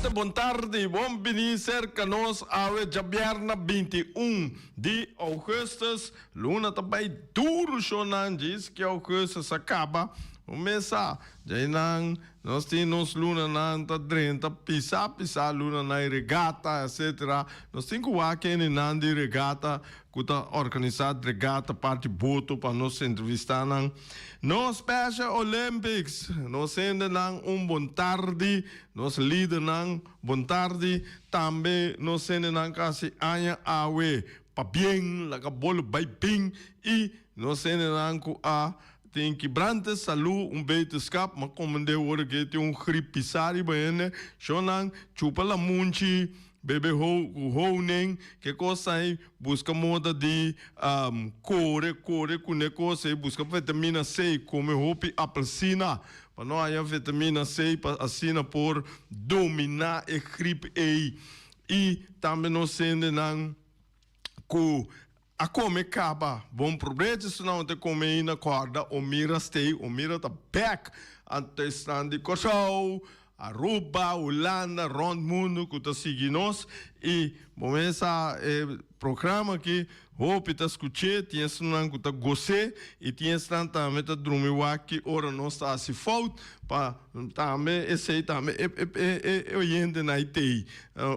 Oyente bon tardi, bon bini serka nos awe djabièrnè 21 di ougùstùs. Luna ta bai duru shownan djis ki ougùstùs a kaba. Bo mes sa, djainan nos tin nos lunanan ta drenta pisa pisa lunanan di regata etcetera. Nos tin ku wak hendenan di regata ku ta organisá regata parti boto pa nos entrevistá nan. Nos Special Olympics, nos hendenan un bon tardi, nos lidernan bon tardi, tambe nos hendenan ku hasi aña awe pabien, laga bolo bai bin i nos hendenan ku a tin kibrante salú un beterskap, m'a komend'é ora ke tin un grip pisá riba hende, shonnan chupa lamunchi. Bebe ku honing, ke kos ei, buska moda di kore, kore ku ne kos ei, buska vitamina C, kome hopi apelsina pa no haya vitamina C pa asina por domina e grip ei. I tambe nos hendenan ku A kome kaba. Bon probecho esnan te kome ei na kòrda o mira stay o mira ta bèk. Anto esnan di Kòrsou, Aruba, Hulanda, rònt mundu ku ta sigui nos i bo mes sa e programa aki hopi ta skuch'é, tin esnan ku ta gos'é i tin esnan tambe ta drumi wak ki ora nos ta hasi fout pa tambe esei tambe e e oyentenan ei tei.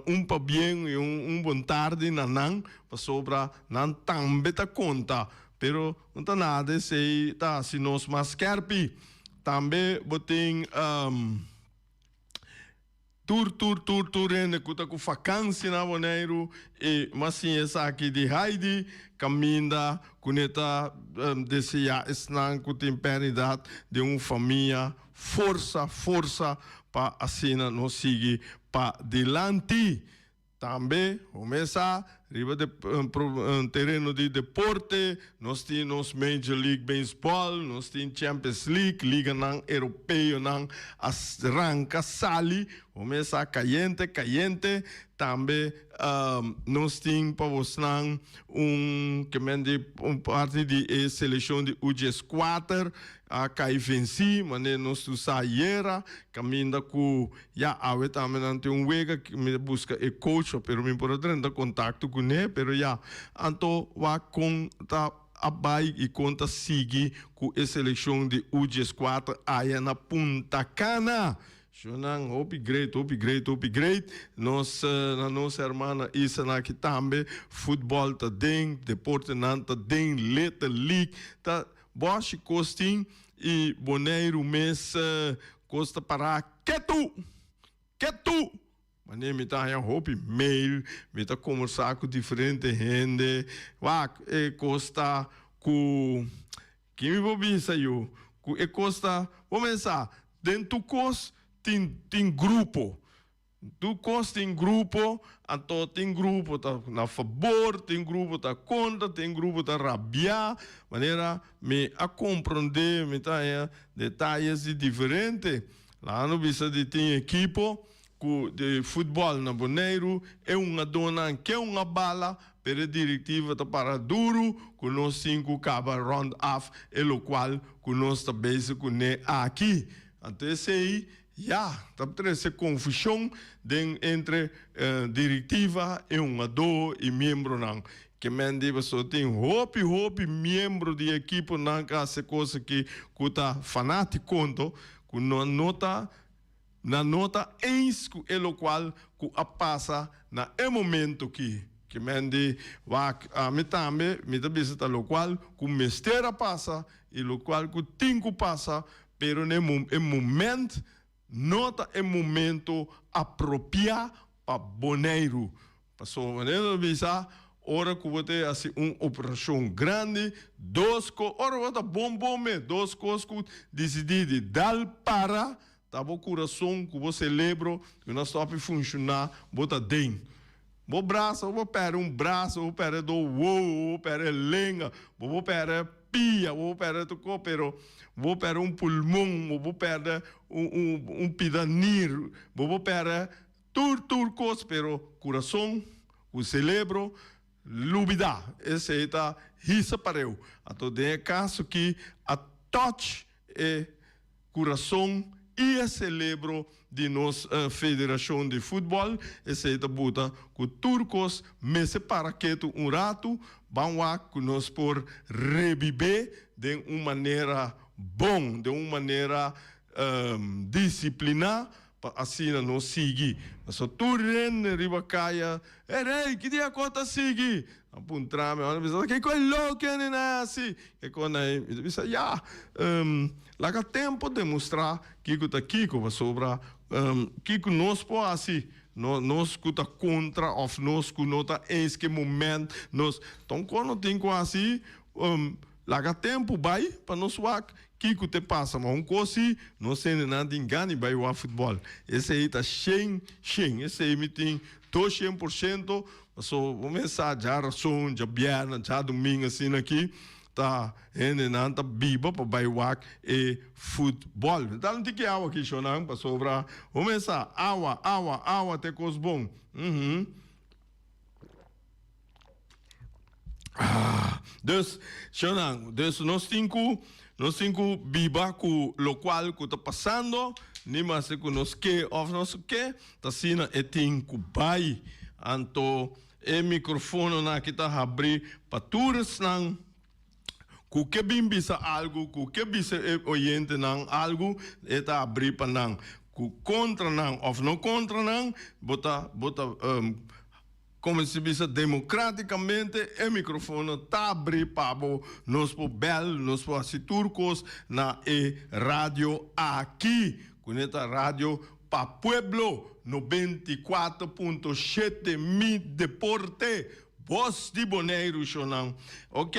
Un pabien i un bon tardi na nan. Pasobra nan tambe ta konta, pero no ta nada esei ta hasi nos mas skerpi. Tambe bo tin tur tur tur tur hende ku ta ku fakansi na Boneiru i mas siña esaki di Heidi kaminda ku ne ta deseá esnan ku tin pèrdidat den un famia forsa forsa pa asina nos sigui pa dilanti. Tambe home sa riba de tereno di deporte nos tin nos Major League Baseball, nos tin Champions League, liganan europeonan a ranka sali, home sa kayente kayente. Tambe nos tin pa bosnan un ke men di un parti di e selekshon di U 14 a kai vensi manera nos tur sa ayera kaminda ku Ya, awe tambe nan tin un wega, mi ta buska e coach, pero mi por a drenta contacto cune, pero ya, anto wak con ta a bay y con ta sigui cu e seleccion di U 14 aya na Punta Cana. Shownan hopi great, hopi great, hopi great. Nos na nos hermana Isa aki tambe, futbol ta den, deportenan ta den, Little League ta, boshi cos tin y Boneiru mes cos ta para Ketu! Ketu! Manera mi ta haña hopi mail, mi ta kombersá ku diferente hende. Wak, e kos ta ku, ki mi por bisa yu? Ku e kos ta, bo mester sa, den tur kos tin tin grupo. Tur kos tin grupo, anto tin grupo ta na fabor, tin grupo ta kontra, tin grupo ta rabiá. Manera mi a komprondé, mi ta haña detayes di diferente. Laga no bisa di tin ekipo ku di futbòl na Boneiru, e hungadónan ke hunga bala, pero e direktiva ta para duru ku nos tin ku kaba rònt af e lokual ku nos ta bezig kuné aki. Anto esei ya ta trese konfushon den entre direktiva, e hungadó i miembronan. Ke men di pasobra tin hopi hopi miembro di ekiponan ku hasi kos aki ku ta fanátiko anto ku nan no ta nan no ta eens ku e lokual ku a pasa na e momento ki. Ke men di wak ami tambe mi ta bisa ta lokual ku mester a pasa i lokual ku tin ku pasa pero na e moment no ta e momento apropiá pa Boneiru. Pasobra manera nos bisa, ora ku bo ta hasi un operashon grandi, dos kos, ora bo ta bon bon mes, dos kos ku disidí di dal para, ta bo kurason ku bo selebro ku no stòp di funshoná, bo ta den. Bo brasa, bo por pèrdè un brasa, bo por pèrdè dos wowo, bo por pèrdè lenga, bo por pèrdè pia, bo por pèrdè tur kos, pero bo por pèrdè un pulmon, bo por pèrdè un pida nir, bo por pèrdè Tur tur kos pero kurason ku selebro lubida esei ta hisa pareu. Anto den e kaso ki a touch e kurason i e selebro di nos federashon di futbòl. Esei ta buta ku tur kos mester para ketu un ratu, ban wak ku nos por rebibé den un manera bon, den un manera disipliná pa asina nos sigui. Pasobra tur hende riba kaya, E rei, ki dia ku ta sigui? Nan puntra mi, nan bisa, Kiko e loke hende nan hasi? Kiko nan Mi ta bisa, Ya, laga tempu demostrá kiko ta kiko, pasobra kiko nos por hasi, nos ku ta kontra òf nos ku no ta eens ku e moment, nos tòg no tin ku hasi. Laga tempu bai pa nos wak kiko te pasa, ma un kos si, nos hendenan tin gana di bai wak futbòl. Esei ta shen shen, esei mi tin 200%, paso bo mes sa djarason, djabièrnè, djadumingu asina aki ta hendenan ta biba pa bai wak e futbòl. Mi ta un tiki awa aki shonnan, pasobra bo mes sa awa, awa, awa ta e kos bon. Dus, shownan, dus nos tin ku, nos tin ku biba ku lokual ku ta pasando, ni maske ku nos ke òf nos no ke, ta asina e tin ku bai. Anto e mikrofononan aki ta habrí pa tur esnan ku ke bin bisa algu, ku ke bisa e oyentenan algu, e ta habrí pa nan. Ku kontra nan òf no kontra nan, bo ta, bo ta. Como si bisa democraticamente e microfono ta abri pa bo, nos por bel, nos por haci tur cos na e radio aki, cu ne ta radio pa pueblo, 94.7 Mi Deporte, Bos di Boneiru shonan. Ok,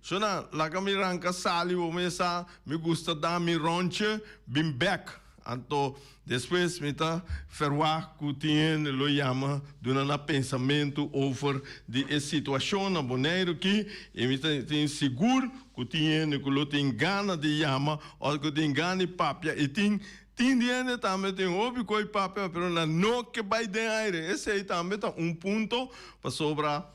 shonan, laga mi ranca sali bo mesa, mi gusta da mi rondje, bin bek. Anto despues mi ta ferwagt ku tin hende lo yama duna nan pensamentu over di e situashon na Boneiru aki i mi ta tin sigur ku tin hende ku lo tin gana di yama òf ku tin gana di papia i tin tin di hende tambe tin hopi kos di papia pero nan no ke bai den aire. Esei tambe ta un punto pasobra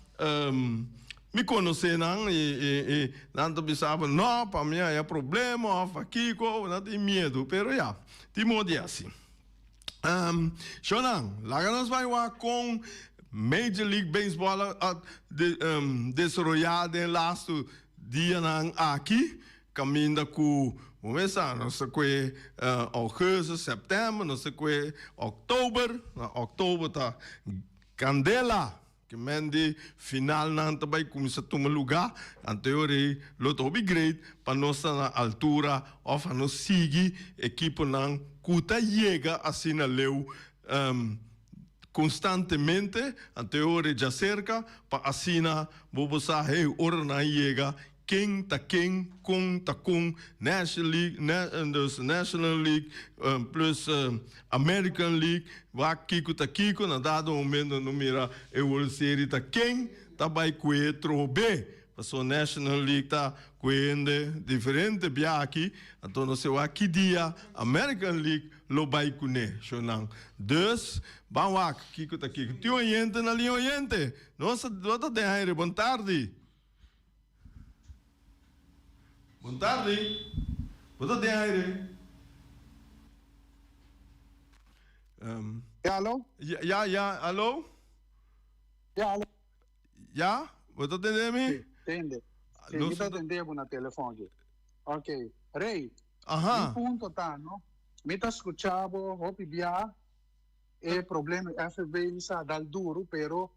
Mi konosé nan i nan ta bisa bo, No, pa mi haya problema òf pa kiko, nan tin miedu. Pero ya, tin modo di hasi. Shownan, laga nos bai wak kon Major League Baseball a desaroyá den lastu dianan aki, kaminda ku bo mes sa, nos ta kue ougùstus, sèptèmber, nos ta kue òktober, na òktober ta kandela. Ke men di finalnan ta bai kuminsá tuma lugá, anto e ora ei lo ta hopi great pa nos ta na altura òf a nos sigui ekiponan ku ta yega asina leu konstantemente, anto e ora ei djaserka pa asina bo por sa hey ora nan yega Ken ta ken, kon ta kon, National League, dus National League plus American League, wak kiko ta kiko, na dado momento no mira e World Series ta ken ta bai kue trobe, paso National League ta kue hende diferente bia aki, anto no se wak ki dia American League lo bai kune, shownan. Dus, ban wak kiko ta kiko. Tin oyente na liña oyente? Nos ta den aire, bon tardi. Bon tardi. Bo ta den aire. Ya, alo? Ya, ya, alo? Ya, alo? Ya, bo ta tende mi? Si, tende. Si, mi ta tende bo na telefon aki. Ok, Rey. Aha. Mi punto ta, no? Mi ta scucha bo hopi bia e problema FFB mi sa dal duro, pero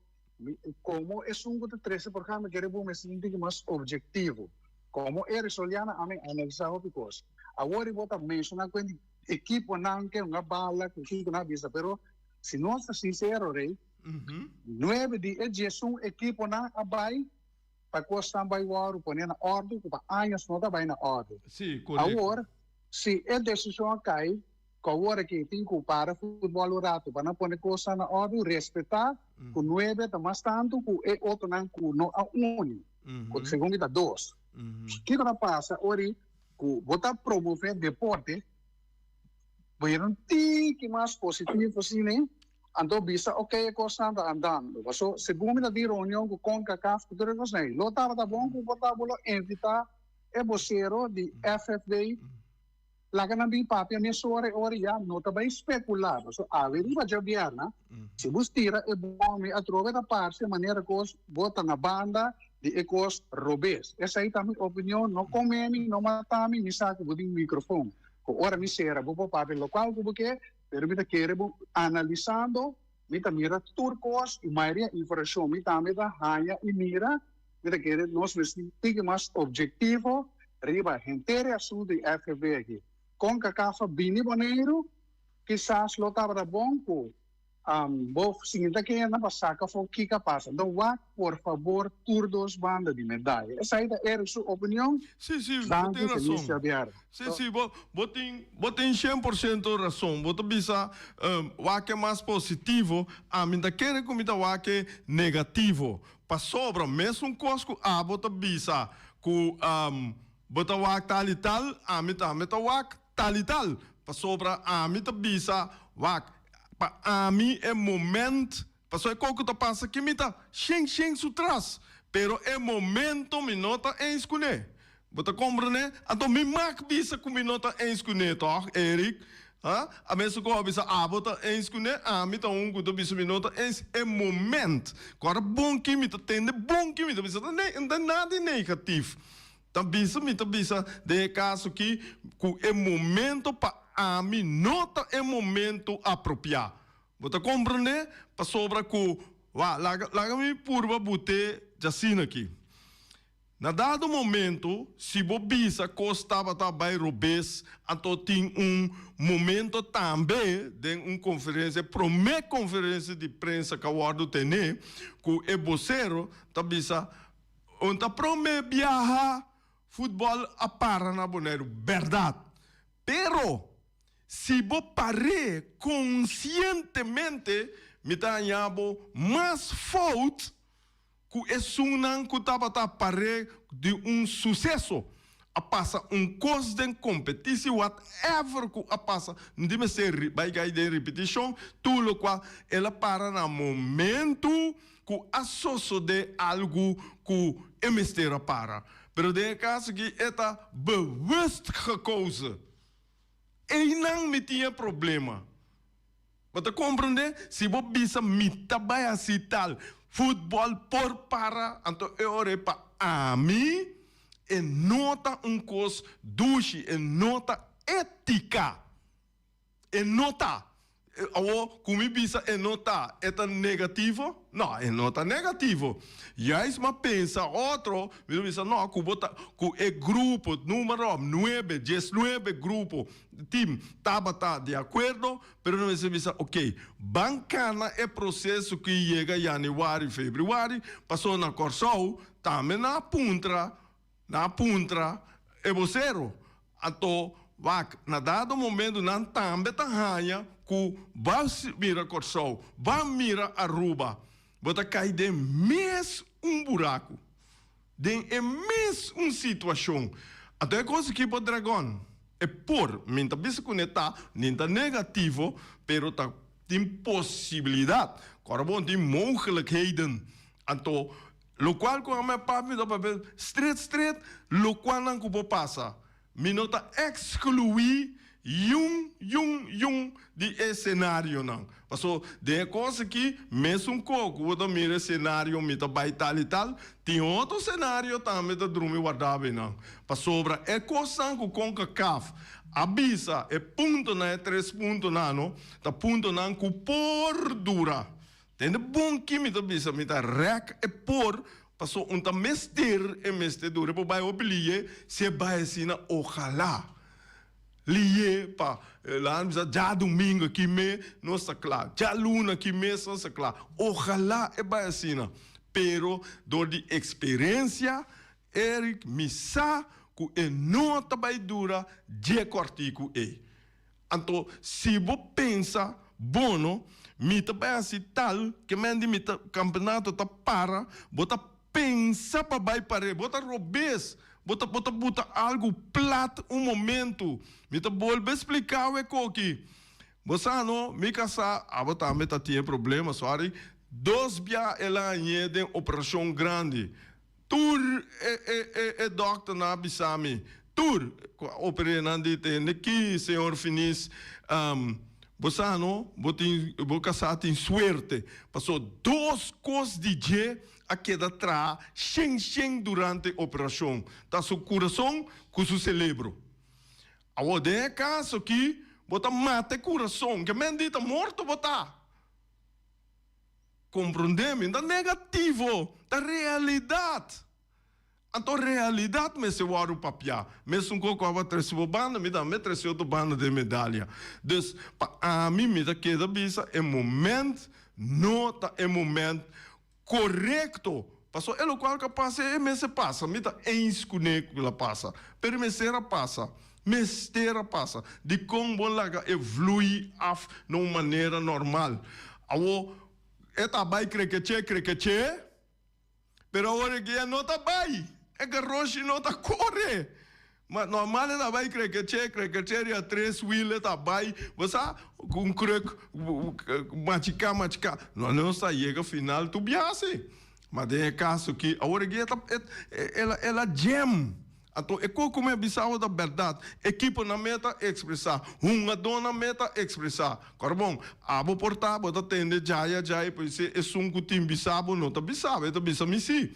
Komo esun ku ta trese por mi kere bo mester un tiki mas objektivo. Komo Eric Soliana a mi analisá hopi kos. Awor bo ta menshoná ku e ekiponan ke hunga bala ku kiko nan a bisa pero si nos ta sinsero rei nuebe di e diesun ekiponan a bai pa kosnan bai wòrdu pone na òrdu ku pa años no ta bai na òrdu. Awor si e desishon a kai Ku awor aki tin ku para futbòl un ratu pa nan pone kosnan na òrdu, respetá ku nuebe ta mas tantu ku e otronan ku no a uni, ku segun mi ta dos. Kiko ta pasa ora ku bo ta promové deporte, bo yega un tiki mas positivo asina, anto bisa ok e kosnan ta andando. Paso segun mi ta tin reunion ku Concacaf ku tur e kosnan ei, lo tabata bon ku por ta bo lo invitá e bosero di FFB. Laga nan bin papia mesora e ora ya no ta bai speculá. Pasobra awe riba djabièrna, si bo stira e bòmi atrobe ta parse manera kos bo ta na banda di e kos robes. Esei ta mi opinion, no come mi, no mata mi, mi sa ku bo tin microfon. Ku ora mi sera bo por papia lokual ku bo ke, pero mi ta kere bo analisando, mi ta mira tur kos i mayoria informashon mi tambe ta haña i mira. Mi ta kere nos mester tiki mas objetivo riba henter e asuntu di FFB aki. Kon Kakafa bini Boneiru, kisas lo tabata bon ku bo sinta kenda pa saka afó kiko a pasa. Anto wak por fabor tur dos banda di medaya. Esei ta Eric su opinion. Sí, sí, bo tin Danki, feliz rason. djabièrnè. Sí, sí, bo, bo tin, bo tin 100% rason. Bo ta bisa, wak e mas positivo, ami ta kere ku mi ta wak e negativo. Pasobra mesun kos ku abo ta bisa ku bo ta wak tal i tal, ami tambe ta wak tal i tal. Pasobra ami ta bisa, wak, pa ami e moment, pasobra e kos ku ta pasa aki mi ta shen shen su tras, pero e momento mi no ta eens kuné. Bo ta komprendé? Anto mi mag bisa ku mi no ta eens kuné, tòg, Eric? Ha? A mesun ku bo a bisa abo ta eens kuné, ami ta un ku ta bisa mi no ta eens e moment. Ku ora bon ki mi ta tende bon ki mi ta bisa ta ne, no ta nada di negatif. Ta bisa mi ta bisa den e kaso aki ku e momento pa ami no ta e momento apropiá. Bo ta komprendé? Pasobra ku, wak, laga, laga mi purba but'é djasina aki. Na dado momento, si bo bisa cos tabata bay robes, anto tin un momento tambe den un conferencia, prome conferencia di prensa cu a wordo tene, cu e bocero ta bisa, Un ta prome biaha futbol a para na Boneiru. Berdad. Pero, si bo par'é conscientemente, mi ta haña bo mas fout ku esunnan ku tabata par'é di un suseso a pasa un kos den kompetisi whatever ku a pasa no tin mester bai kai den ripitishon tur lokua el a para na momentu ku a sosodé algu ku e mester a para pero den e kaso aki e ta bewust gekozen einan mi tin e problema. Bo ta comprende? Si bo bisa mi ta bai haci tal, futbol por para, anto e ora ei pa ami e no ta un cos dushi, e no ta etica. E no ta. Awor cu mi bisa e no ta, e ta negativo? No, e no ta negativo. Juist m'a pensa otro, mi ta bisa no, cu bo ta, cu e grupo numero nuebe, diesnuebe grupo, team, tabata di acuerdo, Pero no mester bisa, ok, ban cana e proceso cu yega januari, februari, pasobra na Corsou tambe nan a puntra, nan a puntra e bocero. Anto, wak, na dado momento nan tambe ta haña cu ban mira Corsou, ban mira Aruba, bo ta cay den mes un buraco. Den e mes un situacion. Anto e cos aki bo dragon e por, mi ta bisa cu ne ta, ni ta negativo, pero ta tin posibilidad. Cu ora bo tin mogelijkheden. Anto locual cu ami a papia mi ta papia stret stret locual nan cu por pasa. Mi no ta exclui yun yun yun di e scenarionan. Paso den e cos aki mesun co cu bo ta mira e scenario mi ta bay tal y tal, tin otro scenario tambe ta drumi warda bay nan. Pasobra e cosnan cu Concacaf a bisa e puntonan e tres puntonan no ta puntonan cu por dura. Tende bon ki mi ta bisa, mi ta rek e por, paso un ta mester e mester dura por bai hopi liye, si e bai asina ojalá liye pa laga bisa djadumingo aki me nos ta kla, djaluna aki mes nos ta kla, ojalá e bai asina, pero dor di experencia Eric mi sa ku e no ta bai dura dje kòrtiku ei. Anto si bo pensa, Bono, mi ta bai hasi tal ke men di mi ta kampenato ta para, bo ta pensa pa bai par'é, bo ta robes, bo ta bo ta buta algu plat un momentu. Mi ta bolbe spliká awe koki. Bo sa no, mi kasá, abo tambe ta tin e problema, sorry, dos bia el a hañ'é den operashon grandi. Tur e e e e dòkternan a bisa mi. Tur ku a oper'é nan di tende ki señor Finis, bo sa no, bo tin bo kasá tin suerte, paso dos kos di dje a keda traha shen shen durante operashon, ta su kurason ku su selebro. Awor den e kaso ki bo ta mata e kurason, ke men di ta morto bo ta. Komprondé mi, ta negativo, ta realidat. Anto realidat mester wòrdu papiá. Mesun kos ku aba trese bo banda, mi tambe trese otro banda den medalia. Dus, pa ami mi ta keda bisa e moment no ta e moment korekto. Pasobra e lokual ku a pasa e mester pasa. Mi ta eens kuné ku el a pasa, pero e mester a pasa. Mester a pasa. Dikon bo laga e vlui af na un manera normal? Awor e ta bai krekeché krekeché. Pero awor e guia no ta bai, e garoshi no ta kore. Ma normal e ta bai krekeche, krekeche riba tres wiel e ta bai, bo sa, ku un kruk machiká, machiká. No nos ta yega final tur biaha si. Ma den e kaso aki, awor e guia ta, el a jam. Anto e kos ku mi a bisa bo ta bèrdat. Ekiponan me ta ekspresá, hungadónan me ta ekspresá. Kòrda bon, abo por ta bo ta tende djaya djaya por esei esun ku tin bisa bo no ta bisa bo, e ta bisa mi sí.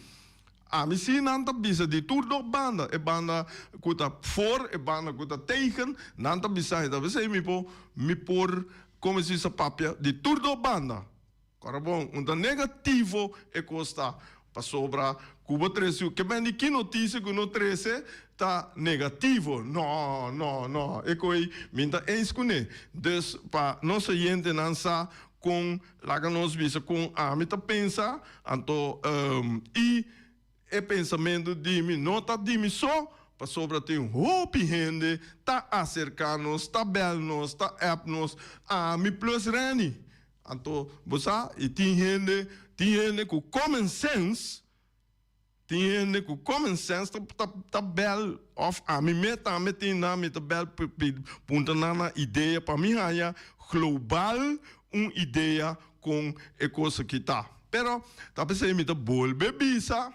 Ami sí nan ta bisa di tur dos banda, e banda ku ta for, e banda ku ta tegen, nan ta bisa, e ta bisa mi por mi por komo si sa papia di tur dos banda. Kòrda bon, un ta negativo e kos ta, pasobra ku bo trese ke men di ki notisia ku no trese ta negativo. No, no, no, e koe mi ta eens kuné. Dus pa nos oyentenan sa kon, laga nos bisa kon ami ta pensa, anto i e pensamentu di mi no ta di mi so, pasobra tin hopi hende ta aserká nos, ta bèl nos, ta app nos, ami plus Renny. Anto bo sa y tin hende, tin hende cu common sense, tin hende cu common sense ta ta ta bel of ami me tambe tin nan mi ta bel puntra nan nan idea pa mi haya global un idea con e cos aki ta. Pero ta pesey mi ta bolbe bisa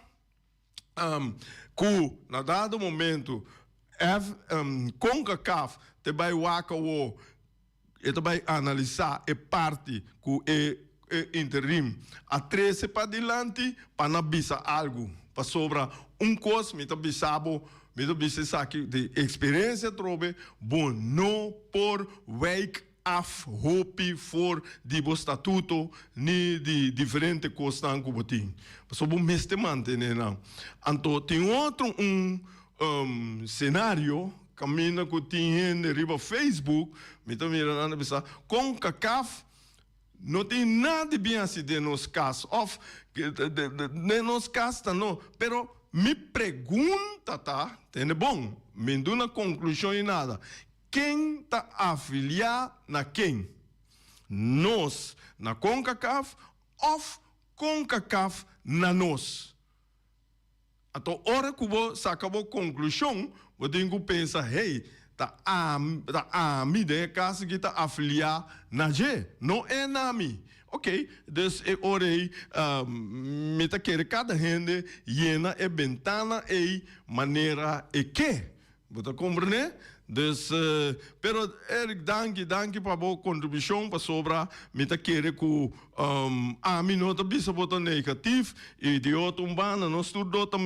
cu na dado momento F Concacaf te bay wak awo. E ta bai analisá e parti ku e interim a trese padilanti pa nan bisa algu. Pasobra un kos mi ta bisa bo, mi ta bisa esaki di eksperensia atrobe, bo no por wijk af hopi for di bo statuto ni di diferente kosnan ku bo tin. Pasobra bo mester mantené nan. Anto tin otro un senario. Kaminda ku tin hende riba Facebook, mi ta mira nan ta bisa, Concacaf no tin nada di bin hasi den nos kas òf den nos kas ta no. Pero mi pregunta ta, tende bon, mi duna konklushon i nada, ken ta afiliá na ken? Nos na Concacaf òf Concacaf na nos? Anto ora ku bo saka bo konklushon, bo tin ku pensa, Hey, ta ami, ta ami den e kas aki ta afiliá na dje, no e na mi. Oké, dus e ora ei mi ta kere kada hende yena e bentana ei manera e ke. Bo ta komprendé? Dus, pero Eric, danki, danki pa bo kontribushon pasobra mi ta kere ku ami no ta bisa bo ta negatif i di otro un banda nos tur do ta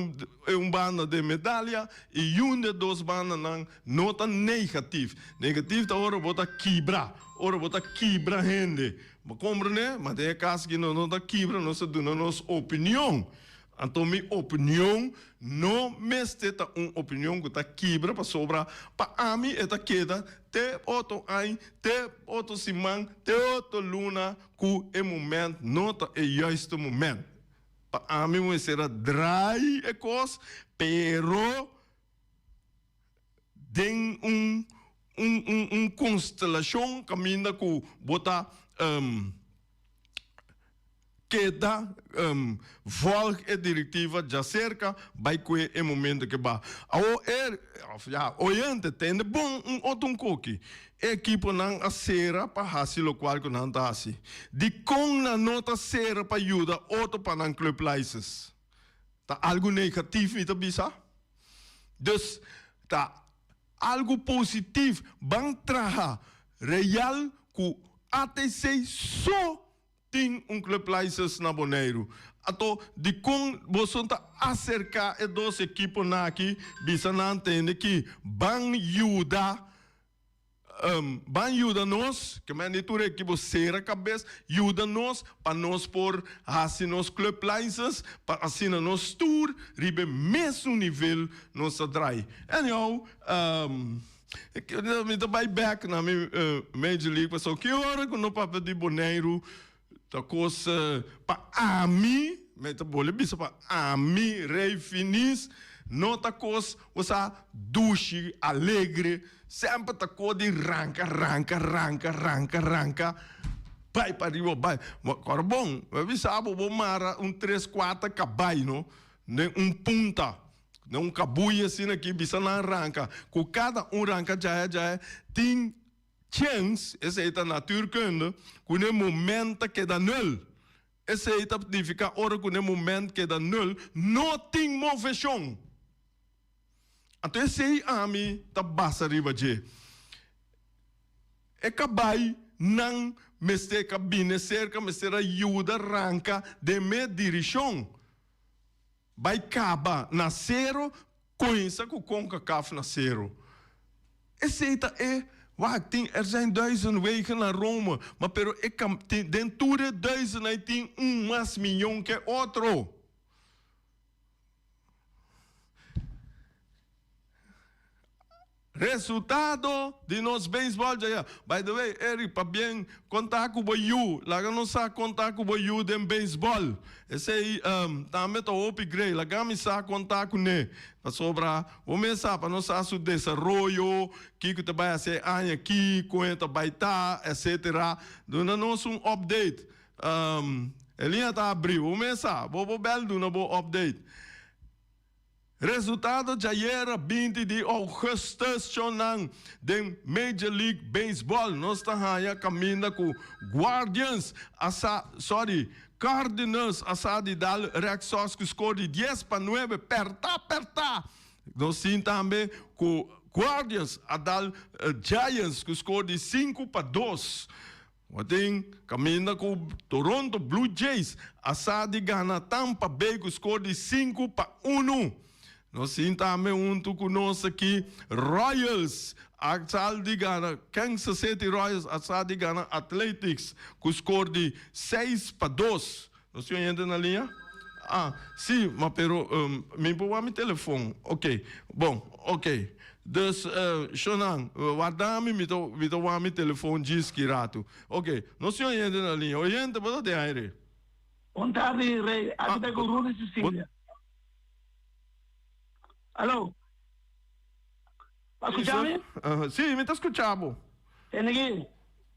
e un banda den medalia i yun de dos bandanan no ta negatif. Negatif ta ora bo ta kibra, ora bo ta kibra hende. Bo komprendé? Ma den e kas aki nos no ta kibra, nos ta duna nos opinion. Anto mi opinion no mester ta un opinion ku ta kibra pasobra pa ami e ta keda te otro añ, te otro siman, te otro luna ku e moment no ta e juiste moment. Pa ami mester a draai e kos pero den un un un un konstelashon kaminda ku bo ta keda volg e direktiva djaserka bai kue e momento ke ba. Awor e of ya oyente tende bon un otro un koki. E ekiponan a sera pa hasi lokual ku nan ta hasi. Dikon nan no ta sera pa yuda otro pa nan club license? Ta algu negatif mi ta bisa? Dus ta. Algu positief, ban traha real ku ATC so tin un club license na Boneiru. Anto dikon boso ta aserka e dos ekiponan aki bisa nan tende ki ban yuda Ban yuda nos, ke men di tur ekipo sera kabes, yuda nos pa nos por hasi nos club license pa asina nos tur riba e mesun nivel nos ta drai. Anyhow, mi ta bai bek na mi Major League pasobra ki ora ku no papia di Boneiru Ta kos pa ami, mi ta bolbe bisa pa ami, Rey Finis, no ta kos bo sa dushi, alegre, semper ta kos di ranka, ranka, ranka, ranka, ranka, bai pariba, bai. Ora bon, mi a bisa bo, bo mara un tres kuater kabai no, den un punta, den un kabuya asina aki, bisa nan ranka, ku kada un ranka djaya djaya tin. Chens, esei ta natuurkunde, ku n'e moment ta keda nul. Esei ta nifiká ora ku n'e moment keda nul, no tin moveshon. Anto esei ami ta basa riba dje. E kabai nan mester ka bini serka, mester a yuda ranka den me dirishon. Bai kaba na sero, Coinsa cu Concacaf na sero. Esey ta e, wak, tin, er zijn duizend wegen naar Rome, ma pero e cam, tin, den tur e duizend ay tin un mas miyon ke otro. Resultado di nos beisbòl djaya. By the way, Eric, pabien konta ku bo yu. Laga nos sa konta ku bo yu den beisbòl. Esei tambe ta hopi grei. Laga mi sa konta kuné. Pasobra bo mes sa pa nos sa su desaroyo, kiko ta bai hasi e aña aki, kon e ta bai ta, etcetera. Duna nos un update. E liña ta abrí. Bo mes sa. Bo por bèl duna bo update. Resultado djayera 20 di ougùstùs shownan den Major League Baseball nos ta haña kaminda ku Guardians a sa sorry Cardinals a sa di dal Red Sox ku skor di 10-9 pèrtá pèrtá. Nos tin tambe ku Guardians a dal Giants ku skor di 5-2. Bo tin kaminda ku Toronto Blue Jays a sa di gana Tampa Bay ku skor di 5-1. Nos tin tambe huntu ku nos aki Royals a sa di gana Kansas City Royals a sa di gana Athletics ku skor di 6-2. Nos tin oyente na liña? Ah, si, ma pero mi por wak mi telefon. Ok, bon, ok. Dus, shownan, warda mi, mi ta, mi ta wak mi telefon djis ki ratu. Ok, nos tin oyente na liña. Oyente, bo ta den aire. Bon tardi, Rey. Aki ta ku Rudy Cecilia. Alo. Bo a skucha mi? Si, mi ta skucha bo. Tene ki,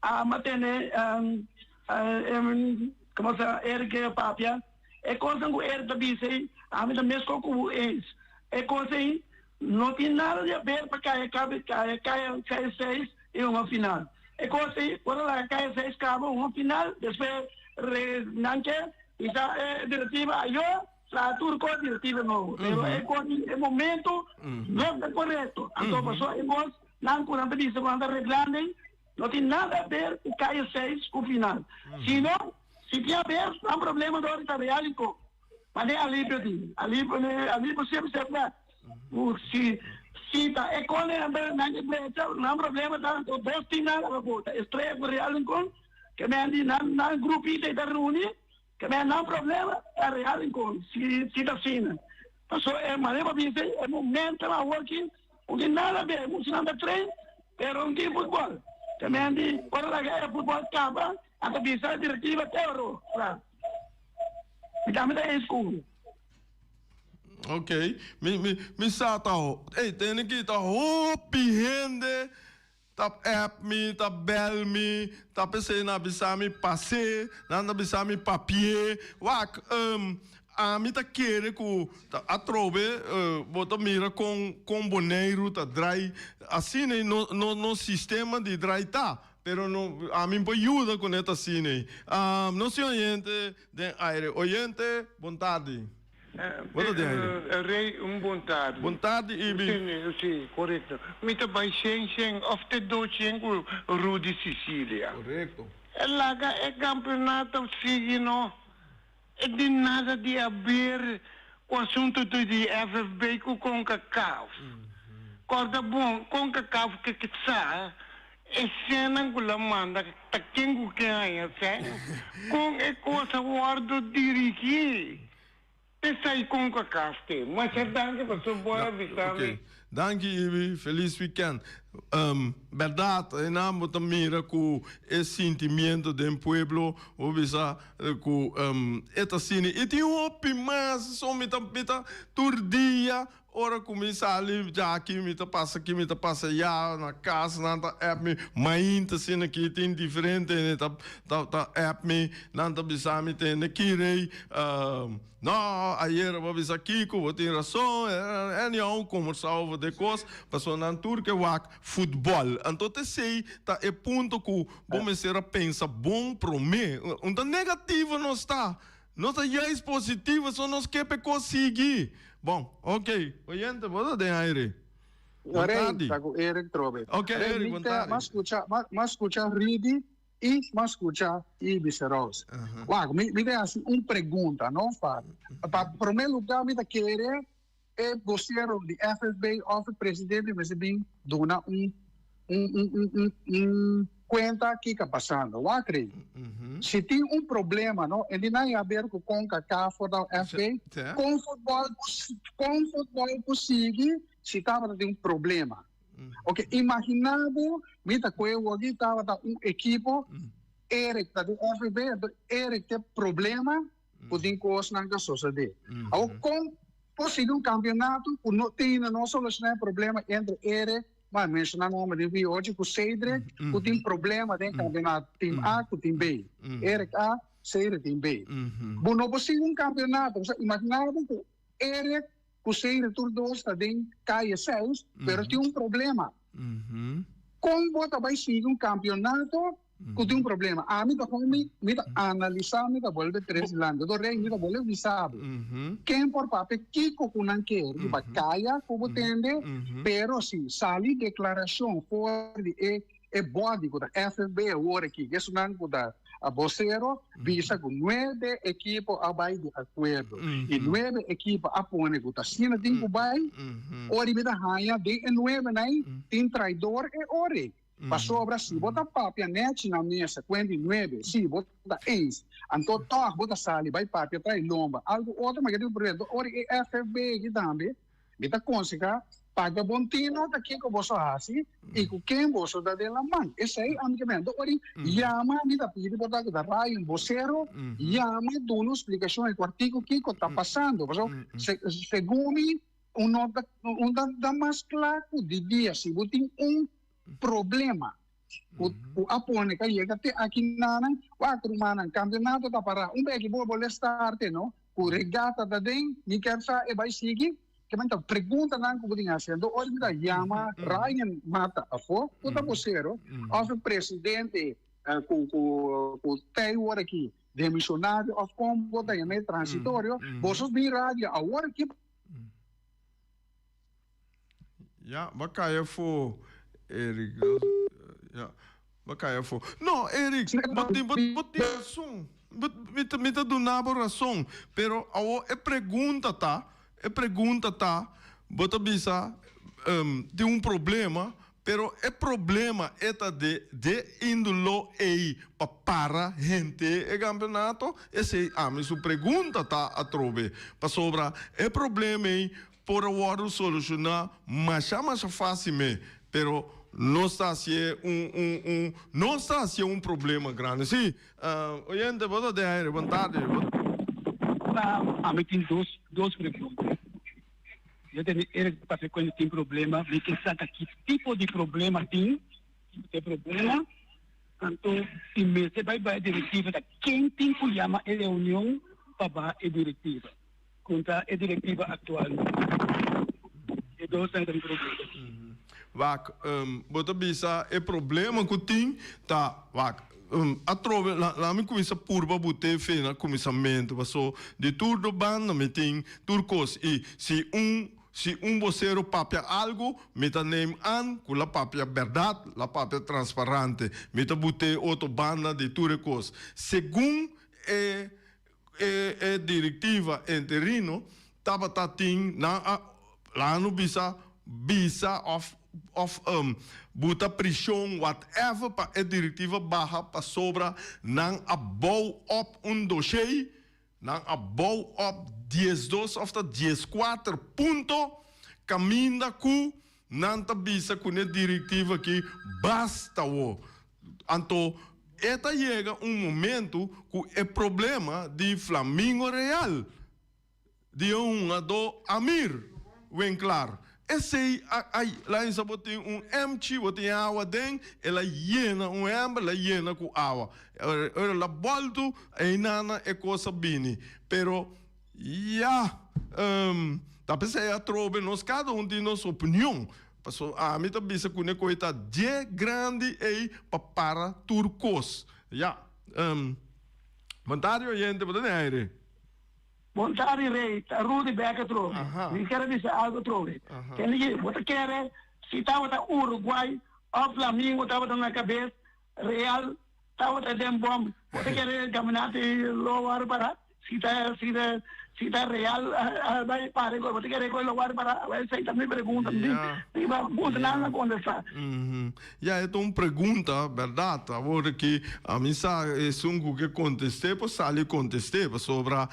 a mi a tene komo sa Eric a papia, e kosnan ku Eric ta bisa ei, ami ta meskos ku bo eens. E kos ei no tin nada di haber pa kaya kabe kaya kaya kaya seis i hunga final. E kos ei por a laga kaya seis kaba hunga final, despues re nan ke bisa e direktiva ayo. Traha tur kos direktiva nobo, pero e kos di e momento no ta korekto. Anto pasobra e bos nan ku nan ta bisa ku nan ta reglando ei no tin nada aber ku kaya seis ku final. Sino si tin aber nan problema dor ta real i ko. Mane Alipio di, Alipio Alipio siempre sefla ku si si ta e kos nan ta nan ke brecha nan problema ta anto dos tin nan a bota Estrella ku Real Rincon ke men di nan nan grupito ei ta reuni. Ke men nan problema ta real rincon si si ta asina. Paso e manera pa bisa e momento awor ki no tin nada be muchanan ta train pero no tin futbol. Ke men di ora laga e futbol kaba a ta bisa e directiva te oro kla. Mi tambe ta eens ku bo. Ok mi mi mi sa ta ey tene ki ta hopi hende Ta app mi, ta bel mi, ta p'esei nan a bisa mi pas'é, nan ta bisa mi papi'é. Wak, ami ta kere ku ta atrobe bo ta mira kon kon Boneiru ta drai asina ei no no nos sistema di drai ta, pero no ami por yuda kuné ta asina ei. Nos tin oyente den aire. Oyente, bon tardi. Bo ta den aire. Rey, un bon tardi. Bon tardi, Ibi. Si, korekto. Mi ta bai shen shen òf te dos shen ku Rudy Cicilia. Korekto. E laga e kampeonato sigui no. E tin nada di haber ku asuntu di FFB ku Concacaf. Kòrda bon, Concacaf ke sa e sènnan ku la manda ta ken ku ken haña sèn. Kon e kos a wòrdu dirigí? Esei Concacaf te. Masha danki pasobra bo a bisa mi. Danki Ibi, felis weekend. Berdad einan bo ta mira cu e sintimiento den pueblo bo bisa cu e ta asina y tin hopi mas so mi ta mi ta tur dia ora cu mi sali djaki mi ta pasa aki mi ta pasa aya na cas nan ta app mi mainta asina aki tin diferente hende ta ta ta app mi nan ta bisa mi tende kirey. No, ayera bo a bisa kiko, bo tin rason, anyhow, kombersá over de kos, pasobra nan tur ke wak futbòl. Anto t'esei ta e punto ku bo mester a pensa bon promé. Un ta negativo nos ta, no ta juist positivo, so nos ke p'e kos sigui. Bon, ok, oyente, bo ta den aire. Bon Rey, tardi. ta ku Eric trobe. Ok, Rey, Eric, mi bon te, tardi. m'a skucha, m'a skucha Rudy I m'a skucha i bisa Rose. Wak, mi mi ta hasi un pregunta, no? Pa pa promé lugá mi ta kere e bosero di FFB òf e presidente mester bin duna un un un un un un kuenta kiko a pasando. Wak Rey, si tin un problema, no, e di nan ya ber ku Concacaf òf FB, kon futbòl kon futbòl por sigui si tabata tin un problema? Ok, imagina bo, mi ta koe wogi tabata un ekipo, Eric ta di FB, anto Eric te problema ku tin kosnan ta sosode. Awor kon por sigui un kampionato ku no tin no solushoná e problema entre Eric, ma menshoná nomber di Wiochi, ku Cedric, ku tin problema den kampionato, team A ku team B, Eric A, Cedric team B. Bo no por sigui un kampionato, imagina bo ku Eric ku Seire tur dos ta den Calle Seis, pero tin un problema. Kon bo ta bai sigui un kampionato ku tin un problema? Ami ta kon mi mi ta analisá, mi ta bolbe tres dilanti. Dor rei mi ta bolbe bisa bo. Ken por papia kiko ku nan ke riba kaya ku bo tende, pero si sali deklarashon for di e E body ku ta FFB awor aki, esunnan ku ta bosero, bisa ku nuebe ekipo a bai di akuerdo. I nuebe ekipo a pone ku ta asina tin ku bai, ora mi ta haña den e nuebenan tin traidor e ora ei. Pasobra si bo ta papia nechi na mesa ku e di nuebe, si bo ta eens, anto tòg bo ta sali bai papia trai lomba. Algu otro mi a kere di ora e FFB aki tambe. Mi ta konsehá, paga bon tino ta kiko boso hasi i ku ken boso ta den laman. Esei ami ke mendo. Ora yama mi ta pidi por ta ku ta Ryan bosero yama duna un splikashon e kuartiku kiko ta pasando. Pasobra segun mi un no ta un ta ta mas kla ku di dia si bo tin un problema ku ku a pone ka yega te aki nanan wak rumannan kampionato ta pará un beki bo bo le starte no. Ku regata ta den, mi kier sa e bai sigui? Ke men ta preguntanan ku bo tin hasi. Anto ora mi ta yama Ryan Mata afó, ku ta bosero, òf e presidente ku ku ku ta e ora aki demishonario òf kon bo ta yam'é transitorio, boso bin radio awor aki. Ya, bo a kai afó, Eric. Ya, bo a kai afó. No, Eric, bo tin, bo, bo tin rason. Bo, mi ta, mi ta duna bo rason. Pero awor e pregunta ta, e pregunta ta, bo ta bisa, tin un problema, pero e problema e ta de, de índolo ei pa para henter e kampeonato? Esei ami su pregunta ta atrobe. Pasobra e problema ei Por a wòrdu solushoná masha masha fásil me, pero nos ta hasié un un un nos ta hasié un problema grandi. Sí, oyente bo ta den aire, bon tardi. Bo. Ami tin dos dos pregunta. Yo tene Eric papia cu tin problema, mi ke sa ta ki tipo di problema tin, tipo di problema, anto si mester bai bai directiva ta ken tin cu yama e reunion pa baha e directiva. Con ta e directiva actual e dos nan ta mi pregunta. Wak, bo ta bisa e problema cu tin ta, wak, Atrobe la mi cuminsa purba bute fe na cuminsamentu paso di tur do banda mi tin tur cos y si un si un bocero papia algo mi ta neem aan cu la papia berdad la papia transparante mi ta bute otro banda di tur e cos segun e e e directiva interino tabata tin nan a laga no bisa bisa of of buta prishon whatever pa e directiva baha pasobra nan a bou op un doshey nan a bou op 12 of ta 14 punto caminda cu Nan ta bisa ku n'e direktiva aki basta wo. Anto e ta yega un momentu ku e problema di Flamingo Real di e hungadó Amir Winklaar. Esei a a lainsa bo tin un emchi, bo tin awa den, el a yena un ember, el a yena ku awa. Ora el a bòltu, einana e kos a bini. Pero. Ya, ta p'esei atrobe nos kada un tin nos opinion. Pasobra ami ta bisa ku ne koe ta dje grandi ei pa para tur kos. Ya, bon tardi oyente, bo ta den aire. Bon tardi Rey, ta Rudy bek atrobe. Mi kier a bisa algo atrobe. Kende bo ta kere si tabata Uruguay of Flamingo tabata na kabes, Real tabata den bom. Bo ta kere caminante lo wòrdu para? Si ta si ta si ta Real a bai para bo ta kere ku lo wòrdu para? Awor esei ta mi pregunta. Mi tin pa puntra nan a kontestá. Ya e ta un pregunta bèrdat. Awor ki ami sa esun ku ke kontest'é por sali kontest'é pasobra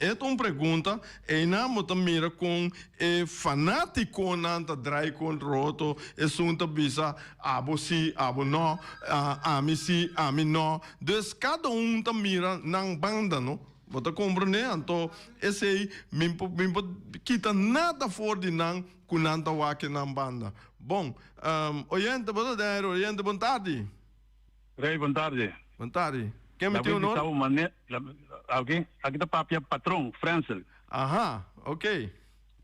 E ta un pregunta, einan bo ta mira kon e fanatikonan ta drai kontra otro, esun ta bisa abo si, abo no, ami si, ami no. Dus kada un ta mira nan banda, no? Bo ta komprendé? Anto esei mi por mi por kita nada for di nan ku nan ta wak nan banda. Bon, oyente bo ta den aire, oyente bon tardi. Rey, bon tardi. Bon tardi. Ken mi tin honor? Aki, aki ta papia patron, Frensel. Aha, ok.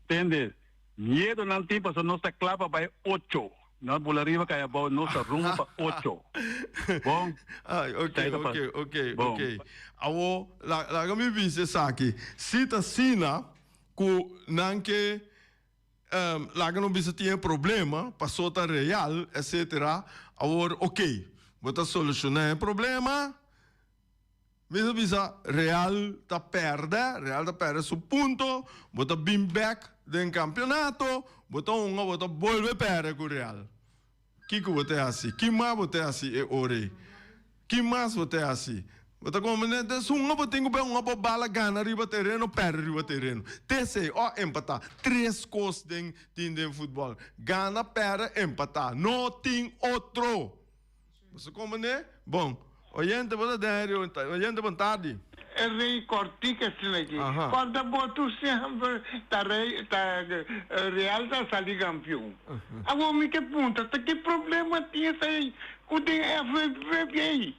Tende, miedo nan tin pasobra nos ta kla pa bai ocho. Nan bula riba kai abou, nos ta rumbo pa ocho. Bon? Ay, ok, ok, ok, ok. Awo, laga mi bisa esaki. Si ta asina ku nan ke Laga no bisa tin e problema, paso ta real, etcetera. Awor, ok, bo ta soluciona e problema, mi ta bisa Real ta perde, Real ta perde su punto, bo ta bin bek den campeonato, bo ta hunga, bo ta bolbe perde cu Real. Kiko bo ta hasi? Ki mas bo ta hasi e ora ei? Ki mas bo ta hasi? Bo ta komprendé? Entonces hunga bo tin ku bai hunga bo bala gana riba tereno, pèrdè riba tereno. T'esei, ò empatá. Tres kos den tin den futbòl, gana, pèrdè, empatá. No tin otro! Bo sa komprendé? Bon, oyente bo ta den aire, oyente bon tardi. E rey cortica asina aki. Corda bo tur semper ta rey ta Real ta sali campeon. Awor mi ke puntra ta ki problema tin esey cu den FFP ey?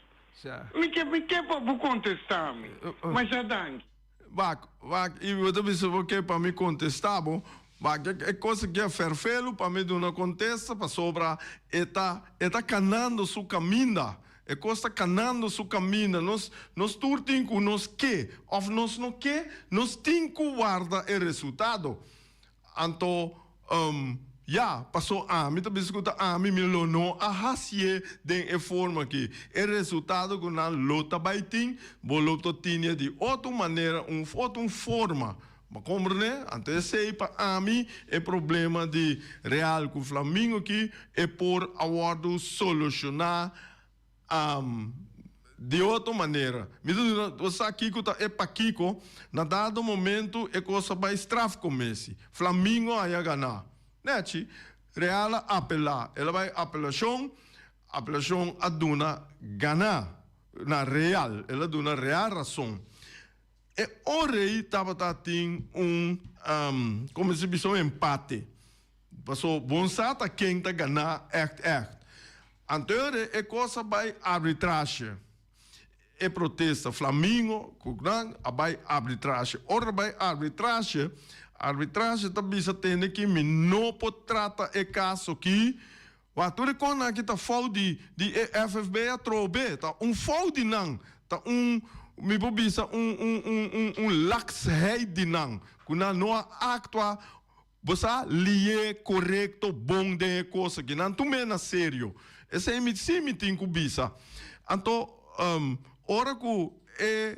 Mi ke mi ke pa bo contesta mi. Masha danki. Wak, wak, i bo ta bisa bo ke pa mi contesta bo, wak, e cos aki a ferfelu pa mi duna contesta pasobra e ta, e ta canando su caminda. E kos ta kanando su kaminda. Nos, nos tur tin ku nos ke òf nos no ke, nos tin ku warda e resultado. Anto, ya, paso ami ta bisa ku ta ami, mi lo no a hasié den e forma aki. E resultado ku nan lo ta bai tin, bo lo ta tinia di otro manera, un otro forma. Bo komprendé? Anto esei pa ami e problema di Real ku Flamingo aki e por a wòrdu solushoná di otro manera. Mi ta duna bo sa kiko ta e pakiko, na dado momento e kos a bai strafcommissie. Flamingo a haña ganá. Nechi, Real a apelá. El a bai apelashon, apelashon a duna ganá na Real. El a duna Real rason. E ora ei tabata tin un, como se bisa, un empate. Paso bon sa ta ken ta gana echt echt. Anto e ora e cos a bay arbitrahe. E protesta Flamingo cu nan a bay arbitrahe. Ora a bay arbitrahe, arbitrahe ta bisa tende ki mi no por trata e caso ki. Wak tur e konan aki ta fout di di e FFB atrobe, ta un fout di nan, ta un mi por bisa un un un un un laksheid di nan ku nan no a aktua bo sa lié korekto bon den e kos aki, nan tum'é na serio. Esei mi si mi tin ku bisa. Anto ora ku e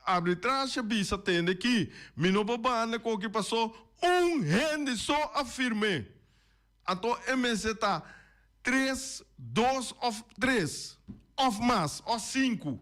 arbitrahe bisa tende ki mi no por banda koki paso un hende so a firm'é. Anto e mester ta tres, dos of tres, of mas, of sinku.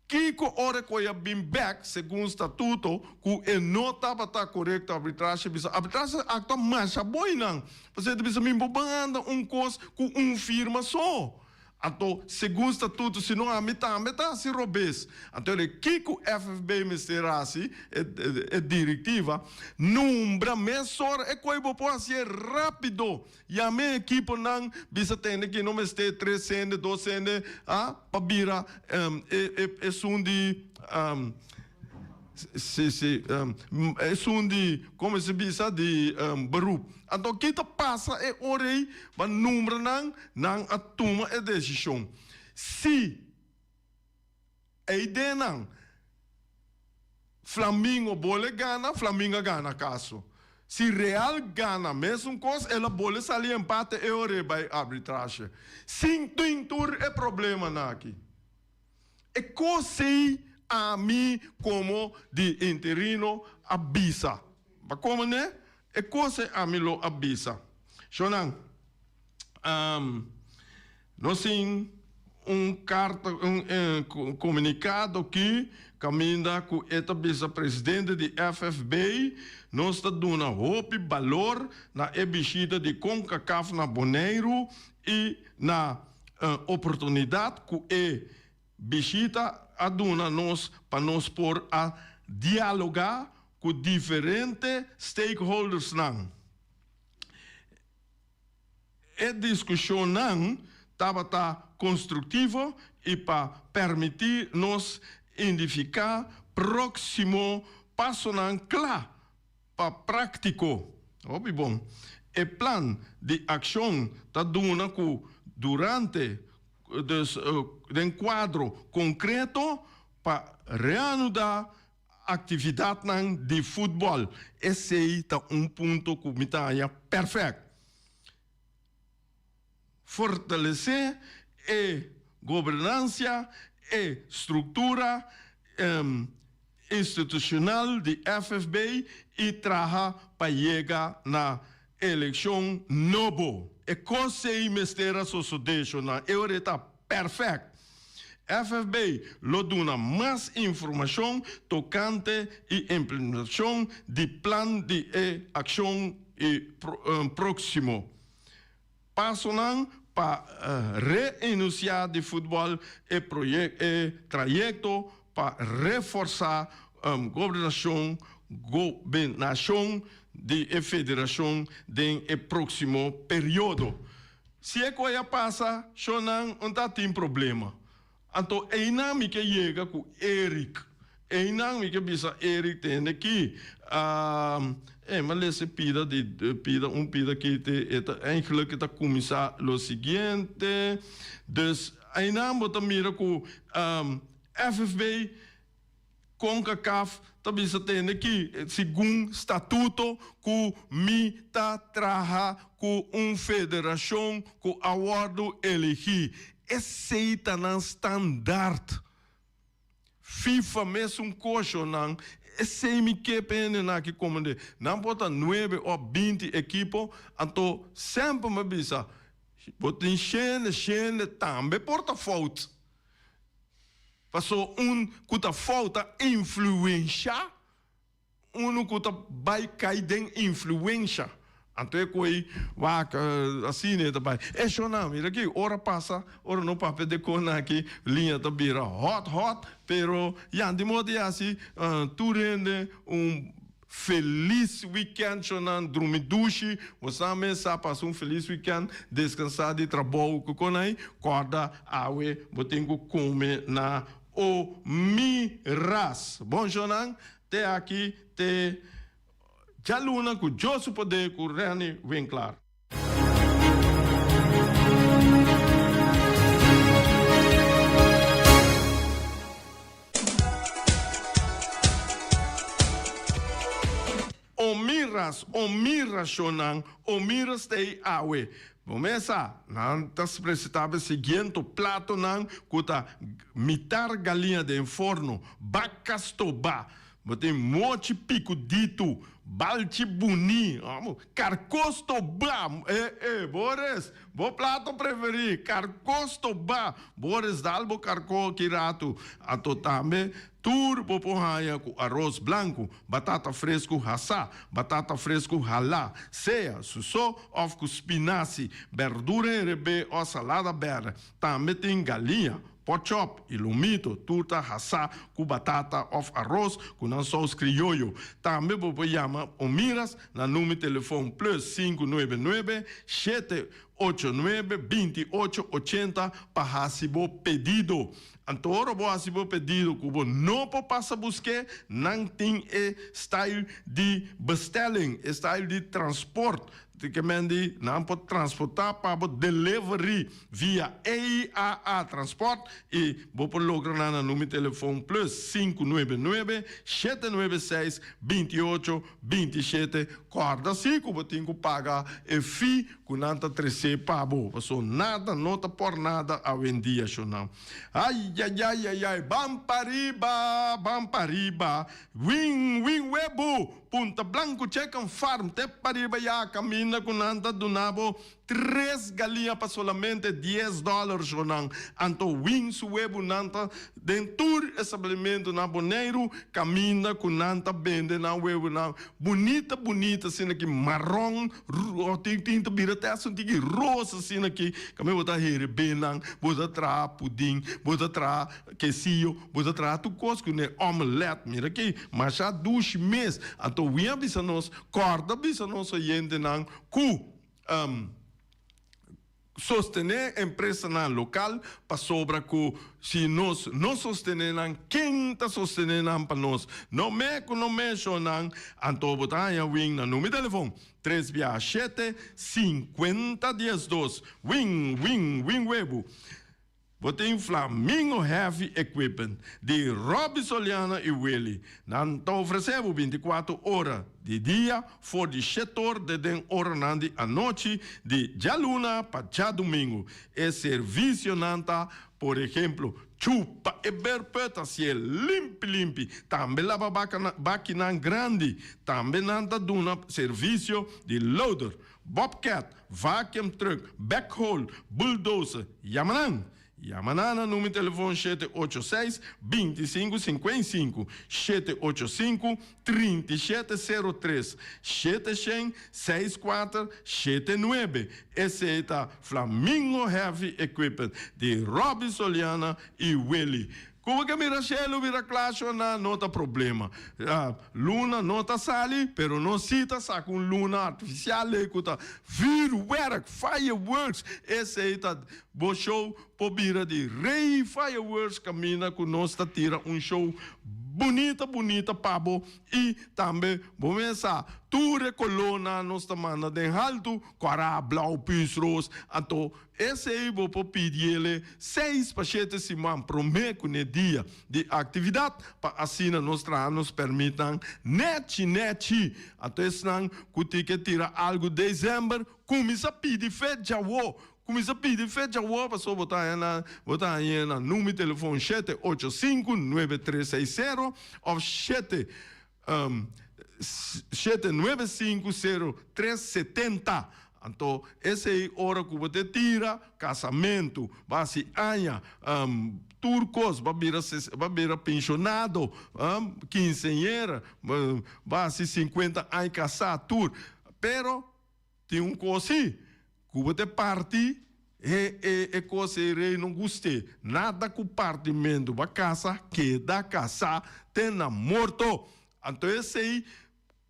Kiko ora ku e a bin bek, segun statuto, ku e no tabata korekto arbitrahe bisa, arbitrahe a aktua masha bon nan, pasobra e ta bisa mi bo ban anda un kos ku un firma so. Anto, segun statuto, si no ami tambe ta hasi robes. Anto e kiko FFB mester hasi, e direktiva, nombra mesora e koe bo por hasié rápido. Yama e ekiponan, bisa tende ki no mester tres hende, dos hende, a, pa bira e esun di. Sí, sí. Esun di, como se bisa, di beroep. Anto ki ta pasa e ora ei? Ba nombra nan, nan a tuma e desishon. Si e ideanan Flamingo bole gana, Flamingo a gana kaso. Si Real gana mesun kos, el a bole sali empate e ora ei bai arbitrahe. Sin tin tur e problemanan aki. E kos ei ami komo di interino a bisa. Pa komo ne? E kos ei ami lo a bisa. Shonnan, nos tin un karta, un komunikado ki kaminda ku e ta bisa presidente di FFB, nos ta duna hopi balor na e bishita di Concacaf na Boneiru i na oportunidat ku e bishita a duna nos pa nos por a dialogá ku diferente stakeholdersnan. E diskushonnan tabata konstruktivo i pa permití nos indifiká próksimo pasonan kla pa práktiko. Hopi bon. E plan di akshon ta duna ku durante, dus den kuadro konkreto pa reanudá aktividatnan di futbòl. Esei ta un punto ku mi ta haña pèrfèkt. Fortalesé e gobernansia, e struktura institushonal di FFB i traha pa yega na elekshon nobo. E kos ei mester a sosodé, shonnan. E ora ei ta pèrfèkt. FFB lo duna mas informashon tokante i implementashon di plan di e akshon i próksimo. Pasonan pa reinisiá di futbòl e e trayekto pa reforsá gobernashon gobenashon di e federashon den e próksimo periodo. Si e koe a pasa, shonnan un ta tin problema. Anto einan mi ke yega ku Eric. Einan mi ke bisa Eric tende ki e mi a lesa e pida di pida un pida ki te e ta eigenlijk e ta kuminsá lo siguiente. Dus einan bo ta mira ku FFB Concacaf ta bisa tende ki segun statuto ku mi ta traha ku un federashon ku a wòrdu eligí. Esei ta nan standaard. FIFA mesun koshonan, esei mi ke pa hendenan aki komprendé. Nan por ta nuebe òf binti ekipo, anto semper mi a bisa, bo tin shende, shende tambe por ta fout. Paso un ku ta fout ta influensha unu ku ta bai kai den influensha. Anto e koe wak asina e ta bai. E shona mira aki ora pasa ora no papia de kona aki liña ta bira hot hot pero ya di modo di hasi tur hende un Felis weekend shonan drumi dushi bo sa mes sa pasa un felis weekend descansa di trabou ku konai korda awe bo tin ku kome na o mi ras bon shonan te aki te djaluna ku Dios su poder ku Renny Winklaar. Omiras, Omira shonnan, Omiras ta ei awe. Bo mesa, nan ta presentá e siguiente platonan ku ta mitar galiña den forno, baka stobá, bo tin mochi pikuditu, balchi buní, karkó stobá, e e, Boris, bo plato preferí, karkó stobá, Boris dal bo karkó aki ratu, anto tambe Tur bo por haña ku aros blanku, batata fresku hasá, batata fresku halá, sea su so òf ku spinasi, bèrdura herebé òf salada bèrdè. Tambe tin galiña, pòchòp i lomito, tur ta hasá ku batata òf aros ku nan sous krioyo. Tambe bo por yama Omiras na number telefòn plus 599 789 28 80 pa hasi bo pedido. Anto ora bo hasi bo pedido ku bo no por pasa busk'é, nan tin e style di bestelling, e style di transport, ke men di nan por transportá pa bo delivery via EIAA Transport i bo por logra nan na number telefon plus 599 796 28 27. Kòrda si ku bo tin ku paga e fee ku nan ta tresé pa bo, paso nada no ta por nada awendia, shonnan. Ayayayayay, ban pariba, ban pariba, win, win webu, Punta Blanco Chicken Farm te pariba ya kaminda ku nan ta duna bo tres galiña pa solamente dies dòler, shonnan. Anto win su webu nan ta den tur establimiento na Boneiru kaminda ku nan ta bende nan webunan bunita bunita asina ki maron tin tin ta bira te hasta un tiki rosa asina ki kaminda bo ta herebé nan bo ta traha pudin bo ta traha kesiyo bo ta traha tur kos ku ne omelet mira ki masha dushi mes anto win a bisa nos kòrda bisa nos oyentenan ku Sostené empresanan lokal pasobra ku si nos no sostené nan, ken ta sostené nan pa nos? No me ku no menshonan, anto bo ta haña win na number telefon, tres bia shete, sinkuenta diesdos. Win, win, win webu. Bo tin Flamingo Heavy Equipment di Robby Soliano y Willy. Nan ta ofrece bo binticuatro ora di dia for di shetor te den oranan di anochi di djaluna pa djadumingu. E servicionan ta, por ehemplo, chupa e berput hacié limpi limpi, tambe laba bakinan grandi. Tambe nan ta duna servicio di loader, Bobcat, vacuum truck, backhoe, bulldozer, yama nan! Yama nan na numero telefon shete ocho seis, binti sinku sinkuenta i sinku, shete ocho sinku, trinta i shete sero tres, shete shen, seis kuater, shete nuebe. Esei ta Flamingo Heavy Equipment di Robby Soliana i Willy. Kuma ke mira shelu bira kla shona no ta problema. Luna no ta sali pero nos si ta saka un luna artifisial ei ku ta vuurwerk, fireworks, esei ta bo show por bira di rey fireworks kaminda ku nos ta tira un show bunita bunita pa bo i tambe bo mes sa tur e kolónan nos ta manda den haltu, kòrá, blou, püs, ros, anto Esei bo por pidi el'e seis pa shete siman promé ku n'e dia di aktividat pa asina nos traha nos pèrmitnan nèchi nèchi. Anto esnan ku tin ke tira algu desèmber kuminsá pidi fecha awó. Kuminsá pidi fecha awó pasobra bo ta haña na bo ta hañ'e na number telefòn 785 9360 òf shete 795 0370. Anto esei ora ku bo te tira kasamentu, bo hasi aña, tur kos, bo a bira bo a bira penshonado, kinseñera, bo hasi sinkuenta aña kasá tur. Pero tin un kos si, ku bo te parti e e e kos ei rei no gust'é. Nada ku partimentu, bo a kasa, keda kasá te na morto. Anto esei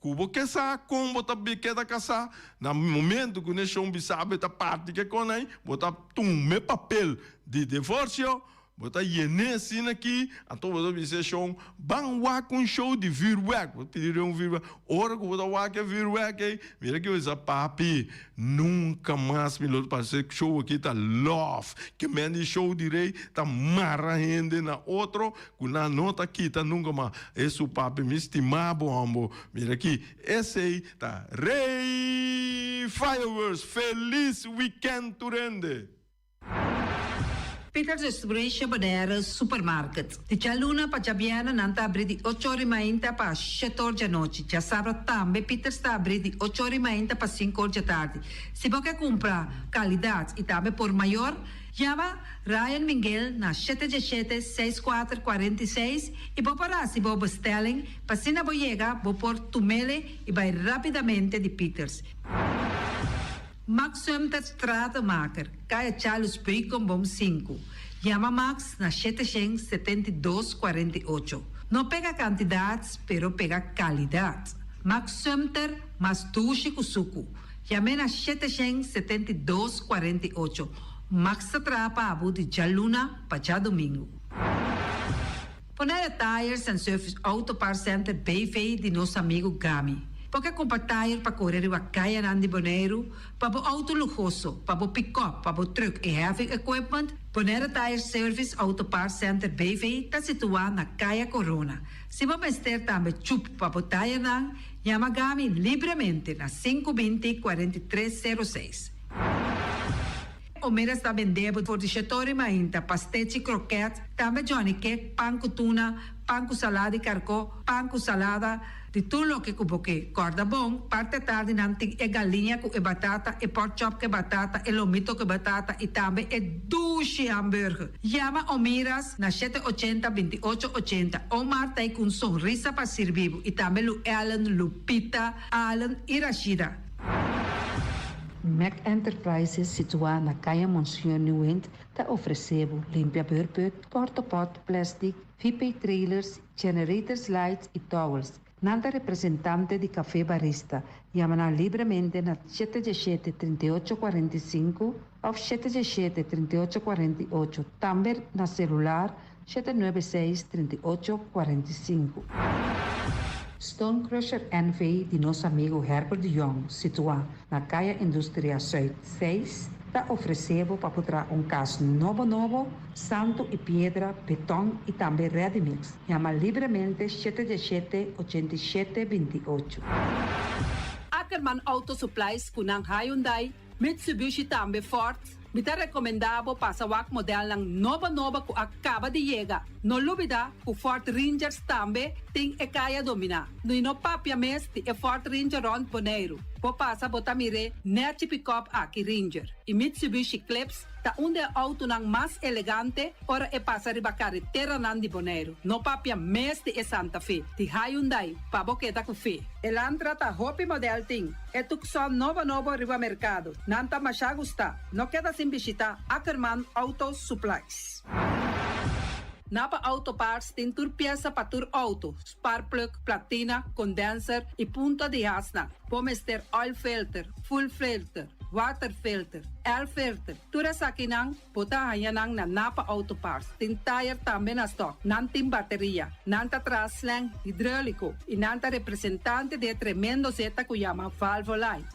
Ku bo ke sa kon bo ta keda kasá, na momento ku neshon bisa bo e ta parti ke kon ei, bo ta tuma e papel di divorsio. Bo ta yen'é asina aki, anto bo ta bisa e shon, Ban wak un show di vuurwerk. Bo ta pidi un vuurwerk. Ora ku bo ta wak e vuurwerk ei, mira ki bo bisa, Papi, nunka mas mi lo ta pasa e show aki ta lòf. Ke men di show di rei ta mara hende na otro ku nan no ta kita nunka mas. Esu papi, mi stima bo hòmber. Mira aki, esei ta Rei Fireworks. Felis wikènt tur hende! Peters Distribution Bonaire Supermarket. Di djaluna pa djabièrnè nan ta abrí di ocho ora i mainta pa shete or djanochi. Djasabra tambe Peters ta abrí di ocho ora i mainta pa sinku or djatardi. Si bo ke kumpra kalidat i tambe por mayor, yama Ryan Minguel na shete djeshete, seis kuater, 46 i bo por hasi bo bestelling pa asina bo yega bo por tumele i bai rapidamente di Peters. Max Sumter Stratenmaker, Kaya Charles Beukenboom sinku. Yama Max na 772 48. No pega kantidat, pero pega kalidat. Max Sumter, mas dushi ku suku. Yam'é na 772 48. Max ta traha pa bo di djaluna pa djadumingu. Bonaire Tires and Service Auto Parts Center BV di nos amigu Gami. Bo ke kumpra tire pa kore riba kayanan di Boneiru, pa bo outo luhoso, pa bo pikòp, pa bo trùk i heavy equipment? Bonaire Tire Service Auto Parts Center BV ta situá na Kaya Corona. Si bo mester tambe chup pa bo tirenan, yama Gami libremente na 520 43 06. Omeras ta bende bo for di shetori mainta, pastechi, kroket, tambe Johnny cake, pan ku tuna, pan ku salada di karkó, pan ku salada, di tur loke ku bo ke. Kòrda bon, parti atardi nan tin e galiña ku e batata, e pork chop ku e batata, e lomito ku e batata i tambe e dushi hamburger. Yama Omiras na shete ochenta, 28 ochenta. Omar ta ei ku un sonrisa pa sirbi bo i tambe Lu Ellen, Lupita, Allen i Rashida. Mac Enterprises situá na Kaya Monseñor Nieuwind ta ofresé bo limpia beurput, portapot, plastic, VP trailers, generators lights i towels. Nan ta representante di Café Barista. Yama nan libremente na shete diesshete, 38 45 òf shete diesshete, 38 48, tambe na selular 796 38 45. Stone Crusher NV di nos amigu Herbert de Jong, situá na Kaya Industria Zuid 6, ta ofresé bo pa por traha un kas nobo nobo, santu i piedra, beton i tambe ready mix. Yama libremente shete diesshete, 87 28. Ackerman Auto Supplies ku nan Hyundai, Mitsubishi tambe Ford. Mi ta rekomendá bo pasa wak modelnan nobo nobo ku a kaba di yega. No lubidá ku Ford Rangers tambe tin e kaya dominá. I no papia mes di e Ford Ranger rònt Boneiru. Bo pasa bo ta mir'é nèchi pikòp aki Ranger. I Mitsubishi Eclipse ta un di e outonan mas elegante ora e pasa riba kareteranan di Boneiru. No papia mes di e Santa Fe di Hyundai pa bo keda ku fe. Elantra ta hopi model tin. E Tucson nobo nobo riba merkado. Nan ta masha gusta. No keda sin bishita Ackerman Auto Supplies. Napa Auto Parts tin tur piesa pa tur auto, spark plug, platina, condenser y punta di hasnan. Bo mester oil filter, fuel filter, water filter, air filter, tur esakinan bo ta haña nan na Napa Auto Parts. Tin tire tambe na stock. Nan tin bateria. Nan ta traha slang hidrolico y nan ta representante di e tremendo zeta cu yama Valvoline.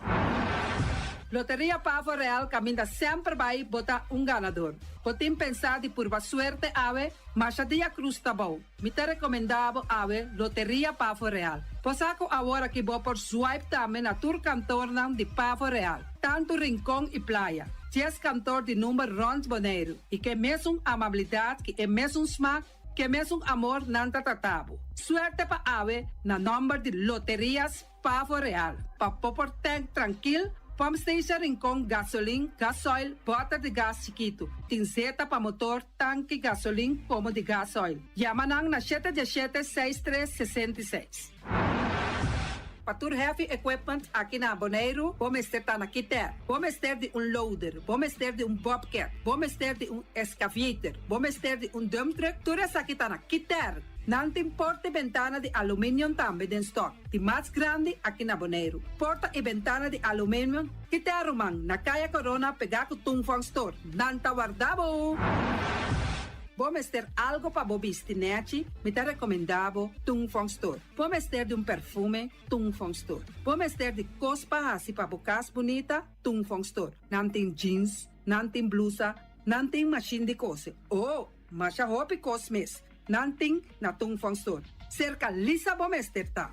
Loteria Pavo Real caminda semper bay bo ta un ganador. Bo tin pensa di purba suerte awe? Masha dia cruz ta bou. Mi ta recomenda bo awe Loteria Pavo Real. Bo sa cu awor aki bo por swipe tambe na tur kantornan di Pavo Real, tanto Rincon y Playa. Dies kantor di number rond Boneiru y ke mesun amabilidad ki e mesun smaak, ke mesun amor nan ta trata bo. Suerte pa awe na nomber di Loterias Pavo Real. Pa bo por tank trankil, pump station Rincon gasolin, gasoil, boter di gas chikitu. Tin zeta pa motor, tanki gasolin komo di gasoil. Yama nan na shete diesshete seis tres 66. Pa tur heavy equipment aki na Boneiru bo mester ta na Kiter. Bo mester di un loader, bo mester di un bobcat, bo mester di un excavator, bo mester di un dump truck, tur esaki ta na Kiter. Nan tin porta i bentana di aluminium tambe den stock, di mas grandi aki na Boneiru. Porta i bentana di aluminium Kiter ruman, na Kaya Corona pegá ku Tung Fong Store. Nan ta warda bo! Bo mester algo pa bo bisti nechi? Mi ta recomenda bo Tung Fong Store. Bo mester di un perfume? Tung Fong Store. Bo mester di cos pa haci pa bo cas bunita? Tung Fong Store. Nan tin jeans, nan tin blusa, nan tin machine di cose. Oh, masha hopi cos mes. Nan tin na Tung Fong Store. Cerca Lisa bo mester ta.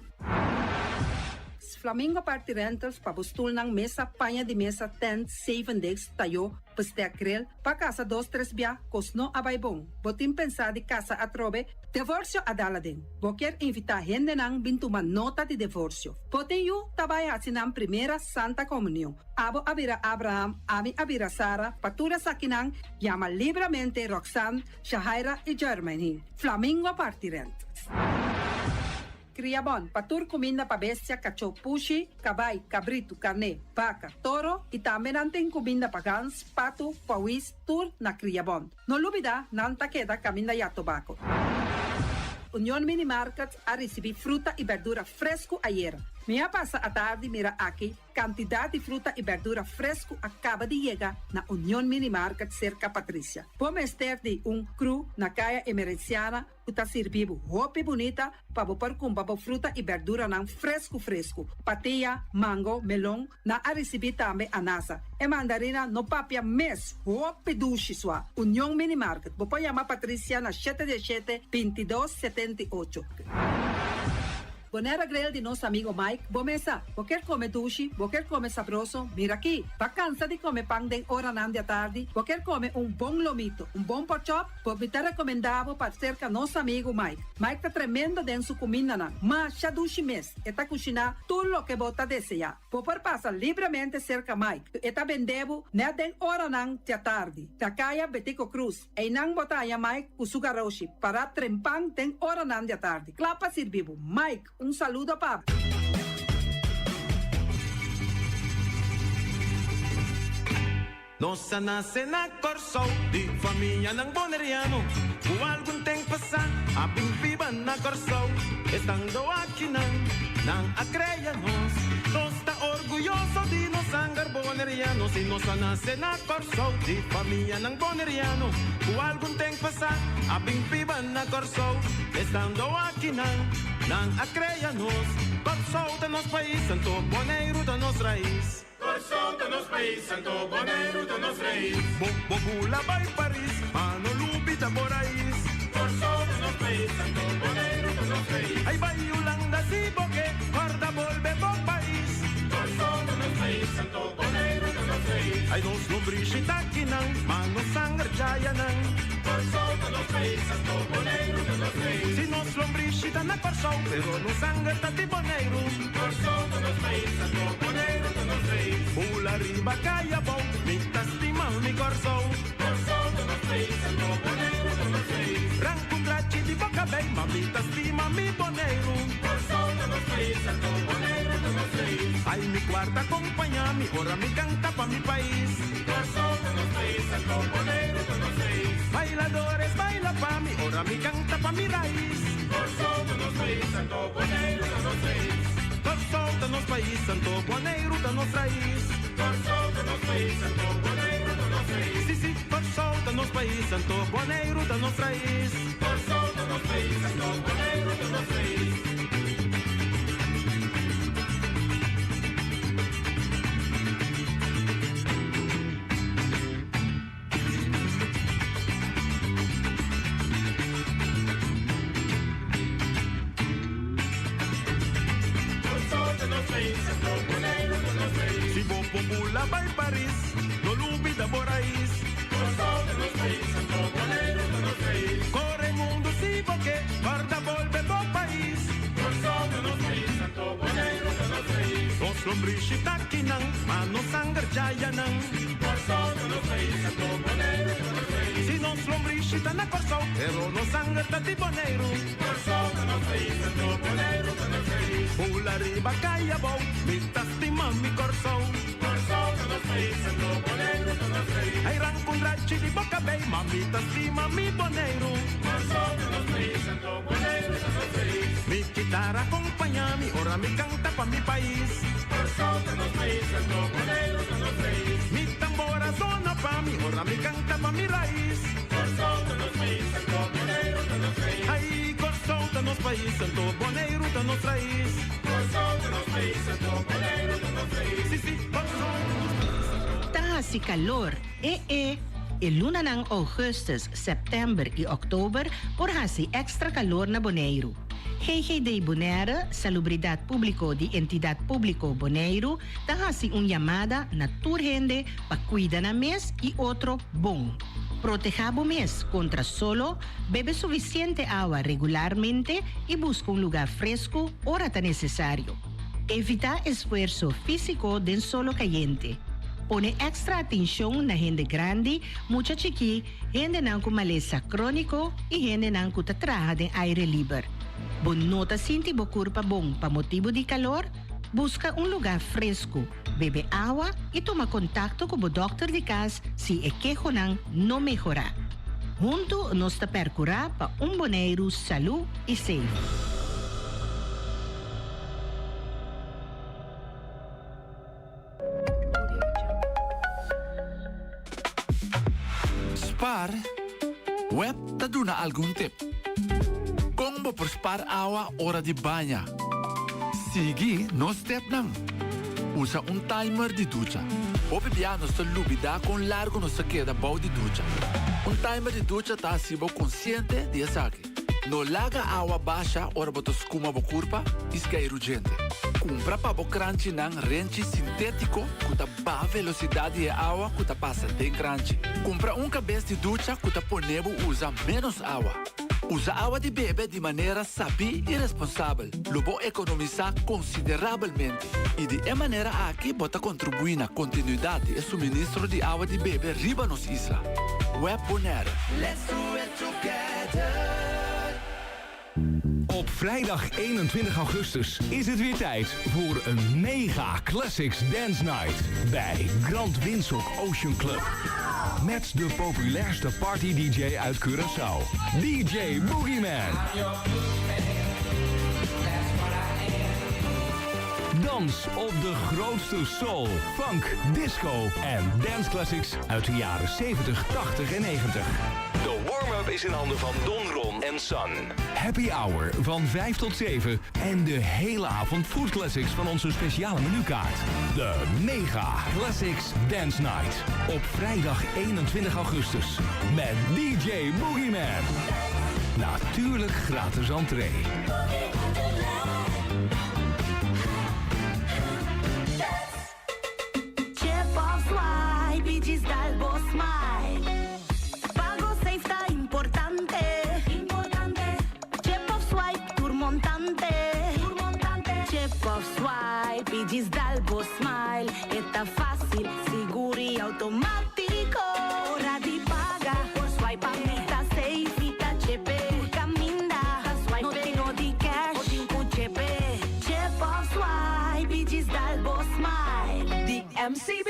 Flamingo Party Rentals pa bo stulnan, mesa, paña di mesa, tent, zevendegs, tayo, bestek grill, pa casa dos tres bia, cos no a bay bon. Bo tin pensa di casa atrobe? Devorcio a dal aden. Bo kier invita hendenan bin tuma nota di devorcio. Bo tin yu ta bay haci nan primera Santa Comunion. Abo a bira Abraham, ami a bira Sara, pa tur esakinan yama libramente Roxanne, Shahaira y Jermaine. Flamingo Party Rentals. Cria bon pa tur cuminda pa bestia, cachó, pushi, cabai, cabritu, carné, baca, toro y tambe nan tin cuminda pa gans, patu, pauwis, tur na Cria Bon. No lubida nan ta keda caminda ya tobaco. Union Mini Market a ricibi fruta y berdura fresco ayera. Mi a pasa atardi mira aki Kantidat di fruta i bèrdura fresku a kaba di yega na Union Mini Market serka Patricia. Bo mester di un kru na Kaya Emerenciana ku ta sirbi bo hopi bunita pa bo por kumpra bo fruta i bèrduranan fresku fresku. Patia, mango, melon, nan a risibí tambe anasa. E mandarina no papia mes, hopi dushi sua. Union Mini Market, bo por yama Patricia na shete diesshete, bintidos, setenti'ocho. Bonera Grill di nos amigo Mike, bo mesa. Bo kier come dushi, bo kier come sabroso, mira aki. Ba cansa di come pan den oranan di atardi, bo kier come un bon lomito, un bon porkchop, bo mi ta recomenda bo pa cerca nos amigo Mike. Mike ta tremendo den su cumindanan, masha dushi mes, e ta cushina tur loke bo ta desea. Bo por pasa libremente cerca Mike, e ta bende bo net den oranan di atardi. Ta caya Betico Cruz. Einan bo ta haña Mike ku su garoshi pará trempan den oranan di atardi, kla pa sirbi bo. Mike, un saludo pa bo. Nos a nase na Kòrsou di famianan boneriano ku algun ten pasá a bin biba na Kòrsou. Estando akinan, nan a krea nos. Nos ta orguyoso di nos sanger boneriano si nos a nase na Kòrsou di famianan boneriano ku algun ten pasá a bin biba na Kòrsou. Estando akinan, nan a krea nos. Kòrsou ta nos pais, anto Boneiru ta nos rais. Kòrsou ta nos pais, anto Boneiru ta nos rais. Bo bo bula bai Paris, ma no lubida bo rais. Kòrsou ta nos pais, anto Boneiru ta nos rais. Ai bai Hulanda si bo ke, kòrda bolbe bo pais. Kòrsou ta nos pais, anto Boneiru ta nos rais. Ai nos lombrishi ta kinan, ma nos sanger djayanan. Kòrsou ta nos pais, anto Boneiru ta nos rais. Si nos lombrishi ta na Kòrsou, pero nos sanger ta di Boneiru. Kòrsou ta nos pais, anto Boneiru ta nos reis. Bula riba kaya bou, mi ta stima mi Kòrsou. Kòrsou ta nos pais, anto Boneiru ta nos reis. Ranka un drachi di bo kabei, ma mi ta stima mi Boneiru. Kòrsou ta nos pais, anto Boneiru ta nos reis. Ai mi kuarta kompañá mi ora mi kanta pa mi pais. Kòrsou ta nos pais, anto Boneiru ta nos reis. Bailadores baila pa mi ora mi kanta pa mi rais. Kòrsou ta nos pais, anto Boneiru ta nos rais. Kòrsou ta nos pais, anto Boneiru ta nos rais. Kòrsou ta nos pais, anto Boneiru ta nos rais. Si, si, Kòrsou ta nos pais, anto Boneiru ta nos rais. Kòrsou ta nos pais, anto Boneiru ta nos rais. Si bo por bula bai Paris, no lubida bo rais. Kore mundu si bo ke, kòrda bolbe bo pais. Nos lombrishi ta kinan, ma nos sanger djayanan. Kòrsou ta nos pais, anto Boneiru ta nos rais. Si nos lombrishi ta na Kòrsou, pero nos sanger ta di Boneiru. Kòrsou ta nos pais, anto Boneiru ta nos rais. Bula riba kaya bou, mi ta stima mi Kòrsou. Kòrsou ta nos pais, anto Boneiru ta nos rais. Ai ranka un drachi di bo kabei, ma mi ta stima mi Boneiru. Kòrsou ta nos pais, anto Boneiru ta nos rais. Mi kitara kompañá mi ora mi kanta pa mi pais. Kòrsou ta nos pais, anto Boneiru ta nos rais. Mi tambora sona pa mi ora mi kanta pa mi rais. Kòrsou ta nos pais, anto. pais, anto Boneiru ta nos rais. Kòrsou ta nos pais, anto Boneiru ta nos rais. Si, si, Kòrsou ta nos pais, anto. Ta hasi kalor, e e. E lunanan ougùstùs, sèptèmber i òktober por hasi èkstra kalor na Boneiru. GGD Bonaire, Salubridat Públiko di Entidat Públiko Boneiru, ta hasi un yamada na tur hende pa kuida nan mes i otro bon. Protehá bo mes kontra solo, bebe sufisiente awa regularmente i buska un lugá fresku ora ta nesesario. Evitá esfuerso físiko den solo kayente. Pone èkstra atenshon na hende grandi, mucha chikí, hendenan ku malesa króniko i hendenan ku ta traha den aire liber. Bo no ta sinti bo kurpa bon pa motibu di kalor? Buska un lugá fresku, bebe awa i tuma kontakto ku bo dòkter di kas si e kehonan no mehorá. Huntu nos ta pèrkurá pa un Boneiru salú i seif. Spar, Web ta duna algun tip. Kon bo por spar awa ora di baña? Sigui nos tepnan. Usa un timer di ducha. Hopi bia nos ta lubida kon largu nos ta keda bou di ducha. Un timer di ducha ta hasi bo konsiente di esaki. No laga awa basha ora bo ta skuma bo kurpa i skeiru djente. Kumpra pa bo kranchinan renchi sintétiko ku ta baha velosidat di e awa ku ta pasa den kranchi. Kumpra un kabes di ducha ku ta pone bo usa ménos awa. Usa awa di bebe di manera sabí i responsabel. Lo bo ekonomisá konsiderabelmente i di e manera aki bo ta kontribuí na kontinuidat di e suministro di awa di bebe riba nos isla. Web Bonaire. Let's do it together. Op vrijdag 21 augustus is het weer tijd voor een mega Classics Dance Night bij Grand Windsor Ocean Club. Met de populairste party DJ uit Curaçao, DJ Boogeyman. Dans op de grootste soul, funk, disco en dance classics uit de jaren 70, 80 en 90. De warm-up is in handen van Don Ron en Sun. Happy Hour van 5 tot 7 en de hele avond food classics van onze speciale menukaart. De Mega Classics Dance Night. Op vrijdag 21 augustus met DJ Boogeyman. Natuurlijk gratis entree. Chip of swipe i djis dal bo smile. Pago safe ta importante. Chip of swipe tur montante. Chip of swipe i djis dal bo smile. E ta fácil, sigur i automátiko. Ora di paga por swipe a mi ta safe. Mi ta chepe tur kaminda. No tin no di cash o tin ku chepe. Chip of swipe i djis dal bo smile. Di MCB.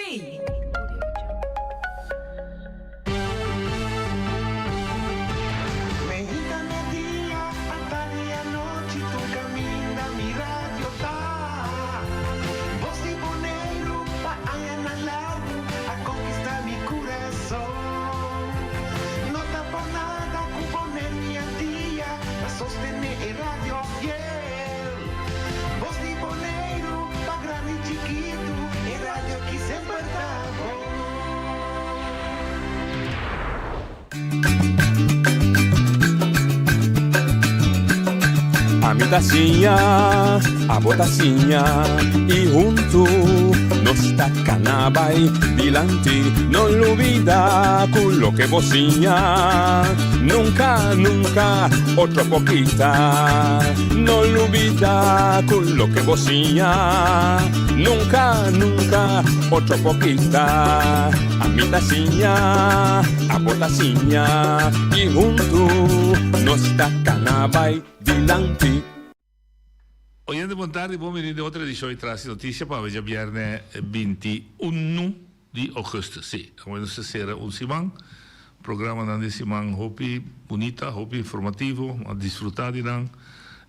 Meinta media, atardi anochi tur caminda mi radio ta. Bos di Boneiru pa añanan largu a conquista mi curason. No ta por nada cu Boneiru y Antia ta sostene e radio fiel. Bos di Boneiru pa grandi y chikitu e radio aki semper ta bon. Ami ta siña, abo ta siña y huntu nos ta cana bay dilanti. No lubida cu loke bo siña nunca, nunca otro por kita. No lubida cu loke bo siña nunca, nunca otro por kita. Ami ta siña, abo ta siña y huntu nos ta cana bay dilanti. Oyente bon tardi, bon bini den otro edicion di Tras di Noticia pa awe djabierne 21 di augustus. Si, awe nos ta cera un siman, programanan di siman hopi bunita, hopi informativo, a disfruta di nan,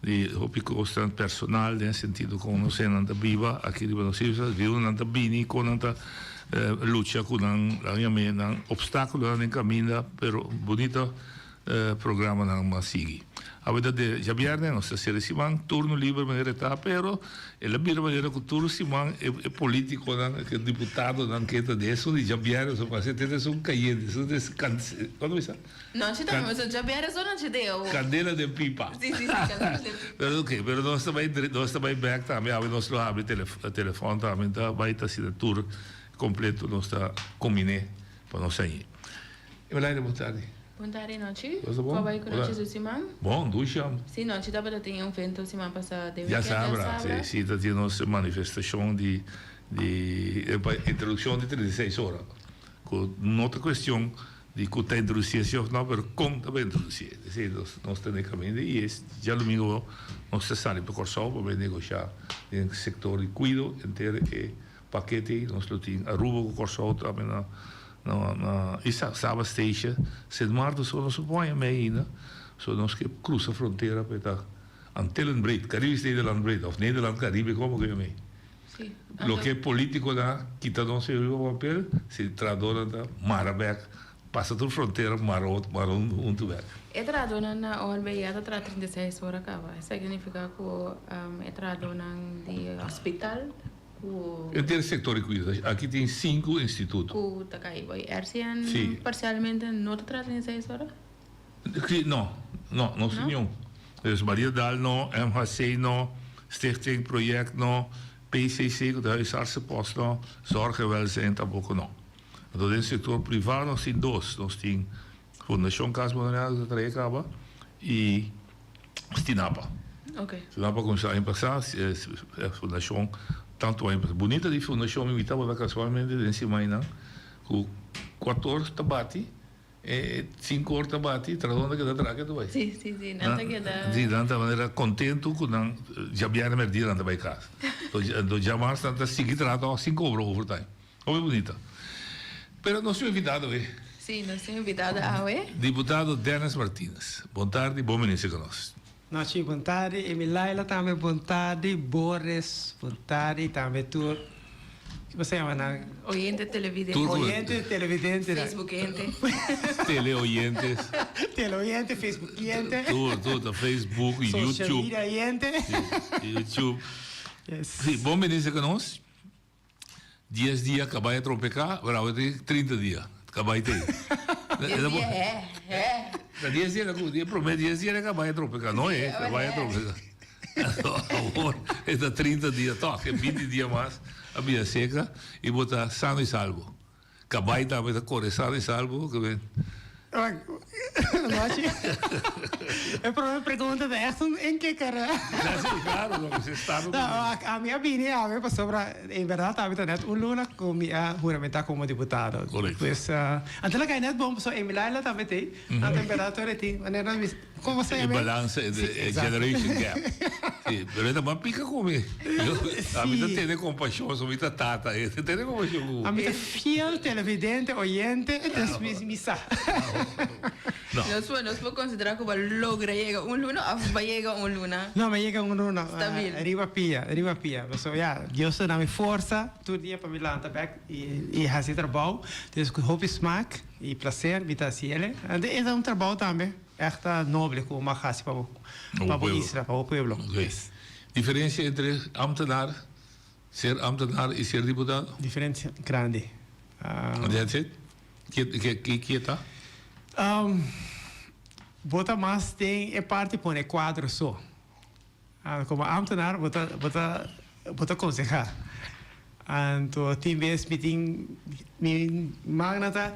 di hopi cosnan personal den sentido con nos hendenan ta biba aki riba nos isla, di unda nan ta bini, con nan ta lucha cu nan, nan yam'e nan obstaculonan den caminda, pero bunita. Programanan mas sigui. Awe ta de djabièrnè, nos ta sera e siman, turno liber manera e ta, pero el a bira manera ku tur siman e e politikonan, e diputadonan ke ta den esun di djabièrnè so pasa te esun kayente, esun des kan, kono bisa? Nochi tambe, pasobra djabièrnè so nochi den awo. Kandela den pipa. Si, si, si, kandela den pipa. Pero ok, pero nos ta bai nos ta bai bèk tambe, awe nos lo habri telefòn tambe, ta bai ta asina tur kompleto nos ta kombiné pa nos hañi. Emelaine, bon tardi. Bon tardi Nochi. Cosa bon? Con bai cu Nochi su siman? Bon, dushi am. Si, Nochi tabata tin un evento siman pasa den Ya weekend sabra, si, si, ta tin nos manifestacion di di pa introduccion di 36 ora. Cu no ta cuestion di cu ta introduci si of no, pero con ta bay introduci. Esey nos nos ta den caminda y es djadomingo nos ta sali pa Corsou pa bay negocia den sector di cuido enter e Pakete ei nos lo tin Aruba ku Kòrsou tambe na na i Saba Station. Sint Maarten so nos a pon mei ainda. So nos ke krusa frontera pa e ta Antillen breed, Caribisch Nederland breed òf Nederland Caribe komo ke mei. Loke politikonan kita nos ei riba papel si trahadornan ta mara bèk pasa tur frontera mara otro mara huntu bèk. E trahadornan na OLB ya ta traha 36 ora kaba. Esaki nifiká ku e trahadornan di hospital Ku. Henter sector di cuido. Aki tin sinku instituto. Ku ta kai bo. I RCN Sí. parcialmente no ta traha 36 ora? Sí, no. No, no tin niun. Dus Maria Daal no, MHC no, Stichting Project no, PCC ku ta huisartsenpost no, Zorg en Welzijn tampoco no. Anto den sector priva nos tin dos. Nos tin Fundacion Cas Boneriano ku ta traha kaba i Stinapa. Stinapa kuminsá aña pasá, e fundashon tantu aña pasá. Bunita di fundashon mi tabata kasualmente den simannan ku kuator ta bati, sinku or ta bati, trahadónan ta keda traha ketu bai. Sí, sí, sí, nan ta keda. Sí, nan ta manera kontentu ku nan djabièrnè mèrdia nan ta bai kas. Anto djamars nan ta sigui traha tòg sin kobra overtime. Hopi bunita. Pero nos tin un invitado awe. Sí, nos tin un invitado awe. Diputado Dennis Martinez. Bon tardi, bon bini cu nos. Nochi, bon tardi. Emi Laila tambe bon tardi. Boris, bon tardi. Tambe tur, ki bo sa yama nan? Oyente televidente. Oyente televidente. Facebookente. Teleoyentes. Teleoyente, Facebookiente. Tur, tur, ta Facebook, YouTube. Social media oyente. YouTube. Yes. Sí, bon bini cu nos. Dies dia cabai a trompeca, pero awe tin 30 dia cabai ta ei. Dies dia he, he. Ta dies dia cu e prome dies dia cabai a trompeca, no he, cabai a trompeca. Awor e ta 30 dia toch, e 20 dia mas a bira seca y bo ta sano y salvo. Cabai tambe ta core sano y salvo, ke men. Nochi. E prome pregunta ta echt un inkikker. Ja, sí, claro, lo que se está No, ami a bini awe pasobra en berdad ami ta net un luna cu mi a huramenta como diputado. Correcto. Pues, anto lo cay net bon pasobra Emilaila tambe t'ey. Anto en berdad tur e tin manera mi Como se E llama? balansa, e Sí, e exacto. generation gap. Sí, pero e ta mas pica cu mi. Ami ta Sí. tene compasion, so mi ta tata. E ta tene compasion cu Ami ta fiel televidente, oyente, dus mi, mi sa. No. Nos por, nos por considera cu bo a logra yega un luna of bo a yega un luna? No, mi a yega un luna. Stabil. Riba pia, riba pia. Pasobra ya, Dios ta dami forsa tur dia pa mi lanta bek y, y haci trabou. Dus cu hopi smaak y placer mi ta haci ele. E ta un trabou tambe. Echt ta noble cu bo mag haci pa bo pa bo isla, pa bo pueblo. Ok. Diferencia entre ambtenaar, ser ambtenaar y ser diputado? Diferencia grandi. That's it? Ke ke ke ta? Bo ta mas den e parti pone cuadro so. Como ambtenaar bo ta bo ta bo ta conseha. Anto tin bes mi tin mi magna ta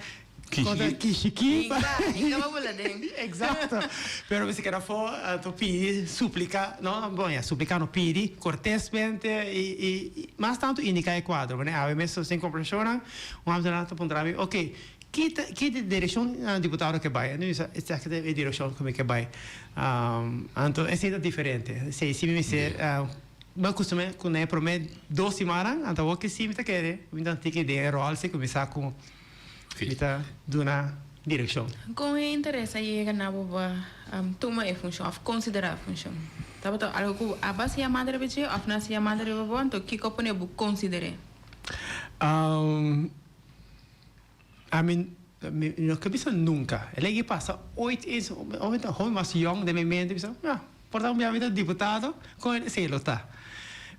contra kishiki. Hinka, hinka pa bula den. Exacto. Pero mi si keda afo anto pidi suplica no bon ya suplica no pidi cortesmente y y mas tanto indica e cuadro. Manera awe mes nos tin conversacionnan un ambtenaar ta puntra mi ok Ki ta ki ta direccion diputado ke bai? Mi bisa esaki ta e direccion ku mi ke bai. Anto esei ta diferente. Esei si mi mester mi a kustum'é ku na e promé dos simannan anto awor ke si mi ta kere mi ta tiki den e ròl si ku mi sa ku mi ta duna direccion. Kon e interes a yega na bo pa tuma e funshon òf konsiderá e funshon? Tabata algu ku aba a siña manda riba dje òf no a siña manda riba bo? Anto kiko a pone bo konsider'é? Ami. Mi no ke bisa nunca. E ley pasa ooit eens, of mi ta hopi mas yong den mi mente bisa, ya, por ta un bia mi ta diputado, con esey lo ta.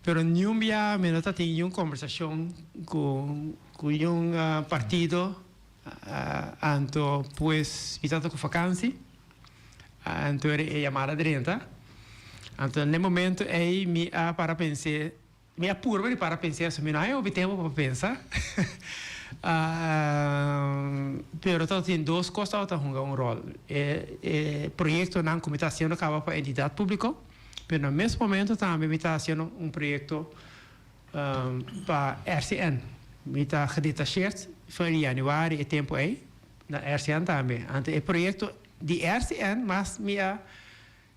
Pero niun bia mi no ta tin niun conversacion cu cu niun partido, anto pues mi tabata cu vakantie, anto e yamada drenta, anto na e momento ey mi a para pense. Mi a purba di para pensa eso, mi no haña hopi tempu pa pensa. Pero tabatin dos kos tabata hunga un ròl. E e proyektonan ku mi ta hasiendo kaba pa entidat públiko, pero na mes momento tambe mi ta hasiendo un proyekto pa RCN. Mi ta gedetasheerd for di yanüari e tempu ei na RCN tambe. Anto e proyekto di RCN mas mi a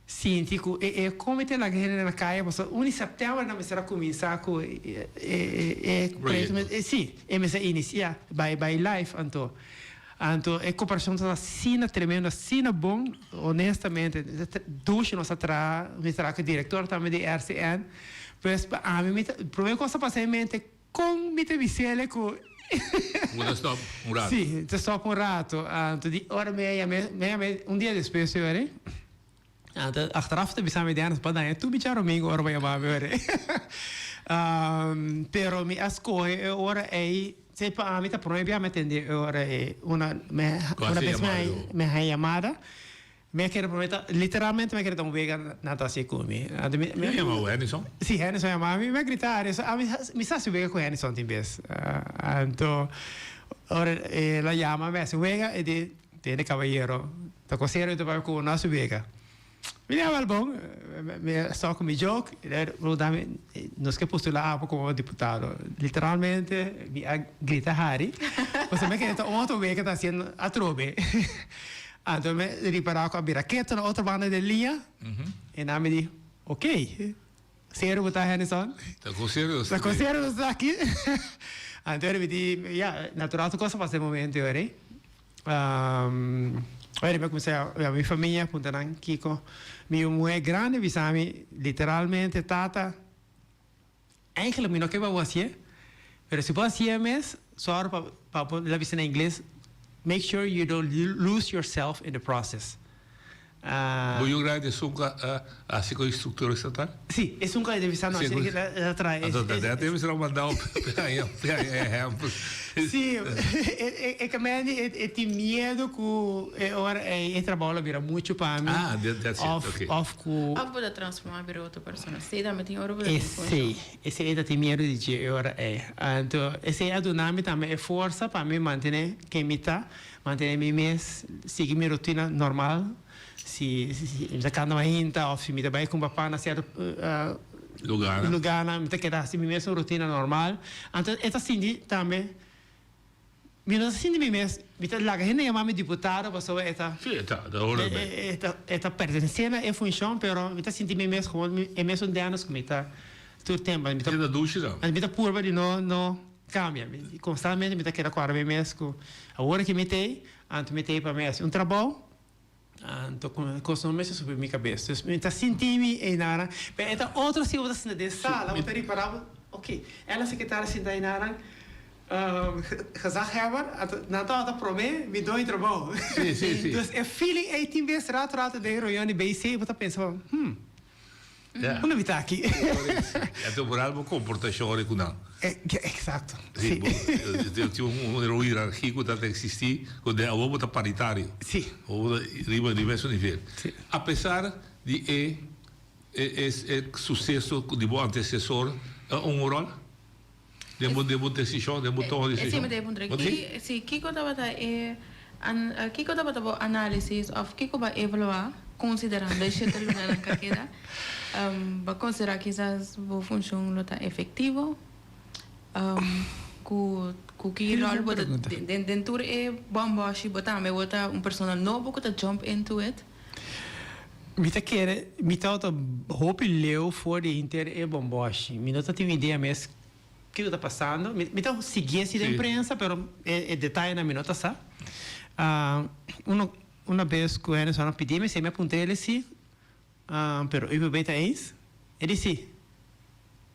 Sinti ku e e komite laga hende na kaya pasobra un di sèptèmber nan mester a kuminsá ku e e proyekto si e mester a inisiá bai bai live anto anto e koperashon ta asina tremendo asina bon honestamente dushi nos a traha mi a traha ku e direktor tambe di RCN pues pa ami mi ta prome kos ta pasa den mente kon mi ta bis'el ku Bo ta stòp un rato. Si ta stòp un rato anto di ora mi a yam'é mi a yam'é un dia despues yori. Anto achteraf ta bisa mi Dennis pa daña tur mi djadomingo ora bo yama mi ora. Pero mi a scoge e ora ey, si pa ami ta prome bia mi a tende e ora ey. Una una bes mi haña yamada, mi a kere prome ta literalmente mi a kere ta un wega nan ta haci cu mi. Anto mi Mi a yama bo Hennyson? Si Hennyson yama mi, mi a grita ariba, ami mi sa haci wega cu Hennyson tin bes. Anto ora el a yama mi a haci wega e di. Tene cabayero ta cosero y ta papia cu no a su bega. Mi di awel bon, mi a stop cu mi joke y el a pregunta mi, nos ke postula abo como diputado. Literalmente mi a grita hari, pasobra mi a kere ta un otro wega ta haciendo atrobe. Anto mi a ripara cu a bira keto na otro banda di e liña y nan mi di, ok, serio bo ta Hennyson? Ta con serio nos ta aki. Ta con serio nos ta aki. Anto mi di, ya, natural tur cos a pasa e momento ey. Ora mi a cuminsa yama mi famia puntra nan kico mi yu muhe grandi bisa mi literalmente tata eigenlijk mi no ke pa bo hacié pero si bo hacié mes sòru pa pa bo el a bisa na ingles make sure you don't lose yourself in the process. Bo yu grandi esun ku a hasi ku e struktura estatal? Si, esun ku a entrevistá nos, el a traha. Anto ta dèt e mester a mandá un peña ehèmpel. Si, e kaminda e tin miedu ku e ora ei e trabou lo bira muchu pa mi. Ah, that's it, oké. Òf ku. Òf bo ta transformá bira otro persona. Esei tambe tin ora bo ta tin funshon. Esei, esei e ta tin miedu di dje e ora ei. Anto esei a duna mi tambe e forsa pa mi mantené ken mi ta. Mantené mi mes, sigui mi rutina normal. Si mi ta kanta mainta òf si mi ta bai ku papá na sierto lugánan, mi ta keda hasi mi mes un rutina normal. Anto e ta sinti tambe, mi no ta sinti mi mes, mi ta laga hende yama mi diputado pasobra e ta, e ta pertenesé na e funshon, pero mi ta sinti mi mes komo e mesun Dennis ku mi ta tur tempu. Mi ta purba di no. Cambia. Mi constantemente mi ta keda corda mi mes cu awor ki mi t'ey, anto mi t'ey pa mi haci un trabou, anto cos no mester subi mi cabes. Dus mi ta sinti mi eynara, pero e ta otro si bo ta sinta den sala, bo ta ripara bo, ok, ela secretaria sinta eynara, gezaghebber, anto nan tabata prome mi doño trabou. Dus e feeling ey tin bes rato rato den reunion di BC bo ta pensa, hmm. Unda mi ta aki? Anto por algo comportacion ora cu nan. Exacto. Si. Tin un hierarchia cu ta existi cu den awor bo ta paritario. Si. Awor bo ta riba di mesun nivel. Si. A pesar di e e suceso di bo antecesor a un rol den bo den bo decision den bo toma decision. Esei mi ta e puntra. Ki si kiko tabata e kiko tabata bo analisis of kiko bo a evalua konsiderando e shete lunanan ka keda bo a konsidera kisas bo funshon lo ta efektivo ku ku ki rol bo ta den den tur e bòmbòshi bo tambe bo ta un persona nobo ku ta jump into it. Mi ta kere, mi tabata hopi leu for di henter e bomboshi. Mi no ta tin idea mes kiko ta pasando. Mi mi ta sigui si den prensa, pero e e detayenan mi no ta sa. Uno una bes ku Henderson a pidi mi, si mi a puntra el si, pero UPB ta eens? E di si.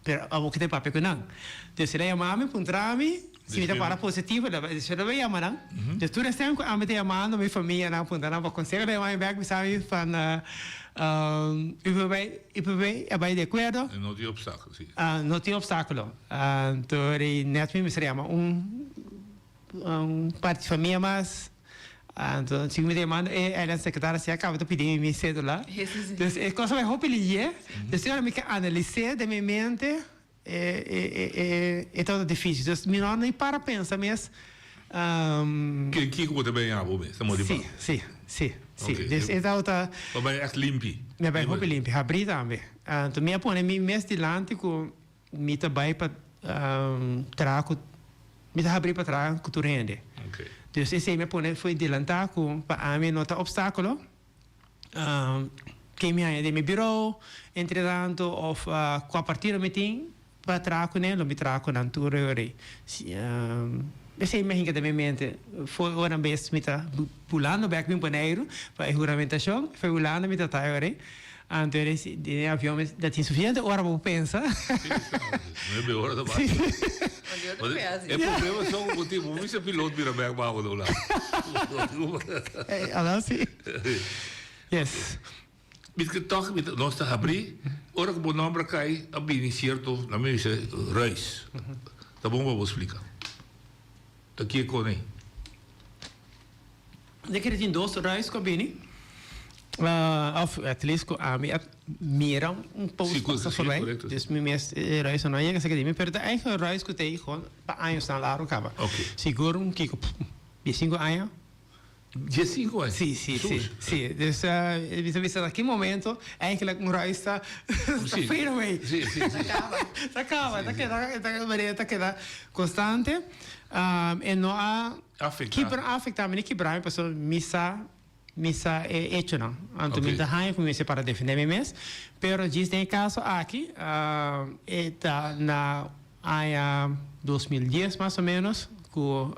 Pero abo ke ta papia ku nan. Dus el a yama mi, puntra mi. Si mi ta para positivo, despues lo bai yama nan. Dus tur esnan ku ami ta yamando mi famianan puntra nan pa konseho, lo yama mi bek bisa mi van UPB, UPB a bai di akuerdo. No tin opstákulo, si. No tin opstákulo. Anto net mi mester yama un un parti famia mas. Anto si mi ta yamando e eiland sekretario si a kaba ta pidi mi mi sédula. Dus e kos a bai hopi liye. Dus ora mi ke analis'é den mi mente. E tabata dificil. Dus mi no ni para pensa mes. Ken kiko bo ta bay abo mes ta motiva? Si, si, si, si. Dus e tabata. Bo bay echt limpi? Mi a bay hopi limpi, habri tambe. Anto mi a pone mi mes dilanti ku mi ta bay pa traha ku, mi ta habri pa traha ku tur hende. Dus esei mi a pone fo'i delanta ku pa ami no ta obstaculo. Ken mi haña den mi birou entretanto of kua partido mi tin pa traha kuné lo mi traha ku nan tur e ora ei. Esei mi a hinka den mi mente for ora bes mi ta bulando bek bin Boneiru pa e huramentashon for Hulanda mi ta ta e ora ei anto e den e avion mi ta tin sufisiente ora pa bo pensa. Nuebe ora ta basta. E problema son ku bo tin bo mester pilot bira bek pa bo na Hulanda. Alò si. Yes. Miske tòg mi ta, nos ta habrí, ora ku bo nòmber a kai, a bini sierto, na mi bisa, ruis. Ta bon pa bo splika. Ta kie kon ei? Mi kere tin dos ruis ku a bini, òf at least ku ami a mira un post pasa forbij. Dus mi mes e ruis no a yega serka di mi, pero ta eigen ruis ku ta ei gewoon pa añosnan largu kaba. Sigur un kiko diesinku aña. Diesinku aña? Sí, sí, sí, sí. Dus mi ta bisa na ki momento eigenlijk un ruis ta ta fade away. Sí, sí, sí. Ta kaba, ta keda, ta manera ta keda constante. E no a Afecta. kibra, afecta mi ni kibra mi pasobra mi sa, mi sa e echonan. Anto mi ta haña ku mi mester para defende mi mes. Pero djis den e kaso aki e ta na aña 2010 mas o menos ku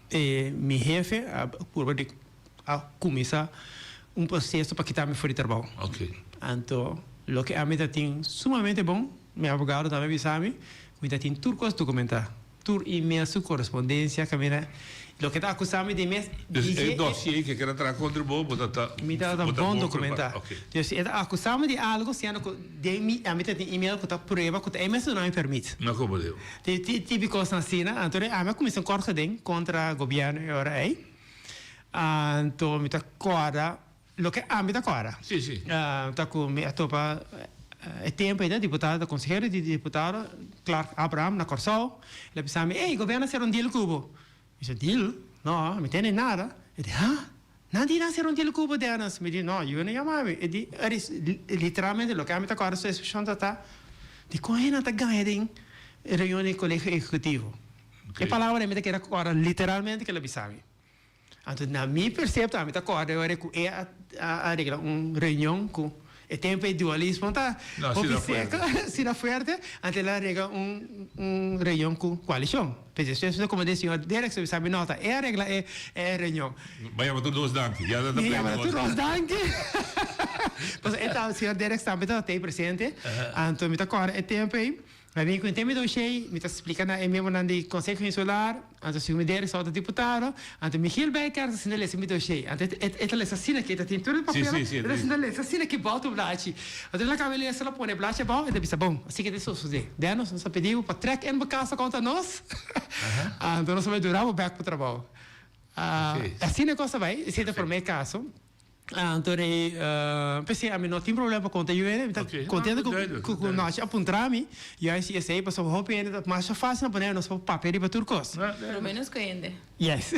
E mi hefe a purba di a cuminsa un proceso pa kita mi for di trabao. Anto loke ami ta tin sumamente bon, mi abogado tambe a bisa mi, mi ta tin tur cos documenta, tur email, su correspondencia caminda, loke ta acusa mi di mes. Dus e dossier ke keda traha contra bo, bo ta ta. Mi ta ta bon documenta. Dus e ta acusa mi di algo siendo cu den mi, ami ta tin email cu ta prueba cu ta e mes duna mi permit. No como deo. Tin tipi kosnan asina. Anto de ami a kuminsá un kort geding kontra gobièrnu e ora ei. Anto mi ta kòrda loke ami ta kòrda. Sí, sí. Ta ku mi a topa e tempu ei ta diputado, ta konsehero di diputado Clark Abraham na Kòrsou. El a bisa mi, Ey, gobièrnu a sera un deal ku bo. Mi bisa, Deal? No, mi tende nada. E di, Ha? Nan di nan sera un deal ku bo, Dennis. Mi di, No, yu no yama mi. E di, literalmente loke ami ta kòrda su ekspreshon ta ta, Dikon hende nan ta gaña den reunion di Kolegio Ehekutivo? E palabra ei mi ta keda kòrda literalmente ke el a bisa mi. Anto na mi persepto ami ta kòrda e ora ku e a aregla un reunion ku e tempu e dualismo ta hopi seko, asina fuerte, anto el a regla un un reunion ku koalishon. Pues despues mi ta komprendé señor Derek a bisa mi no ta e a regla e e reunion. Bo a yama tur nos danki. Ya ta yama tur nos danki. Pasobra e ta señor Derek tambe tabata ei presente. Anto mi ta kòrda e tempu ei. Mi a bin ku mi doshé, mi ta splika na e miembronan di Konseho Insular, anto si mi Derek tabata diputado, anto Michiel Bijkerk ta sinta lesa mi doshé. Anto e ta lesa asina aki, e ta tin tur e papel, e ta sinta lesa asina aki bou tur blachi. Anto el a kaba e lesa, el a pone e blachi abou, e ta bisa, Bon, asina ke ta sosodé. Dennis, nos a pidi bo pa trèk in bo kasa kontra nos, anto nos a bai dura bo bèk pa trabou. Asina e kos a bai, esei ta e promé kaso. Anto rei p'esei ami no tin problema pa konta yu hende. Mi ta kontento ku ku Nochi a puntra mi juist di esei pasobra hopi hende ta masha fásil na pone nos por papia riba tur kos. Por lo menos ku hende. Yes.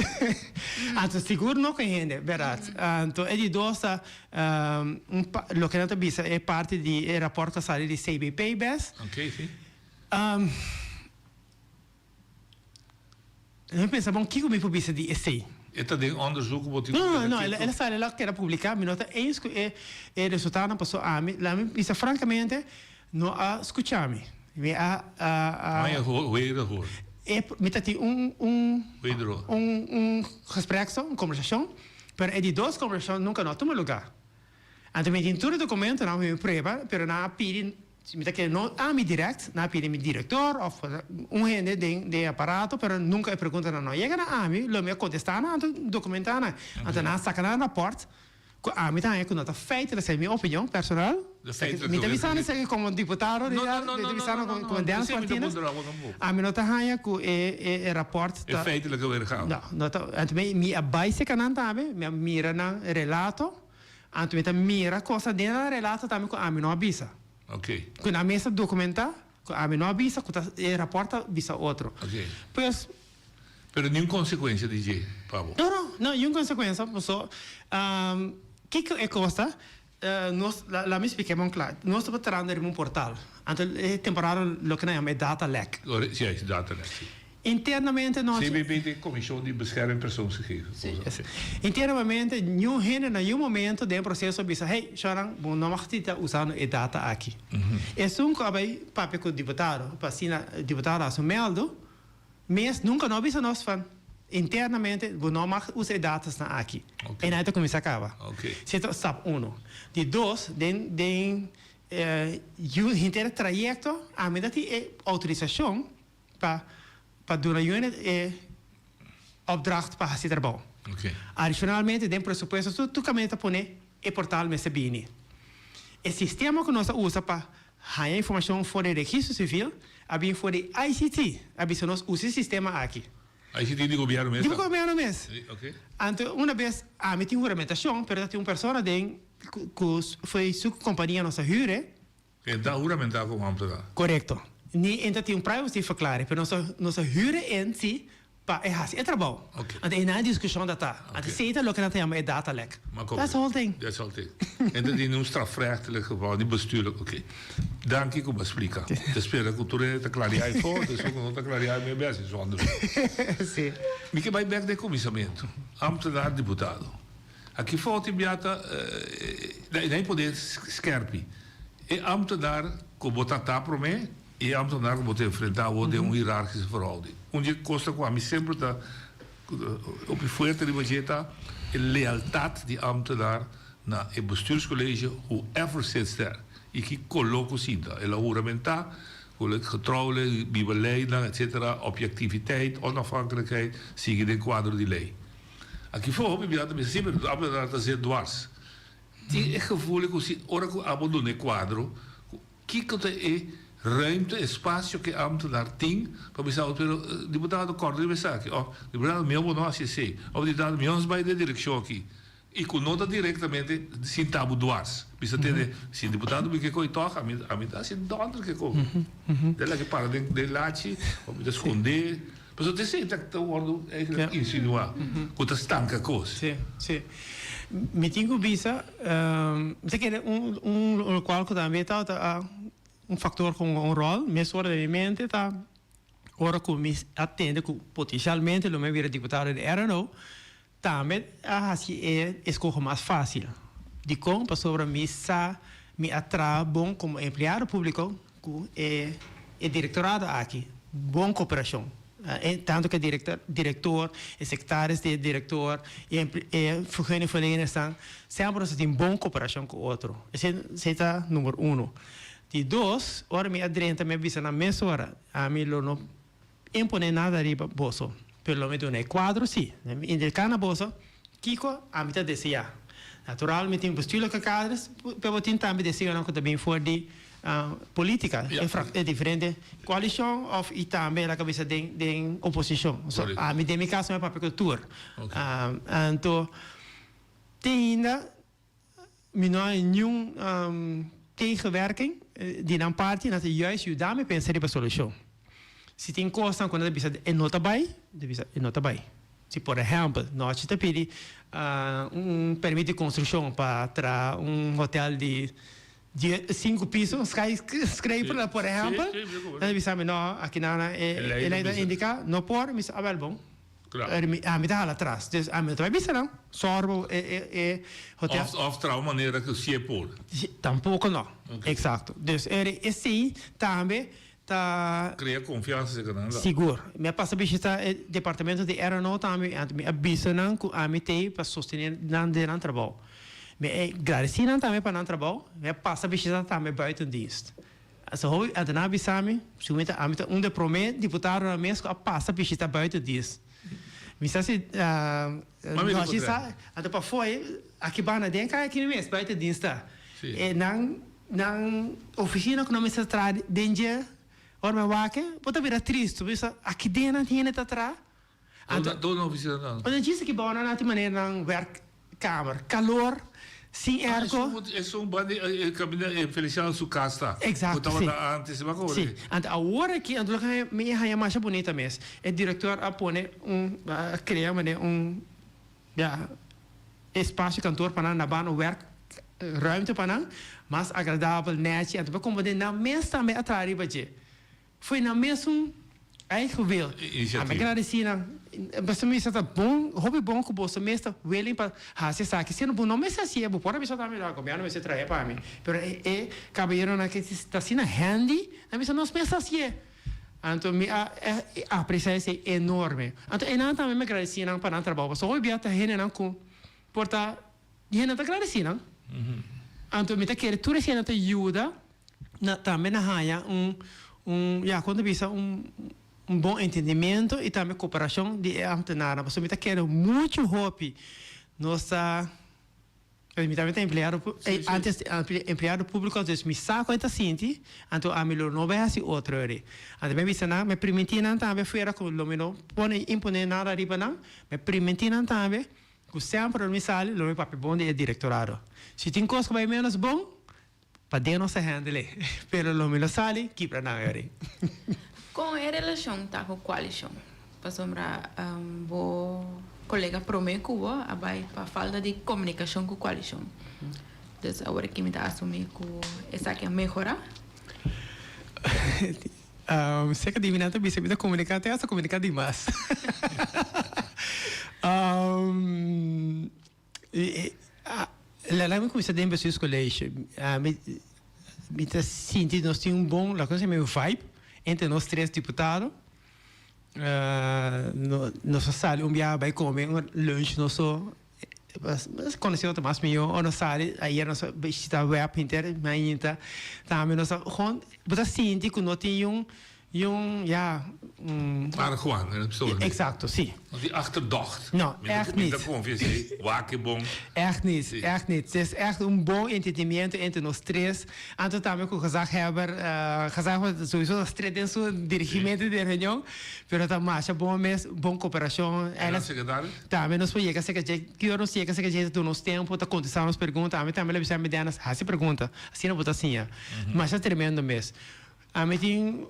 Anto sigur no ku hende, bèrdat. Anto e di dos ta un loke nan ta bisa e parti di e rapòrt ku a sali di CBP bes. Oké, si. Mi pensa, bon, kiko mi por bisa di esei? E ta den onderzoek ku bo tin ku No, no, no, keda el a ketu? sali, el a keda publiká. Mi no ta eens ku e e resultadonan pasobra ami, laat mi bisa frankamente, no a skucha mi. Mi a, a, a. Maya hoor. E, mi ta tin un, un, Wederhoor. un, un gesprek so, un kombersashon, pero e di dos kombersashon nunka no a tuma lugá. Anto mi tin tur e dokumentonan ku mi prueba, pero nan a pidi. Mi ta kere no ami direct, nan a pidi mi director of un hende den den e aparato, pero nunca e preguntanan no a yega na ami, lo mi a contesta nan anto documenta nan. Anto nan a saca nan rapport cu ami ta haña cu no ta feitelijk, esei mi opinion personal, mi ta bisando esaki como diputado, mi ta bisando como Dennis Martinez, ami no ta haña cu e e rapport ta. E feitelijke weergave. No, no ta, anto mi a bay seca nan tambe, mi a mira nan relato. Anto mi ta mira cosa den nan relato tambe cu ami no a bisa. Ok. Cu nan mes ta documenta cu ami no a bisa cu ta e rapport ta bisa otro. Ok. Pues. Pero niun consecuencia di dje pa bo? No, no, no, niun consecuencia paso kico e cos ta nos la mi splica bon cla nos ta trahando riba un portal anto e temporada loke nan yama e data lek. Si, e data lek si. Internamente nos. CBB ta e Comishon di Bescherming Persoonsgegevens. Si. Internamente niun hende na niun momento den e proseso a bisa, hey, shornan, bo no mag ta usando e data aki. Esun ku a bai papia ku diputado pa asina diputado hasi un meldo, mes nunka no a bisa nos van internamente bo no mag usa e datasnan aki. E nan ta kuminsá kaba. Si ta stap uno. Di dos, den den henter e trayekto ami ta tin e outorisashon. Pa pa duna unit e opdracht pa hasi trabou. Adicionalmente den presupuesto tur tur caminda ta pone e portal mester bini. E sistema cu nos a usa pa haña informacion for di registro civil a bin for di ICT a bisa nos usa e sistema aki. ICT di gobierno mes ta? Di gobierno mes. Anto una bes ami tin huramentacion pero ta tin un persona den cu foi su compania nos a hure. E ta huramentá komo ambtenaar. Korekto. Ni e ta tin un privacy verklaring, pero nos a nos a hür e en si pa e hasi e trabou. Oké. Anto einan e diskushon ta ta. Anto esei ta loke nan ta yama e data lek. Ma korekto. That's the whole thing. That's the whole thing. E ta tin un strafrechtelijk geval, ni bestuurlijk. Oké. Danki ku bo a splika. Ta spera ku tur hende ta klariá e foto, esun ku no ta klariá mi a bes e zonder. Si. Mi ke bai bèk den kuminsamentu. Ambtenaar, diputado. Aki fout bia ta na e poder skerpi. E ambtenaar ku bo ta ta promé i e ambtenaar ku bo ta enfrentá awor den un hierarkische verhouding. Un di e kosnan ku ami semper ta hopi fuerte riba dje ta e lealtat di ambtenaar na e bestuurscollege whoever sits there i ki koló ku sinta. El a huramentá ku el getrouwelijk biba leinan etcetera, objectiviteit, onafhankelijkheid, sigui den kuadro di lei. Aki for hopi bia ta bisa si, pero ambtenaar ta ser dwars. Tin e gevoel ku si ora ku abo duna e kuadro, ku kiko ta e ruimte, espasio ku e ambtenaar tin pa bisa abo, pero diputado kòrda riba esaki, òf diputado mi abo no hasi esei, òf diputado mi nos bai den e direkshon aki. I ku no ta direktamente sinta bo dwars. Bisa tende, si diputado bin ke koi tòg, ami ami ta hasi dònder ke koi. Den laga para den den lachi, òf mi ta skondé. Pasobra ta esei ta ta wòrdu eigenlijk insinuá, ku ta stanka kos. Sí, sí. Mi tin ku bisa, mi ta kere un un lokual ku tambe ta ta un faktor ku hunga un ròl mesora den mi mente ta ora ku mi a tende ku potensialmente lo mi a bira diputado di RNO, Tambe a hasi e eskoho mas fásil. Dikon? Pasobra mi sa mi a traha bon komo empleado públiko ku e e direktorado aki. Bon koperashon. Tantu ku e direktor, e sekretaris di e direktor, e e vergunningverlenersnan, semper nos a tin bon koperashon ku otro. Esei esei ta number uno. Di dos, ora mi a drenta mi a bisa nan mesora, ami lo no Imponé nada riba boso, pero lo mi duna e kuadro sí. Mi indiká na boso kiko ami ta deseá. Natural, mi tin bestuurlijke kaders, pero bo tin tambe deseonan ku ta bin for di polítika, e diferente koalishon òf i tambe laga bisa den den oposishon. So, ami den mi kaso mi a papia ku tur. Anto, te ainda. Mi no hay niun tegenwerking di nan parti, nan ta juist yuda mi pensa riba solucion. Si tin cosnan cu nan ta bisa e no ta bay, nan ta bisa e no ta bay. Si por ehempel nochi ta pidi un permit di construccion pa traha un hotel di cinco piso, skyscraper por ehempel, nan ta bisa mi no, aki nan e ley ta indica no por, mi bisa awel bon. Ami ta hala atras. Dus ami no ta bai bisa nan. Sòru bo e hotel. Òf traha un manera ku si e por. Tampoko no. Eksakto. Dus esei tambe ta. Krea konfiansa serka nan. Sigur. Mi a pasa bishita e departamento di RNO tambe anto mi a bisa nan ku ami t'ei pa sostené nan den nan trabou. Mi a gradisí nan tambe pa nan trabou. Mi a pasa bishita tambe buitendienst. So hopi anto nan a bisa mi, si mi ta ami ta un de prome diputadonan mes ku a pasa bishita buitendienst. Mi sa si nochi sa, anto pafó ei aki banda den kaya aki mes buitendienst ta. E nan nan oficina ku nan mester traha den dje ora mi a wak e bo ta bira tristu, bo bisa aki den nan hende ta traha. Anto Dónde oficina nan? Nan djis aki bou nan nan tin manera nan werkkamer, kalor, sin airco. Esun banda e caminda e Feliciano su cas ta. Exacto, si. Cu tabata antes, bo a Si, anto awor aki, anto loke mi a haña masha bunita mes, e director a pone un, a crea manera un, ya, espacio kantoor pa nan, na banda un werk ruimte pa nan, mas agradabel, nechi, anto bo comprende nan mes tambe a traha riba dje. Foi nan mesun eigen wil. Iniciativa. Ami agradeci nan. Pasobra mi bisa ta bon, hopi bon cu boso mes ta willing pa haci esaki. Siendo bo no mester haci'e, bo por a bisa tambe, no, gobierno mester trae pa mi. Pero e e caballeronan aki ta asina handy, nan bisa nos mes haci'e. Anto mi a aprecia esey enorme. Anto eynan tambe mi agradeci nan pa nan trabao. Pasobra hopi bia ta hendenan cu por ta, hende ta agradeci nan. Anto mi ta kere tur esey nan ta yuda. na tambe na haña un un ya kon ta bisa un un bon entendimiento y tambe cooperacion di e ambtenarnan pasobra mi ta kere mucho hopi nos ta mi tambe ta empleado antes empleado publico dus mi sa kon e ta sinti anto ami lo no bay haci otro eri anto mi a bisa nan mi a priminti nan tambe fuera cu lo mi no pone impone nada riba nan mi a priminti nan tambe cu semper ora mi sali lo mi papia bon di e directorado si tin cos cu bay menos bon Pa den nos a handle, pero lo mi lo sali kibra nan eri. Kon e relashon ta ku koalishon? Pasobra bo kolega promé ku bo a bai pa falta di komunikashon ku koalishon. Dus awor aki mi ta asumí ku esaki a mehorá. Seka di mi nan ta bisa mi ta komuniká te asta komuniká dimas. Laga mi kuminsá den bestuurscollege. Mi mi ta sinti nos tin un bon, laga nos yama un vibe entre nos tres diputado. Nos a sali un biaha bai kome un lunch nos so, konosé otro mas mihó. Ora nos sali, ayer nos a bishita web henter mainta. Tambe nos a gewoon, bo ta sinti ku no tin un Jong, ja. Argwaan, en het Exacto, sí. No tin achterdocht. No, echt niet. Mi ta confia esey, wak e bon. Echt niet, echt niet. Het is echt un bon entendimiento entre nos tres. Anto tambe cu gezaghebber, gezaghebber sowieso ta stret den su dirigimento di e reunion, pero ta masha bon mes, bon cooperacion. En e secretario? Tambe nos por yega cerca dje, ki ora nos yega cerca dje ta duna nos tempo, ta contesta nos pregunta. Ami tambe lo bisa mi Dennis, haci pregunta, asina bo ta siña. Masha tremendo mes. Ami tin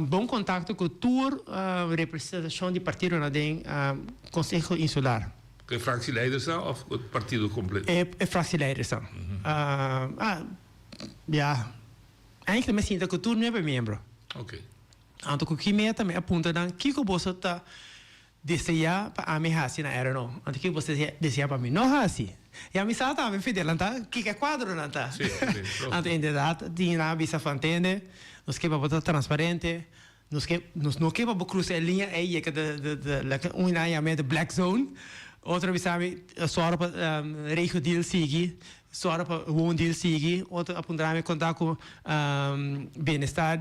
bon kontakto ku tur representashon di partidonan den Konseho Insular. Ku e fraksileidersnan òf ku e partido kompleto? E fraksileidersnan. Ya, eindelijk mi sinta ku tur nuebe miembro. Oké. Anto ku ki meta mi a puntra nan kiko boso ta Deseá pa ami hasi na RNO. Anto kiko bo deseá pa mi no hasi? Ya mi sa tambe Fidel nan ta kiko e kuadronan ta. Anto inderdat tin nan a bisa van tende, nos ke pa bo ta transparente, nos ke nos no ke pa bo krusa e liña ei yega de de de leke un nan a yama de black zone. Otro a bisa mi sòru pa regio deal sigui, sòru pa woondeal sigui, otro a puntra mi konta ku bienestar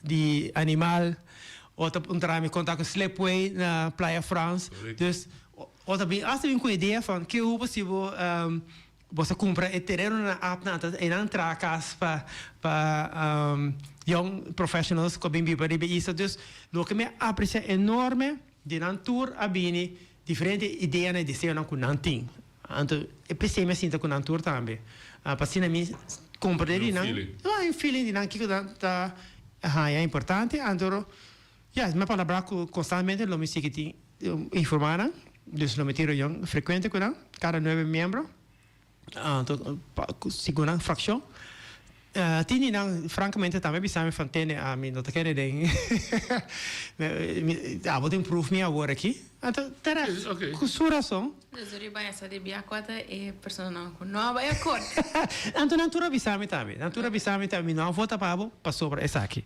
di animal. Otro puntra mi konta ku slipway na Playa Frans. Dus otro bin hasta bin ku idea van ke hubo si bo bo sa kumpra e tereno na Apna anto einan traha kas pa pa young professionals ku a bin biba riba e isla. Dus loke mi a apresia enorme di nan tur a bini diferente ideanan i deseonan ku nan tin. Anto e p'esei mi a sinta ku nan tur tambe. Pa asina mi komprende di nan, un feeling di nan kiko nan ta haña importante. Anto ya, mi a palabrá ku konstantemente lo mi sigui tin informá nan. Dus lo mi tin reunion frekuente ku nan, kada nuebe miembro. Anto pa segun nan frakshon. Tin di nan frankamente tambe bisa mi van tene ami no ta kere den abo tin proof mi awor aki. Anto terecht ku su rason. Dus riba esa di bia kua ta e personanan ku no a bai akort. Anto nan tur a bisa mi tambe. Nan tur a bisa mi tambe mi no a vota pa bo pasobra esaki.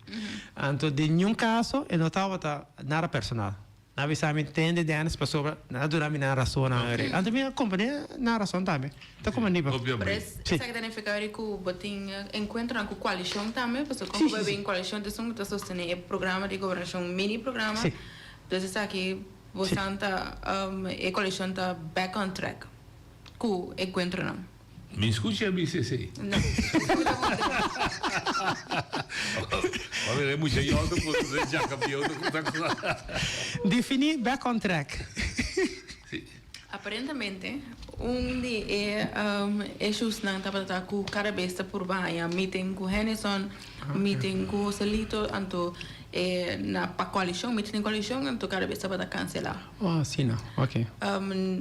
Anto den niun kaso e no tabata nada personal. Nan a bisa mi tende Dennis pasobra nan a duna mi nan rasonnan ori. Anto mi a komprende nan rason tambe. Ta komprendí bo. Pero esaki ta nifiká ori ku bo tin enkuentronan ku koalishon tambe? Pasobra kon ku bo bin koalishon ta esun ku ta sostené e programa di gobernashon mini programa. Dus esaki bo san ta e koalishon ta back on track ku enkuentronan. Mi scucha a bisa esey. No. Wa mira e mucha yòn ta puntra den jaka bieu ta conta cosa. Defini back on track. Si. Aparentemente un di e issuesnan tabata ta cu cada bes ta purba haña meeting cu Hennyson, meeting cu Joselito, anto e na pa coalicion, meeting di coalicion, anto cada bes tabata cancela. Oh, asina, ok.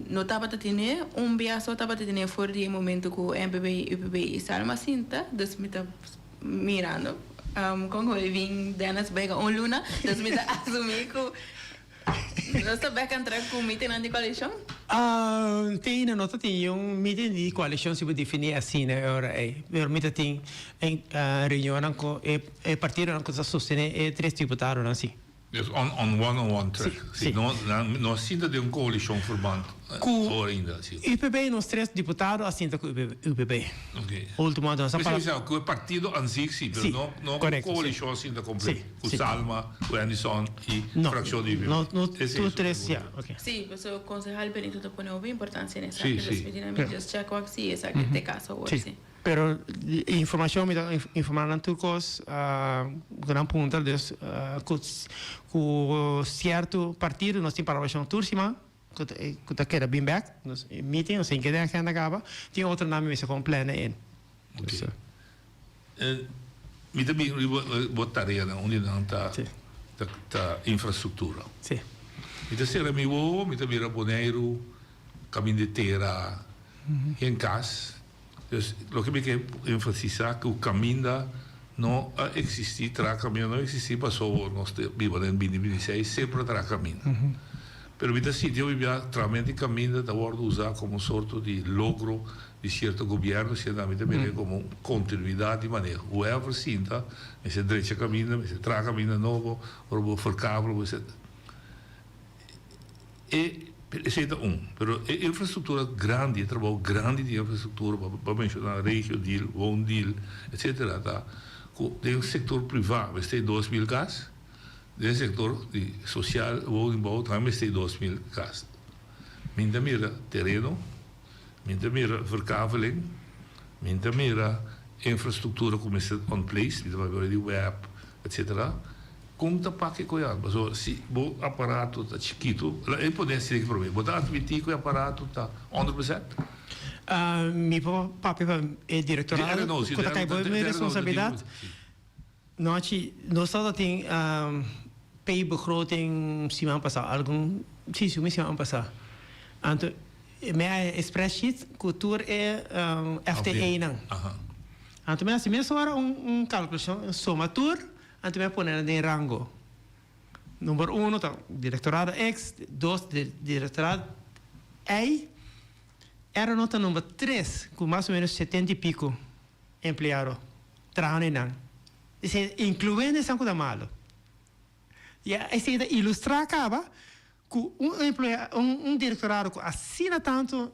No tabata tene, un bia so tabata tene for di e momento cu MPB, UPB y Salma sinta, dus mi ta mirando con cu e bin Dennis bega un luna, dus mi ta asumi cu nos ta bek antra cu meetingnan di coalicion. Te no ta tin un meeting di coalicion si bo defini asina e ora ey, pero mi ta tin reunionnan cu e partidonan cu ta sostene e tres diputadonan si. Dus on on one on one track. Si, si. No, nan no a sinta den un coalicion verband Ku awor ainda, si. UPB nos tres diputado a sinta ku UPB. Ok. Ultimo anto nos a Pues para. si, ku e partido an zich si, pero Si, no no ku korekto, si. coalicion a sinta completo. Si, Ku si. Salma, ku Anderson i No, fraccion di UPB. no, no Esei tur su tres, ya, pregunta. ok. Si, pasobra concejal Benito ta pone hopi importancia na Si, esaki, dus si. mi tin a mi just check wak si esaki ta e caso awor, Si. si. Pero informacion mi ta informa nan tur cos cu nan puntra dus cu cu cierto partido nos tin palabracion tur siman cu cu ta keda bin bek nos meeting nos tin keda den agenda caba tin otro nan mi mester con plena in. Ok. Mi ta bin riba bo tareanan un di nan ta ta infrastructura. Mi ta cera mi wowo mi ta mira Boneiru caminda di tera hen cas. Dus loke mi ke enfatisá ku kaminda no a eksistí, traha kaminda no a eksistí pasobra nos ta biba den binti binti seis, semper a traha kaminda. Pero mi ta sinti hopi bia trahamentu di kaminda ta wòrdu usá komo un sorto di logro di sierto gobièrnu, siendo ami ta mir'é komo un kontinuidat di maneho. Whoever sinta mester drecha kaminda, mester traha kaminda nobo, ora bo ferkabel, bo mester. E esei ta un, pero e infrastruktura grandi, e trabou grandi di infrastruktura, bo a menshoná Regio Deal, Woondeal, etcetera, ta ku den sektor privá mester e 2000 kas, den sektor di sosial, woningbouw, tambe mester e 2000 kas. Mi ta mira tereno, mi ta mira verkaveling, mi ta mira infrastruktura ku mester on place, mi ta papia di web, etcetera. Kon ta pake ku e arma? Pasobra si bo aparato ta chikitu, la e pone asina ki prome. Bo ta atmití ku e aparato ta honderd persent? Mi por papia pa e direktorado ku ta kai bo mi responsabilidat. Nochi nos tabata tin pay begroting siman pasá, algun, si, si un siman pasá. Anto mi a e spreadsheet ku tur e FTEnan. Anto mi a hasi mesora un kalkulashon, soma tur. Anto mi a pone nan den rango. Number uno ta directorado X, dos directorado Y, era no ta number tres cu mas o menos setenta y pico empleado trahando eynan. Esey incluyendo esnan cu ta malo. Ya esey ta ilustra caba cu un emplea un directorado cu asina tanto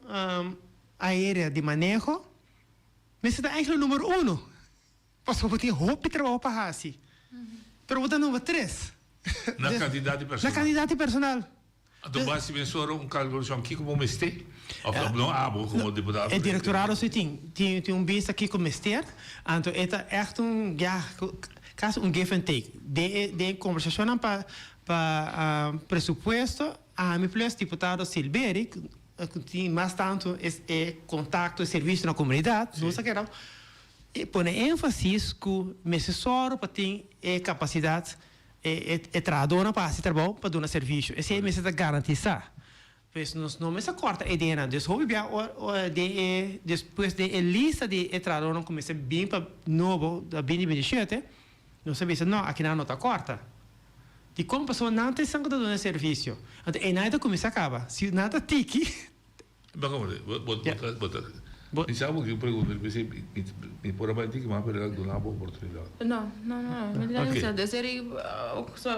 aerea di maneho mester ta eigenlijk number uno. Pasobra bo tin hopi trabou pa hasi, pero bo ta number tres. Na kantidat di personal. Na kantidat di personal. Anto bo hasi mesora un kalkulashon kiko bo mester? Of no abo komo diputado? E direktorado si tin. Tin un bista kiko mester. Anto e ta ègt un, ya, kasi un give and take. Den e kombersashonnan pa pa presupuesto, ami plus diputado Silbery, ku tin mas tantu e kontakto, e servisio na komunidat, nos a keda E pone énfasis ku mester sòru pa tin e kapasidat, e trahadónan pa hasi trabou pa duna servisio. Esei mester ta garantisá. Pues nos no mester kòrta e denan. Dus hopi bia den e despues den e lista di e trahadónan ku mester bin pa nobo da binti binti shete, nos a bisa no, akinan no ta kòrta. Dikon? Pasobra nan ta esnan ku ta duna e servisio. Anto einan e ta kuminsá kaba. Si nan ta tiki. Bo ta. Mi sa bo ki pregunta mi pensé mi por a bai tiki mas pero el a duna bo oportunidad. No, no, no, mi ta bisa desde ri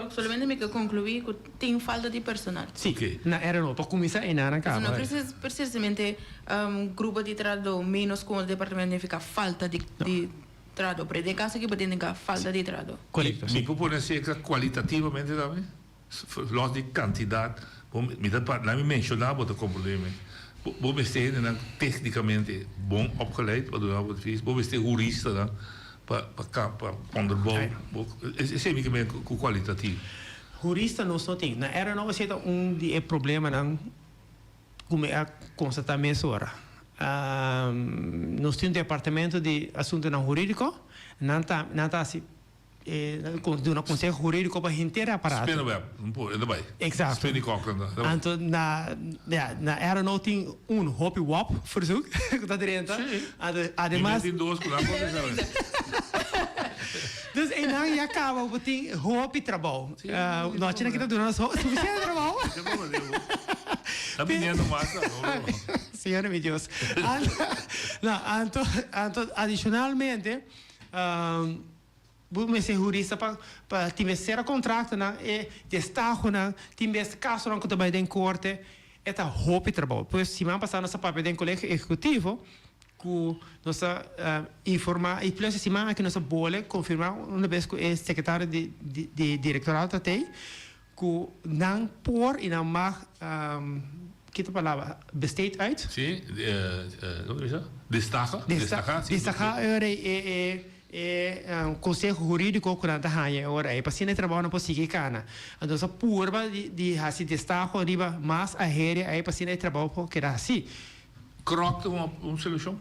solamente mi ke conclui ku tin falta di personal. Si, na RNO pa kuminsá e nan a kaba. No precisamente grupo di trahadó menos ku un departamento nifiká falta di trahadó, pero den kaso aki bo tin nifiká falta di trahadó. Korekto, si. Mi por pone aserka kualitativamente tambe? Los di kantidat, bo mi ta pa laat mi menshoná bo ta komprondé mi. Bo bo mester hendenan téknikamente bon opgeleid pa duna bo advies, bo mester huristanan pa pa ka pa onderbouw bo esei mi ke men ku kualitativo. Hurista nos no tin. Na RNO esei ta un di e problemanan ku mi a konstatá mesora. Nos tin un departamento di asuntunan hurídiko, nan ta nan ta hasi duna conseho huridico pa henter e aparato. Spinnenweb, un por, e ta bai. Exacto. Spinnekok ta bai. Anto na, ja, na RNO tin un hopi wap verzoek ku ta drenta. Sí. Anto ademas. Mi mes tin dos ku nan contesta mi. Dus einan ya caba bo tin hopi trabou. Sí. Nochi nan kita duna nos suficiente trabou. Ta biniendo mas awor. Señor mi Dios. Anto, no, anto, anto adicionalmente. Bo mester hurista pa pa tin bes sera contratonan, e destahonan, tin bes casonan cu ta bay den corte, e ta hopi trabou. Pues siman pasa nos a papia den Colegio Ejecutivo cu nos a informa y plus e siman aki nos a bole confirma una bes cu e secretario di di directorado ta tey cu nan por y nan mag, ki ta palabra, besteed uit? Sí, como ta bisa? Destaha, destaha, sí. Destaha e ora e e conseho huridico cu nan ta haña e ora ey, pa asina e trabao nan por sigui cana. Anto nos a purba di haci destaho riba mas aheria ey pa asina e trabao por keda haci. Krok ta un solucion?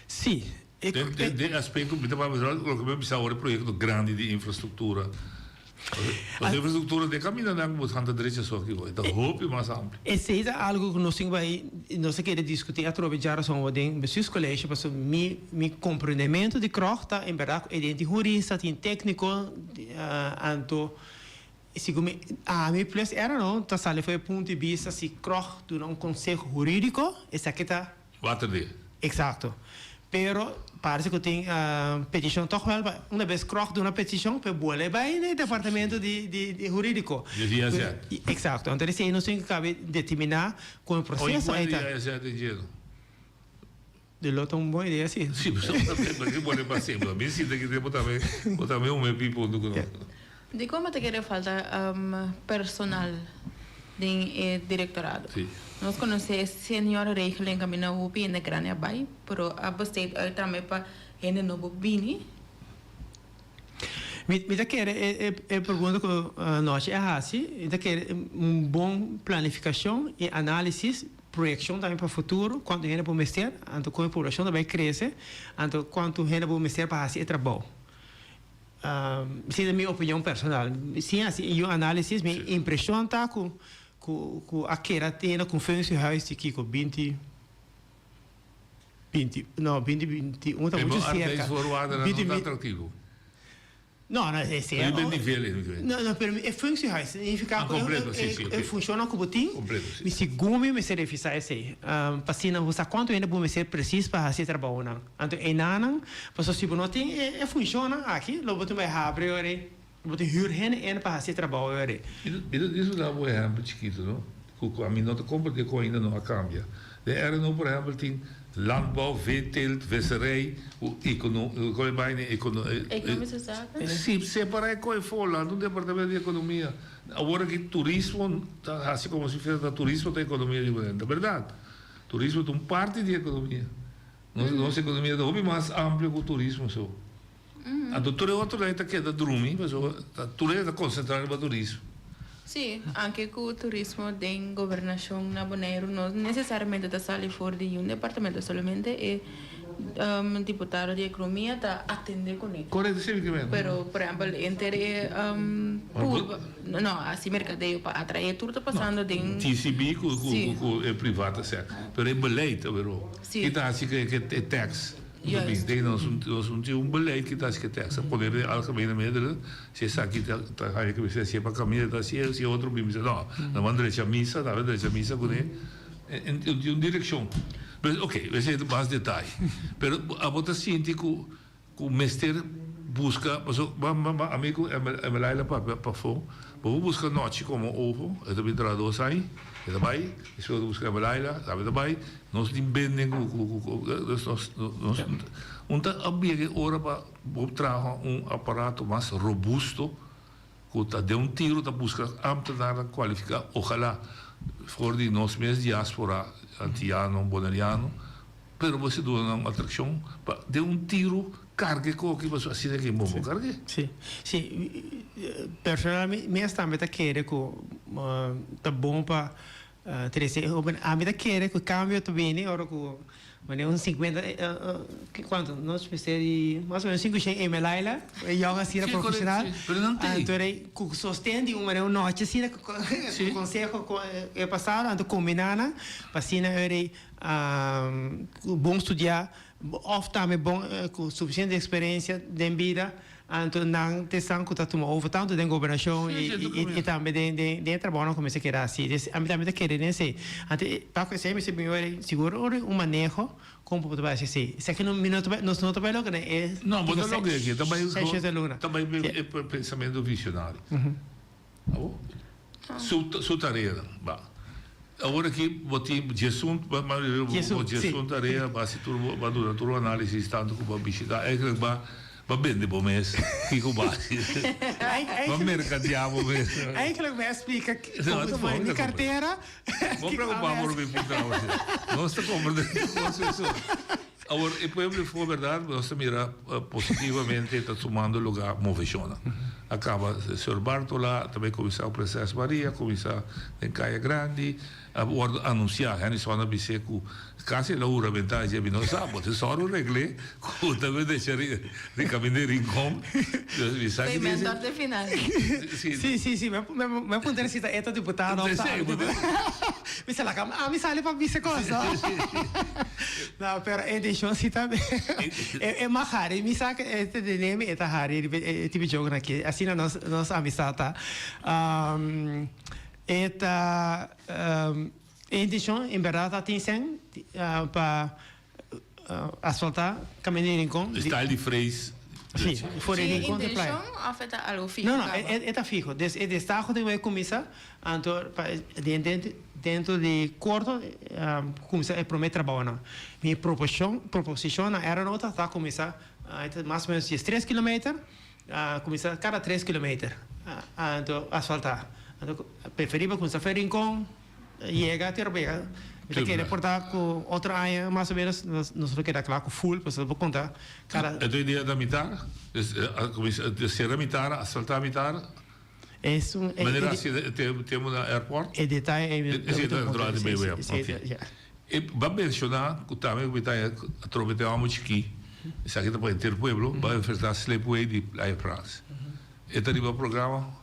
Sí. Den den aspecto mi ta papia loke mi a bisa awor e proyecto grandi di infrastructura. Nos infrastructura den camindanan cu bo ta hanta drecha so aki hoy ta hopi mas amplio. Esey ta algo cu nos tin cu bay nos ta kere discuti atrobe djarason awor den bestuurscollege pasobra mi mi comprendemento di krog ta en berdad cu e den tin hurista tin tecnico anto segun mi ami plus era no ta sali for e punto di bista si krog duna un conseho huridico esaki ta Water di. Exacto. Pero parece cu tin peticion toch wel pa una bes Krog duna peticion pa e bolbe bay na e departamento di di huridico. Di IAZ. Exacto. Anto esey nos tin cu cabe determina con e proceso ahí ta. Oye cu e di IAZ djero? Di lo ta un bon idea si. Si, pasobra mi pone pa sembra. Mi sinta ki tempo tambe bo tambe un me pipo hunto cu nos. Dikon bo ta kere falta personal den e direktorado? Nos konosé e seniorenregeling kaminda hopi hende grandi a bai, pero a besteed uit tambe pa hende nobo bini. Mi ta kere e pregunta ku Nochi a hasi, mi ta kere un bon planifikashon i análisis, proyekshon tambe pa futuro, kuantu hende bo mester, anto kon e poblashon ta bai krese, anto kuantu hende bo mester pa hasi e trabou. Esei ta mi opinion personal. Sin hasi yu análisis, mi impreshon ta ku ku a keda tene ku functiehuis di kiko binti binti no binti binti un ta muchu serka. Pero arbeidsvoorwaarden no ta atractivo. No, no, esei Riba e nivel ei mi ke. No, no, pero e functiehuis significa Ah, ku completo, si, si, e oké. funshonnan ku bo tin, Completo, si. mi segun mi mester revisá esei. Pa asina bo sa kuantu hende bo mester presis pa hasi e trabounan. Anto enanan, pasobra si bo no tin e funshonnan aki, lo bo tin bai habri ora ei, bo tin hür hende en pa hasi e trabou ora ei. Mi ta disfrutá bo ehèmpel chikitu, no? Ku ku ami no ta komprendé ku ainda no a kambia. Den RNO, por ehèmpel, tin landbouw, veeteelt, visserij, ku ekono, ku e baina ekono. Ekonomische zaken? Si, separá e koi for, laat un departamento di ekonomia. Awor aki turismo ta hasi komo si fuera ta turismo ta ekonomia di Boneiru. Ta bèrdat, turismo ta un parti di ekonomia. Nos nos economia ta hopi mas amplio cu turismo so. Anto tur e otro ley ta keda drumi pasobra ta tur hende ta concentra riba turismo. Sí, anke cu turismo den gobernacion na Boneiru no necesariamente ta sali for di un departamento, solamente e diputado di economia ta atende cune. Correcto, sí mi ke men. Pero por ehempel enter e purba, no, haci mercadeo pa atrae tur ta pasando den. TCB cu cu e private sector, pero e beleid ta bero. Sí. Ki ta hasi ke ke e tax ku ta bin. Den nos nos un tin un beleid ki ta hasi ke tax. A pone den algemene middelen, si esaki ta ta haña ke mester hasié pa kaminda ta hasié, si e otro bin bisa no, nan ban drecha misa, nan a drecha misa kuné. En un direkshon. Pero ok, esei ta mas detaye. Pero abo ta sinti ku ku mester buska, paso ami ku Emelaila papia pafó, bo por buska nochi komo ojo, e ta bin traha dos aña, e ta bai, despues bo ta buska Emelaila, tambe ta bai, nos tin benden ku ku ku nos nos un ta a yega e ora pa bo traha un aparato mas robusto ku ta den un tiro ta buska ambtenarnan kualifiká, ojalá for di nos mes diaspora antiano, boneriano, pero bo si duna nan un atrakshon pa den un tiro karga e koki pasobra asina ke bo bo karg'é. Sí, sí. Personal mi mes tambe ta kere ku ta bon pa trese e hoben. Ami ta kere ku e kambio ta bini ora ku Manera un 50, cuanto? Nos mester di mas o menos cinco shen eme Laila, e yong asina profesional. Pero nan tei. Anto rei cu sosten di un manera un nochi asina cu conseho cu e pasado, anto combina nan pa asina e rei bon studia of tambe bon cu suficiente experiencia den bida. Anto nan ta esnan ku ta tuma over tantu den gobernashon i tambe den den e trabounan ku mester keda hasi. Des ami tambe ta kere den esei. Anto pa ku esei mester bin ora sigur ora un maneho kon por ta bai hasi esei. Esaki no mi no ta bai nos no ta bai logra den e No, bo ta logra aki. Ta bai seis shete luna. Ta bai e pensamentu visionario. Abo? Su su tareanan. Ba. Awor aki bo tin djesun bo djesun tarea bo hasi tur bo a duna tur análisis tantu ku bo a bishitá. Eigenlijk ba ba bende bo mes kiko bo hasi. Ba merkadeá bo mes. Eigenlijk mi a splika komo mi kartera. Bo preokupá bo mi puntra bo asina. Nos ta komprendé nos esun. Awor e pueblo for berdad nos ta mira positivamente ta tumando lugar moveshonnan. A caba señor Bartola, ta bay cuminsa cu Prinses Maria, cuminsa den Caya Grandi, a wordo anuncia, Henry Son a bis'e cu casi el a huramenta dje mi no sa, bo tin sòru regl'e cu ta bay decha ri caminda di Rincon. Mi sa ki Mentor te final. Si, si, si, mi a puntra si ta e ta diputado of ta Mi sa laga ami sali pa bisa cos no. No, pero e intencion si ta e mag hari, mi sa e ta tene mi e ta hari riba e tipo jokenan aki. Asina nos nos amistad ta. E ta e intencion en berdad ta tin sen pa asfalta caminda di Rincon. Style di frees. Si, for di Rincon te playa. E intencion of e ta algo fiho No, no, e ta fiho. Des e destaho tin bay cuminsa, anto pa den dentro di corto cuminsa e prome trabaonan. Mi proposicion proposicion na era nota ta cuminsa mas o menos diestres kilometer, cuminsa cada tres kilometer anto asfalta. Anto preferibel cuminsa for Rincon. Yega te Robega, mi ta kere por ta ku otro aña mas o menos nos lo keda kla ku full pasobra bo konta kada. E tur dia ta mitar, a sera mitar, a asfalta mitar, Es un manera asi tempo na airport. E detaye ei mi Esei ta durante mi web, ok. E ba menciona ku tambe ku mi ta atrobe te amo chikí, esaki ta pa henter pueblo, ba enfrenta slipway di Playa Frans. E ta riba programa.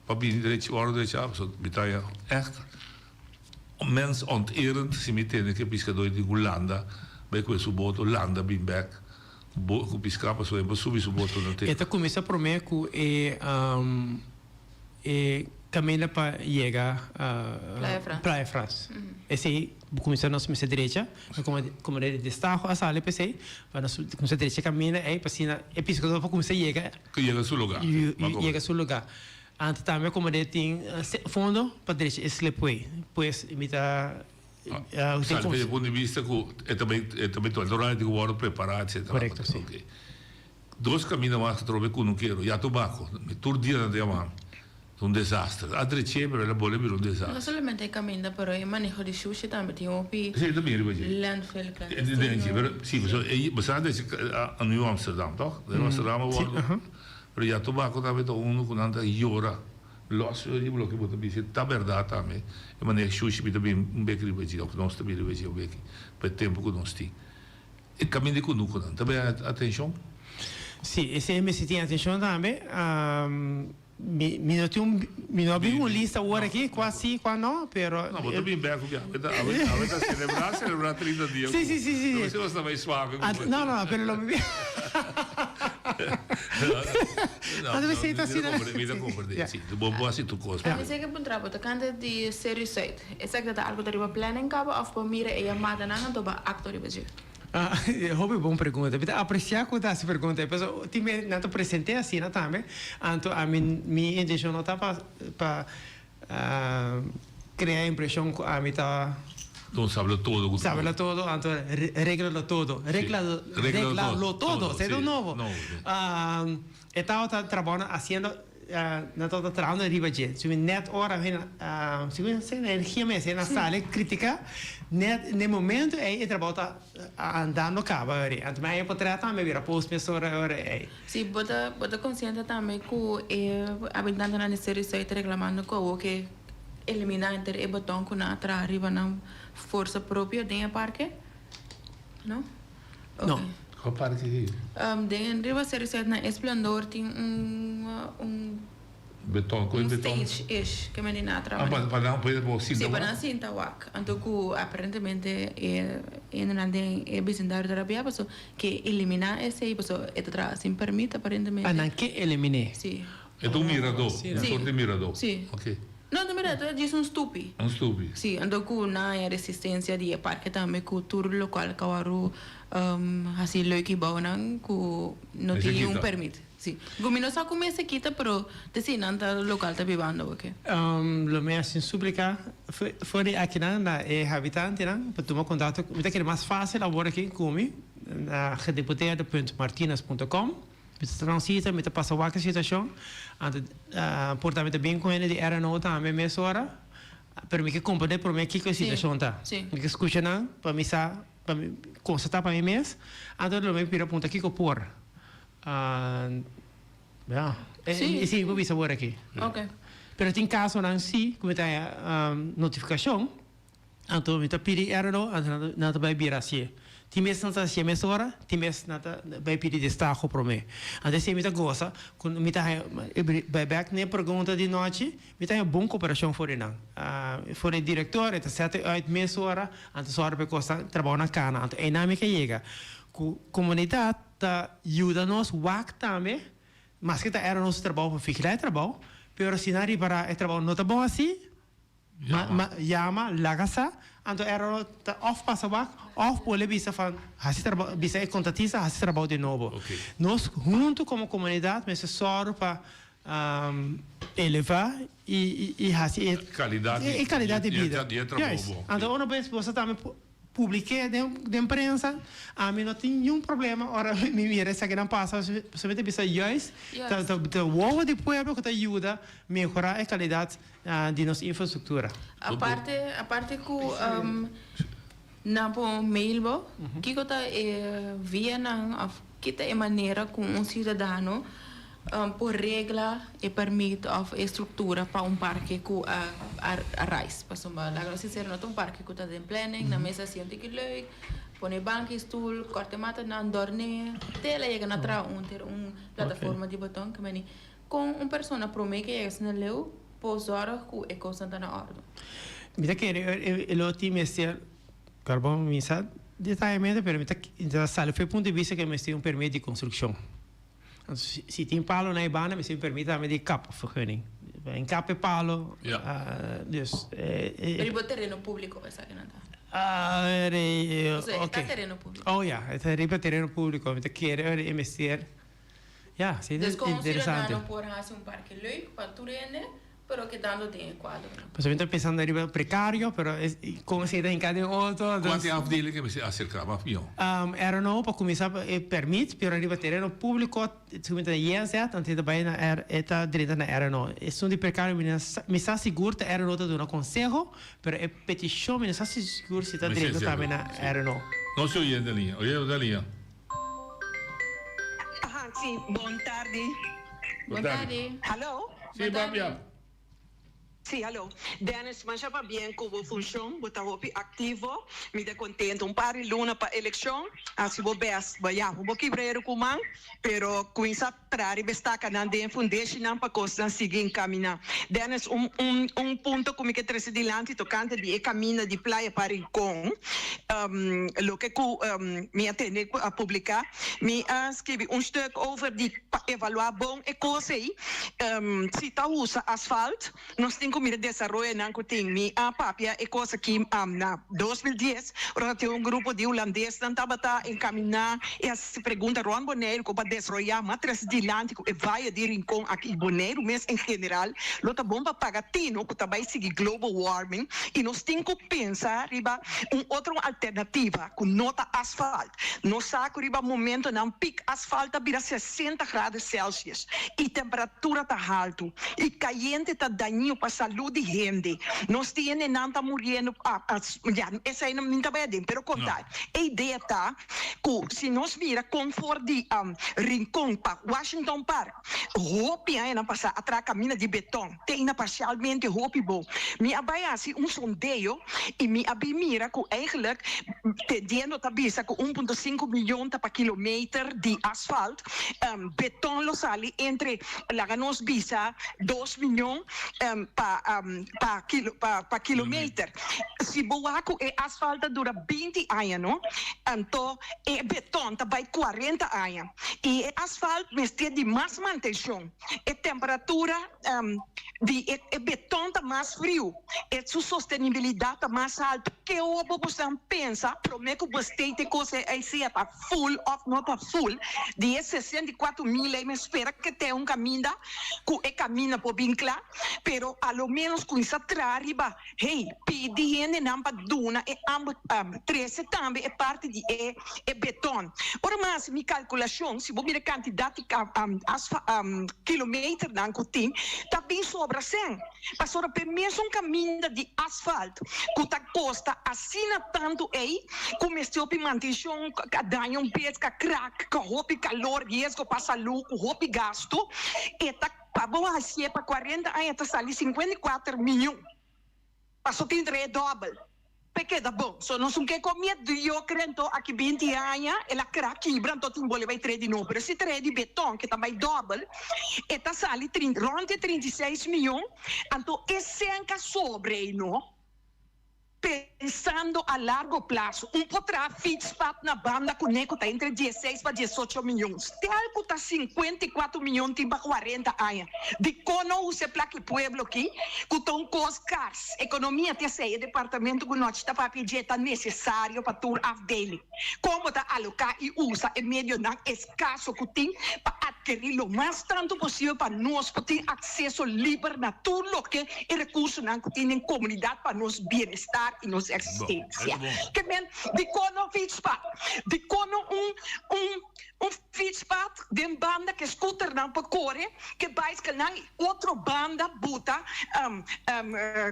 Pa bini drechi ora drechi a pasobra mi ta haña ègt mensonterend si mi tende ku e piskadó di Hulanda bai kue su boto landa bin bèk ku piská pasobra e por subi su boto na E ta kuminsá promé ku e e kaminda pa yega Playa Frans. Esei bo kuminsá nos mester drecha. Como como de destaho a sali p'esei, pa nos cuminsa drecha caminda ey, pa asina e piscador por cuminsa yega. Cu yega su lugar. Yega su lugar. Anto tambe como de tin fondo pa drecha e slipway. Pues mi ta. Sali pa e punto di vista cu e ta bay e ta bay tuma e tin cu wordo prepara etcetera. Correcto, si. Ok. Dos caminda mas cu trobe cunukero, ya Tobaco. Tur dia nan ta yama mi. Ta un desaster. A dreché pero el a bolbe bira un desaster. No solamente e caminda pero e maneho di shushi tambe tin hopi Sí, ta bin riba dje. landfill clandestino. Pero sí, pasobra e bo sa deci a Nieuw Amsterdam toch? Nieuw Amsterdam a wordo pero ya Tobaco tambe ta uno cu nan ta yora los riba loke bo ta bisa ta berdad tambe e maneho shushi mi ta bin un bek riba dje of nos ta bin riba dje un bek pa e tempo cu nos tin. E caminda di cunucunan ta bay atencion? Sí, esey mester tin atencion tambe. Mi mi no tin un mi no a bin un lista awor aki kua si kua no pero. No bo ta bin bek ku mi awe ta awe ta selebrá selebrá trinta dia Si si si si. Lo mester nos ta bai suave ku bo. No no pero lo mi bin. No, no, mi ta comprende. Si, bo bo hasi tur cos. Mi sé ke puntra bo tocante di Serie Zuid. Esaki ta ta algo ta riba planning caba of bo mira e yamadanan anto bo actua riba dje? Hopi bon pregunta. Mi ta aprecia cu ta haci pregunta ei pasobra tin bes nan ta presente asina tambe. Anto ami mi intencion no ta pa pa crea impresion cu ami ta. Don sabelo todo cu. Sabelo todo anto reglalo todo. Reglalo reglalo todo. Esei ta un nobo. E tabata trabounan haciendo nan tabata trahando riba dje. Si mi net ora si mi sa energia mes na sali critica net na e momento ey e trabou ta andando caba ora ey. Anto mi a haña potret tambe bira post mesora ora ey. Si bo ta bo ta consciente tambe cu e habitantenan di Serie Zuid ta reclamando cu awo ke elimina henter e beton cu nan a traha riba nan forsa propio den e parke? No? No. Cua parke ei? Den riba Serie Zuid na Esplendor tin un un Beton, cu e un beton? stage-ish ke men di nan a traha. Ah, pa pa nan puede por sinta Sí, pa wak? nan sinta wak. Anto cu aparentemente e hendenan den e bisindario ta rabia paso ke eliminá esei paso e ta traha sin permit aparentemente. Ah, nan ke eliminé? Sí. E ta un miradó, un Sí. sort di miradó. Sí. Ok. No, no miradó, e djis un stupi. Un stupi. Sí, anto ku nan haña resistencia di e parke tambe ku tur lokual kawaru hasi leuk i bounan ku no Mester tin un kita. permit. Sí. Ku mi no sa ku mester kita pero te si nan ta lokal ta bibando oke. Lo mi hasi un suplika for di akinan na e habitantenan pa tuma kontakto. Mi ta kere mas fásil awor aki ku mi na gedeputeerde punt martinus punto com. Mi ta transita, mi ta pasa wak e situashon. Anto por ta mi ta bin ku hende di RNO tambe mesora. Pero mi ke komprendé promé kiko e situashon ta. Mi ke skucha nan pa mi sa, pa mi konstatá pa mi mes. Anto lo mi pira punta kiko por. Ya, esei mi por bisa awor aki. Pero tin kasonan si ku mi ta haña notifikashon. Anto mi ta pidi RNO, anto nan ta bai bira hacié. Tin bes nan ta hacié mesora, tin bes nan ta bai pidi destaho promé. Anto esei mi ta gosa cu mi ta haña, bai bek n'e pregunta di nochi, mi ta haña bon cooperacion for di nan. For di director e ta sete uit mesora, anto sòru pa e cos ta trabounan cana. Anto einan mi ke yega cu comunidad ta yuda nos wak tambe, maske ta RNO su trabou pa vigila e trabou, pero si nan ripara e trabou no ta bon haci, Ma yama, laga sa, anto era ta of pasa wak of pole bisa van hasi trabou, bisa e kontratista hasi trabou di nobo. Nos huntu komo komunidat mester sòru pa elevá i i hasi e Kalidat e kalidat di bida. di e trabou bon. Anto ora bes boso tambe Publik'é den prensa, ami no tin niun problema ora mi mira esakinan pasa, pasobra mi ta bisa juist ta wowo di pueblo ku ta yuda mehorá e kalidat di nos infrastruktura. Aparte aparte ku nan por mail bo, kiko ta e vianan òf ki ta e manera ku un siudadano Por regla e permit of e struktura pa un parke ku a a rais. Pasobra laga nos sinsero no ta un parke ku ta den planning, nan mes a hasi un tiki leuk, pone banki, stul, kòrta e matanan, dòrn'é, te el a yega na traha un ter un plataforma di beton ke meni kon un persona promé ke yega asina leu por zòrg ku e kosnan ta na òrdu. Mi ta kere e lo tin mester karbon mi sa detayamente pero mi ta sali for e punto di bista ke mester un permit di konstrukshon. Si tin palo na e banda mester permit tambe di kapvergunning. En kap e palo. Ja. Dus. Riba tereno publico esaki nan ta? Oké. E ta tereno publico. Oh ja, e ta riba tereno publico. Mi ta kere e mester. Ja, si Dus kon un interesante. ciudadano por hasi un parke leuk pa tur hende Pero kedando den e kuadronan. Pasobra mi ta pensando riba prekario, pero kon esei ta hinká den otro. Kuantu e afdeling ke mester aserká mas mihó? RNO pa kuminsá e pèrmit, pero riba tereno públiko su mi ta JZ, anto e ta bai na e ta drenta na RNO. Esun di prekario mi no sa, mi sa sigur ta RNO ta duna konseho, pero e petishon mi no sa sigur si ta drenta tambe na RNO. Nos si oyente na liña. Oyente na liña. Aha, si, bon tardi. Bon tardi. Hallo? Si, papia. Sí, haló. Dennis, masha pabien ku bo funshon. Bo ta hopi aktivo. Mi ta kontento. Un par di luna pa elekshon. Hasi bo bèst. Bo ya bo kibra e rukuman, pero kuminsá traha riba e stakanan den e fundeshinan pa kosnan sigui enkaminá. Dennis, un un un punto ku mi ke trese dilanti tokante di e kaminda di Playa pa Rincon, loke ku mi a tende ku a publiká, mi a skibi un stuk over di pa evaluá bon e kos ei, si ta usa asfalt, nos tin ku mira desaroyonan ku tin. Mi a papia e kos aki na 2010, ora tin un grupo di hulandesnan tabata enkaminá i hasi pregunta rònt Boneiru kon pa desaroyá mas tres dilanti ku e vaye di Rincon aki i Boneiru mes en general. Lo ta bon pa paga tino ku ta bai sigui global warming i nos tin ku pensa riba un otro alternativa ku no ta asfalt. Nos sa ku riba momentonan pik asfalt ta bira 60 grado Celsius i temperatura ta haltu i kayente ta dañino pa salud di hende. Nos tin hendenan ta muriendo ya esei no ta bai aden pero konta e idea ta ku si nos mira kon for di Rincon pa Washington Park hopi añanan pasa a traha kaminda di beton te ainda parsialmente hopi bon. Mi a bai hasi un sondeo i mi a bin mira ku eigenlijk tendiendo ta bisa ku un punto sinku miyon ta pa kilometer di asfalt, beton lo sali entre laga nos bisa dos miyon pa pa pa kilometer. Si bo wak ku e asfalt ta dura binti aña no, anto e beton ta bai kuarenta aña i e asfalt mester di mas mantenshon. E temperatura di e beton ta mas friu, e su sostenibilidad ta mas haltu. Ke obo bosan pensa prome ku bo state e kos ei sea ta full of no ta full di e 64 mil ei mi spera ke te un kaminda ku e kaminda por bin kla, pero a lo menos kuminsa traha riba hey pidi hendenan pa duna e ambo trese tambe e parti di e e beton. Ora mi hasi mi kalkulashon si bo mira e kantidat di kilometernan ku tin ta bin sobra sen. Pasobra p'e mesun kaminda di asfalt ku ta kosta asina tantu ei ku mester hopi mantenshon, ka daña un bes, ka krak, ka hopi kalor, riesgo pa salú, ku hopi gastu, e ta pa bo hasié pa 40 aña ta sali 54 miyon. Paso tin tree dòbel p'e keda bon. So nos un ke komia diokre anto aki 20 aña el a krak kibra anto tin bole bai tree di nobo. Pero si tree di beton ke ta bai dòbel e ta sali rònt e 36 miyon anto e senka sobre ei no. Pensando a largo plazo, un por traha fietspad na banda kuné ku ta entre 16 pa 18 miyon. Stel ku ta 54 miyon tin pa 40 aña. Dikon no usa e plaka e pueblo aki ku ta un kos kars? Ekonomia ta esei, e departamento ku nochi ta papia dje ta nesesario pa tur afdeling. Kon bo ta aloká i usa e medionan eskaso ku tin pa atkerí lo mas tantu posibel pa nos por tin akseso liber na tur loke e rekursonan ku tin den komunidat pa nos bienestar i nos eksistensia. Ke men, dikon no fietspad? Dikon no un un un fietspad den banda ke skuternan por kore, ke baiskelnan i otro banda buta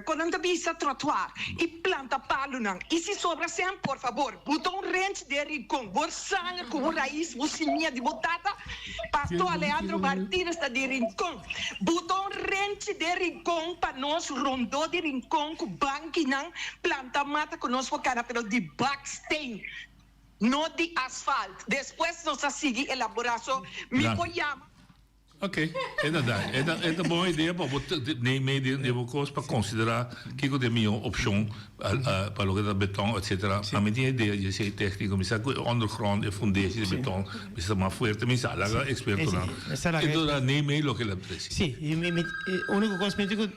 kon nan ta bisa trottoir i planta palunan. I si sobra sèn, por fabor, buta un renchi den rincon. Bo sanger ku bo rais, bo simia di bo tata, Pastor Alejandro Martinez ta di Rincon. Buta un renchi den Rincon pa nos rondó di Rincon ku bankinan planta mata ku nos por kana pero di baksteen no di asfalt. Despues nos a sigui elaborá so mi por yama. Ok, e ta da. E ta, e ta bon idea pa bo neem mee den den bo kos pa konsiderá kiko ta e mihó opshon pa loke ta beton etcetera. Ami tin idea di esei tékniko. Mi sa ku e ondergrond, e fundeshi di beton mester ta mas fuerte. Mi sa, laga ekspertonan. E ta da neem mee loke el a trese. Sí, i mi mi e úniko kos mi tin ku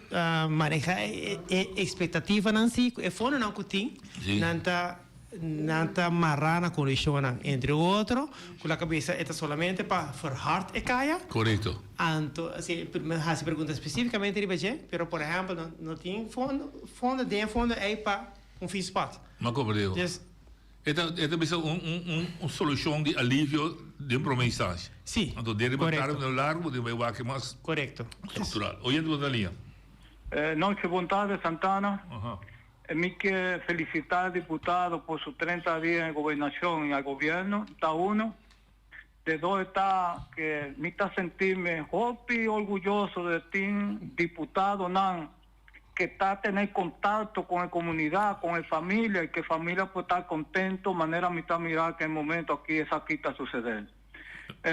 manehá e e ekspektativanan sí ku e fondonan ku tin nan ta Nan ta mará na kondishonnan, entre otro, ku la kabesa e ta solamente pa verhard e kaya. Korekto. Anto, si mi hasi pregunta spesífikamente riba dje, pero por ehèmpel no no tin fondo fondo den e fondo ei pa un fietspad. Mi a komprendé bo. Dus. E ta e ta bisa un un un un solushon di alivio den promé instansia. Sí, Anto den riba korekto. término largu bo tin bai wak mas. Korekto. Struktural. Oyente bo ta liña. Noche bon tarde Santana. Mi ke felicita al diputado por su 30 dia en gobernacion y al gobierno, ta uno. De dos ta ke mi ta sentirme hopi orguyoso de tin diputadonan. ku ta tene kontakto ku e komunidat, ku e familia i ku e familia por ta kontento manera mi ta mira ku e momento aki esaki ta susedé.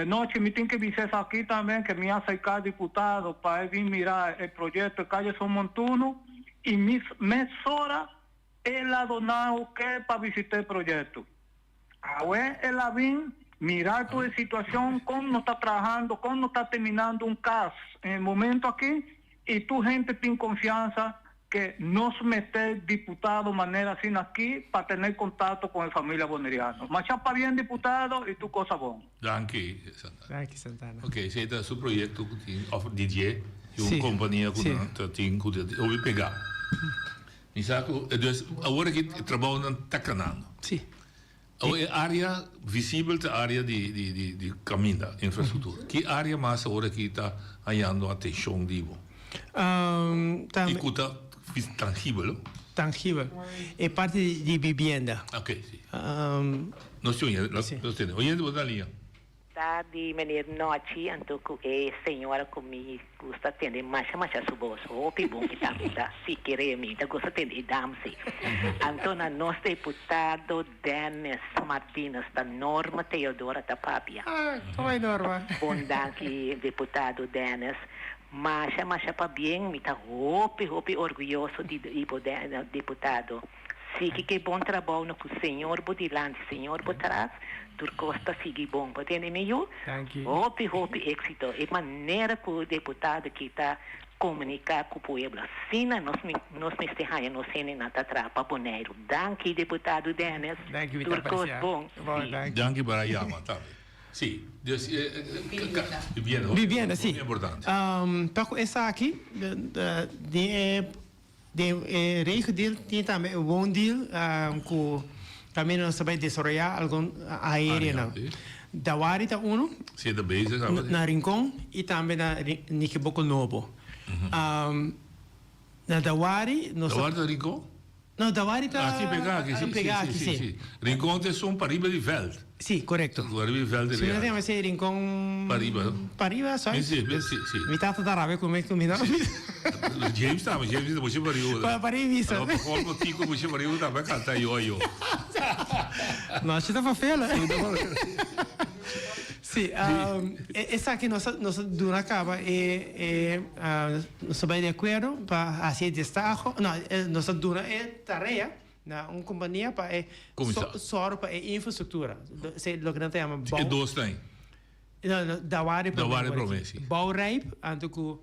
Nochi mi tin ke bisa esaki tambe ku mi a aserká diputado pa e bin mira e proyekto e Kaye Son Montuno i mi mesora el a dona oke pa bisita e proyekto. Awe el a bin mira tur e situacion, con no ta trahando, con no ta terminando un cas en e momento aki y tur hende tin confiansa que nos mester diputado manera asina aki pa tener contacto con e familia Boneriano. Masha pabien diputado y tur cosa bon. Danki Santana. Danki Santana. Ok, esey ta su proyecto cu tin of di dje y un Sí, compania cu sí. nan ta tin cu ta hopi pega. Mi sa cu dus awor aki e trabounan ta canando. Sí. Awor e area visibel ta area di di di di caminda, infrastructura. Ki area mas awor aki ta hañando atencion di bo? Um, Y cu ta tangibel, no? Tangibel. E parti di bibienda. Ok, si. Um, Nos tin oyente, nos tene. Oyente bo ta na liña. Ta di meneer Nochi anto cu e señora cu mi gusta tende masha masha su bos hopi bon e tambe ta si kere mi ta gusta tende e dam si anto na nos deputado Dennis Martinus ta Norma Theodora ta papia. Ah, como e Norma? Bon danki deputado Dennis masha masha pabien mi ta hopi hopi orguyoso di bo deputado. Sigui ke bon trabou no ku Señor bo dilanti Señor bo tras tur kos ta sigui bon bo tende mi yu hopi hopi exito e manera ku deputado ki ta komunika ku pueblo asina nos nos mester haña nos hendenan ta traha pa Boneiru danki deputado Dennis tur kos bon si. Danki para yama tambe. Si, dus bibienda hopi Bibienda si. importante. Pa ku esaki den e Den e regendeal tin tambe e woondeal ku kaminda nos ta bai desaroyá algun aereanan. Dawari ta unu. Si e ta bezig awe. Na Rincon i tambe na Nikiboko Nobo. Na Dawari nos. Dawari ta Rincon? No, Dawari ta. Aki pegá aki, si, si, si, si. Rincon ta esun pariba di vèlt. Si, korekto. Pariba di vèlt di Real. Si, mi ta yama Rincon. Pariba. Pariba, sòi. Si, si, si. Mi tata ta rabia ku mi, ku mi no. James tambe, James ta mucha pariba. Pa pariba bisa. Pa colmo Tico mucha pariba tambe a kanta yo yo. No, shi ta fafela. Si, esaki nos a nos a duna kaba e e nos a bai di akuerdo pa hasi e destaho, no, nos a duna e tarea na un kompania pa e sòru pa e infrastruktura, loke nan ta yama bou. E dos ta ei? No, no, Dawari promé. Dawari promé, si. Bouwrijp anto ku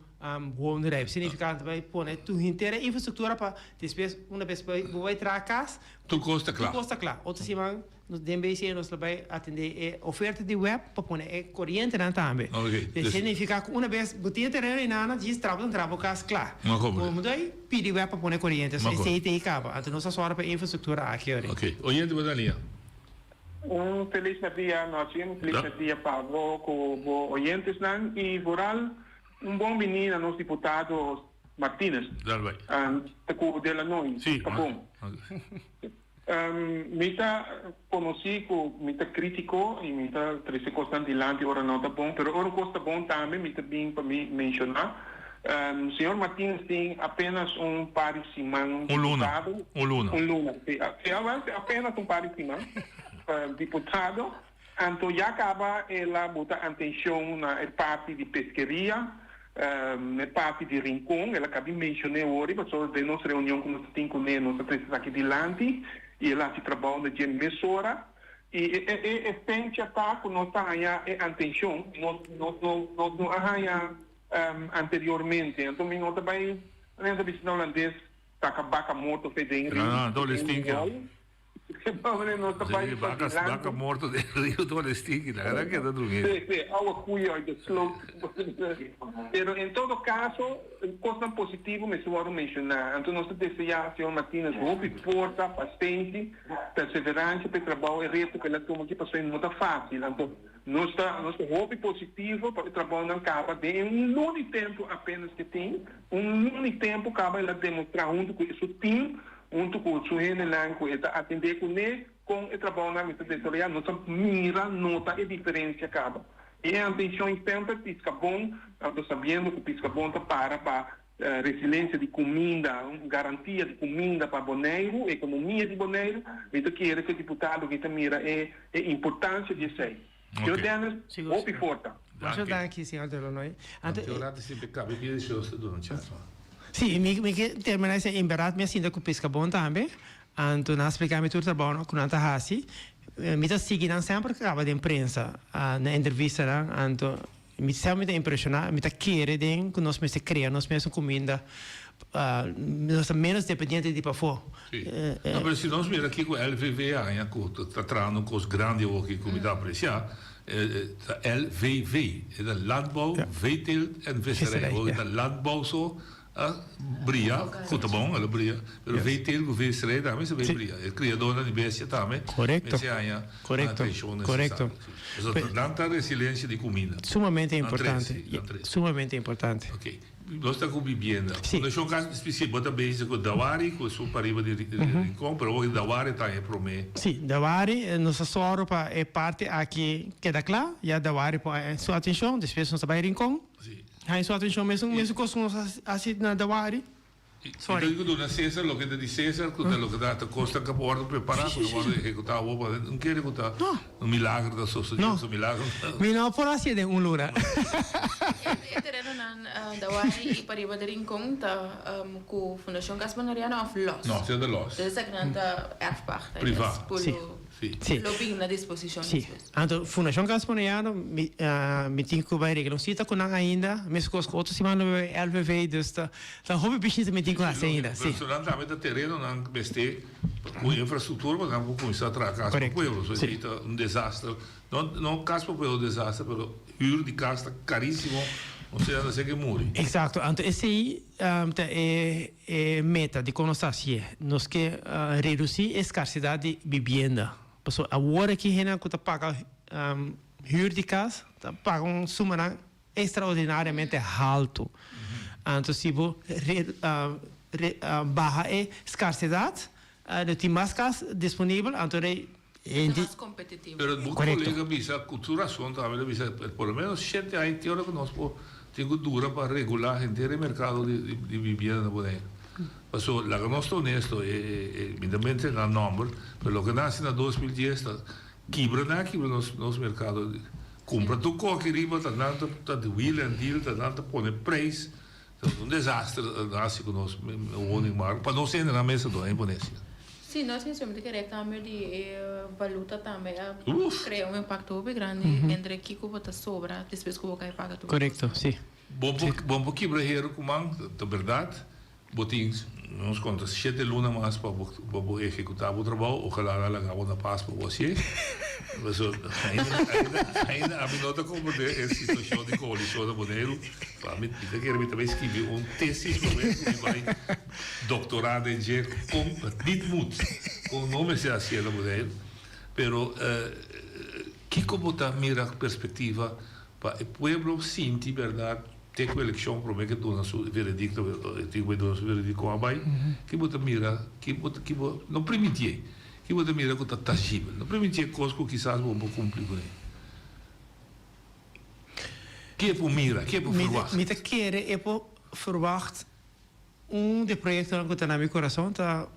woonrijp. Significa anto bai pone tur henter e infrastruktura pa despues una bes bo bai traha kas. Tur kos ta kla. Tur kos ta kla. Otro siman nos den BC nos lo bai atende e oferta di web pa pone e korientenan tambe. Ok. Esei significa ku una bes bo tin e tereno einan djis trabou ta traha bo kas kla. Ma komprende. Bo bai pidi web pa pone koriente. Ma komprende. Esei ta e kaba. Anto nos a sòru pa e infrastruktura aki ori. Ok. Oyente bo ta lia. Un felis merdia nochi, un felis merdia pa bo ku bo oyentesnan i vooral un bon bini na nos diputado Martinez. Ta ku Delanoy, ta bon. Mi ta konosí ku mi ta kritiko i mi ta trese kosnan dilanti ora no ta bon, pero ora un kos ta bon tambe mi ta bin pa mi menshoná. Señor Martinez tin apenas un par di siman Un luna. diputado. Un luna. Un luna, sí. Sí, awel, sí, apenas un par di siman diputado. Anto ya caba el a buta antencion na e parti di peskeria, na e parti di Rincon. El a caba di mencion'é wori, pasobra den nos reunion cu nos ta tin cun'é nos a trece esaki dilanti y el a haci trabao na dje mesora. I e e esencia ta cu nos ta haña e antencion, nos nos no nos no a haña Anteriormente. Anto mi no ta bai nan ta bisa na holandes saka baka morto fe den riu. No, no, dole stinki. No ta bai pa Baka, dilanti. baka morto den riu dole stinki. La gran keda drumí. Sí, sí, ouwe koeien uit de sloot. Pero en todo caso, kosnan positivo mester wòrdu menshoná. Anto nos ta deseá señor Martinez hopi forsa, pasenshi, perseveransha pa e trabou, e reto ku el a tuma aki pasobra e no ta fásil. Anto Nos ta nos ta hopi positivo pa e trabounan kaba den e un luna di tempu apenas ke tin. Un luna di tempu kaba el a demostrá huntu ku su tim, huntu ku su hendenan ku e ta atendé kuné kon e trabounan mester desaroyá. Nos a mira, nota e diferensia kaba. I e antenshon i semper Piskabon, anto sabiendo ku Piskabon ta para pa. resiliensia di kuminda, un garantia di kuminda pa Boneiru, ekonomia di Boneiru, mi ta kere ku e diputado aki ta mira e e importansia di esei. Señor Dennis, hopi forta. Masha danki, señor Delanoy. Anto e rato si pecado pidi Dios ta duna un chance mas. Si, mi mi ke termina esei en berdad mi a sinta ku Piscabon tambe, anto nan a splika mi tur trabounan ku nan ta hasi. Mi ta sigui nan semper kaba den prensa, na entrevistanan, anto mi semper mi ta impresiona, mi ta kere den ku nos mester krea nos mesun kuminda, nos ta menos dependiente di pafó. Si. No, pero si nos mira kiko LVV a haña ku ta trahando un kos grandi awoki ku mi ta apresiá, ta LVV, e ta Landbouw, Veeteelt en Visserij. Awoki ta Landbouw so a bria, ku ta bon, el a bria, pero Veeteelt ku Visserij tambe se bay bria. E kriadónan di bestia tambe mester haña atenshon nesesario. Pasobra nan ta resilensia di kuminda. Sumamente importante. Sumamente importante. Nos ta ku bibienda. Fundashon Kas Spesial bo ta bezig ku Dawari ku esun pariba di Rincon pero awor Dawari ta e promé. Si, Dawari nos a sòru pa e parti aki keda kla, ya Dawari por haña su atenshon, despues nos ta bai Rincon haña su atenshon mesun mesun kos ku nos a hasi na Dawari. Sorry. I ta duna Cesar loke ta di Cesar, ku ta loke ta ta kosnan ku a wòrdu prepará, ku ta wòrdu ehekutá awor, pa no kere ku ta un milagro ta sosodé, pasobra milagro ta. Mi no por hasié den un luna. E terenonan Dawari i pariba di Rincon ta ku Fundashon Cas Boneriano òf lòs? No, esei ta lòs. Entonces esakinan ta erfpacht, I Privá. guess, ku lo lo bin na disposishon despues. Anto Fundashon Cas Boneriano mi mi tin ku bai regla un sita ku nan ainda, meskos ku otro siman lo bai LVV, dus ta ta hopi bishita mi tin ku hasi ainda, si. Pero nan tambe ta terenonan mester ku infrastruktura pa nan por kuminsá traha kas pa pueblo, so esei ta un desaster, no no kas pa pueblo desaster pero hür di kas ta karísimo, osea nan ta ke muri. Eksakto, anto esei ta e e meta dikon nos ta hasié, nos ke redusí e skarsidat di bibienda. Pasobra awor aki hendenan ku ta paga hür di kas ta paga un sumanan ekstraordinariamente haltu. Anto si bo baha e skarsedat, lo tin mas kas disponibel, anto rei hende. Ta mas kompetitivo. Pero bo kolega bisa ku tur rason tambe ta bisa por lo menos shete aña te ora ku nos por tin ku dura pa regulá henter e merkado di bibienda na Boneiru. Paso, laga nos ta honesto, e mi ta mencioná nomber, pero loke nan hasi na 2010 ta kibra nan a kibra nos nos merkado. Kumpra tur koki riba ta nan ta ta wheel and deal, ta nan ta pone prijs. Ta un desaster nan hasi ku nos woningmarkt, pa nos hende nan mester dor en ponesia. Si, nos mester ta kere kambio di e valuta tambe a krea un impakto hopi grandi entre kiko bo ta sobra despues ku bo kai paga tur. Korekto, si. Bo por kibra heru ku man, ta berdad. Bo tin, nos konta, shete luna mas pa bo pa bo ehekutá bo trabou. Ojalá nan laga bo na pas pa bo hasié. Pasobra ainda ainda ainda ami no ta komprendé e situashon di koalishon na Boneiru. Pa mi mi ta kere mi ta bai skibi un tesis promé ku mi bai doktorá den dje kon het niet moet, kon no mester hasié na Boneiru. Pero kiko bo ta mira perspektiva Pa e pueblo sinti berdad te cu eleccion prome ke duna su veredicto, e tin cu bay duna su veredicto con a bay, ki bo ta mira, ki bo ki bo, no primitié, ki bo ta mira cu ta tangibel, no primitié cos cu kisas bo por cumpli cune. Ki e por mira, ki e por verwacht? Mi ta kere e por verwacht Un di e proyectonan cu ta na mi corazon ta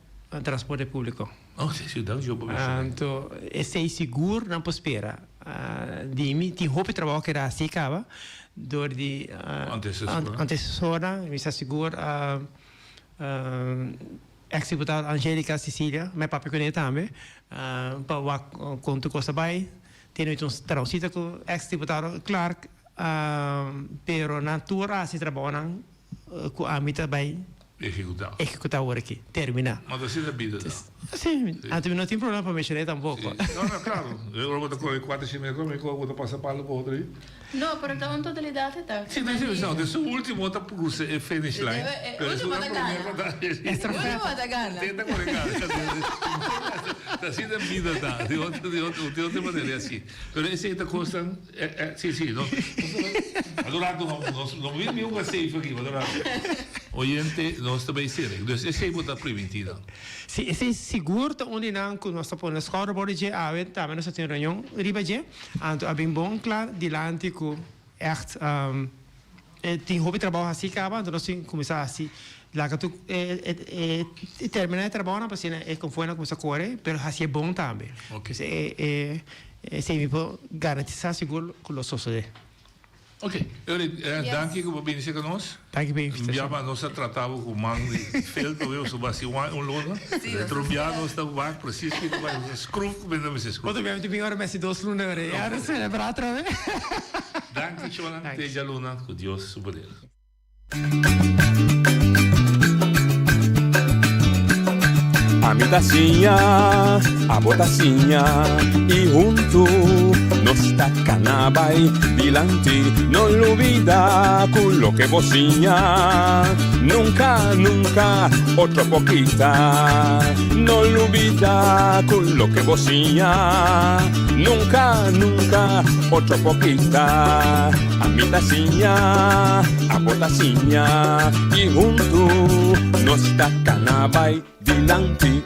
transporte publico. Oh, si, si, dank je pa menciona. Anto, esey sigur nan por spera di mi. Tin hopi trabao keda haci caba door di antecesornan. Mi sa sigur ex diputado Angelica Cecilia, mi a papia cune tambe, pa wak con tur cos ta bay. Tin un traocito cu ex diputado Clark, pero nan tur a haci trabaonan. Ku ami ta bai Ehekutá. Ehekutá awor aki. Terminá. Ma ta asina bida ta. Sí. Anto mi no tin problema pa menshoné tampoko. Sí. No, no, klaro. Ora bo ta kore kuater shi metro, mi bo ta pasa palo ku otro ei. No, pero ta un totalidat e ta. Sí, sí, sí. No, su ultimo ta crusa e finish line. E ultimo ta gana. Ultimo ta gana. Te ta kore gana. Ta asina bida ta. Di otro, di otro, di otro manera e asi. Pero esei ta kosnan. Sí, sí, no. Mas un rato nos no bini un safe aki, mas un rato. Oyente, nos ta bay sere. Dus esey bo ta primintí nan. Sí, esey sigur ta un di nan ku nos ta pone skouder bou di dje. Awe tambe nos a tin reunion riba dje. Anto a bin bon kla dilanti ku ègt. tin hopi trabou hasi kaba, anto nos tin kuminsá hasi laga tur e terminá e trabounan pa asina e konvoinan kuminsá kore, pero hasié bon tambe. Pues e esei mi por garantisá sigur ku lo sosodé. Ok, Eury, danki ku bo bini serka nos. Danki pa e invitashon. Un bia mas nos a trata bo ku man di fel pa bo soba si un luna. Otro bia nos ta wak precies kiko bai skruf ku bini ta mester skruf. Otro bia mi ta bin ora mester dos luna ora e a selebrá atrobe. Danki shownan te djaluna ku Dios su poder. Ami ta siña, abo ta siña y huntu nos ta cana bay dilanti. No lubida cu loke bo siña nunca, nunca otro por kita. No lubida cu loke bo siña nunca, nunca otro por kita. Ami ta siña, abo ta siña y huntu nos ta cana bay dilanti.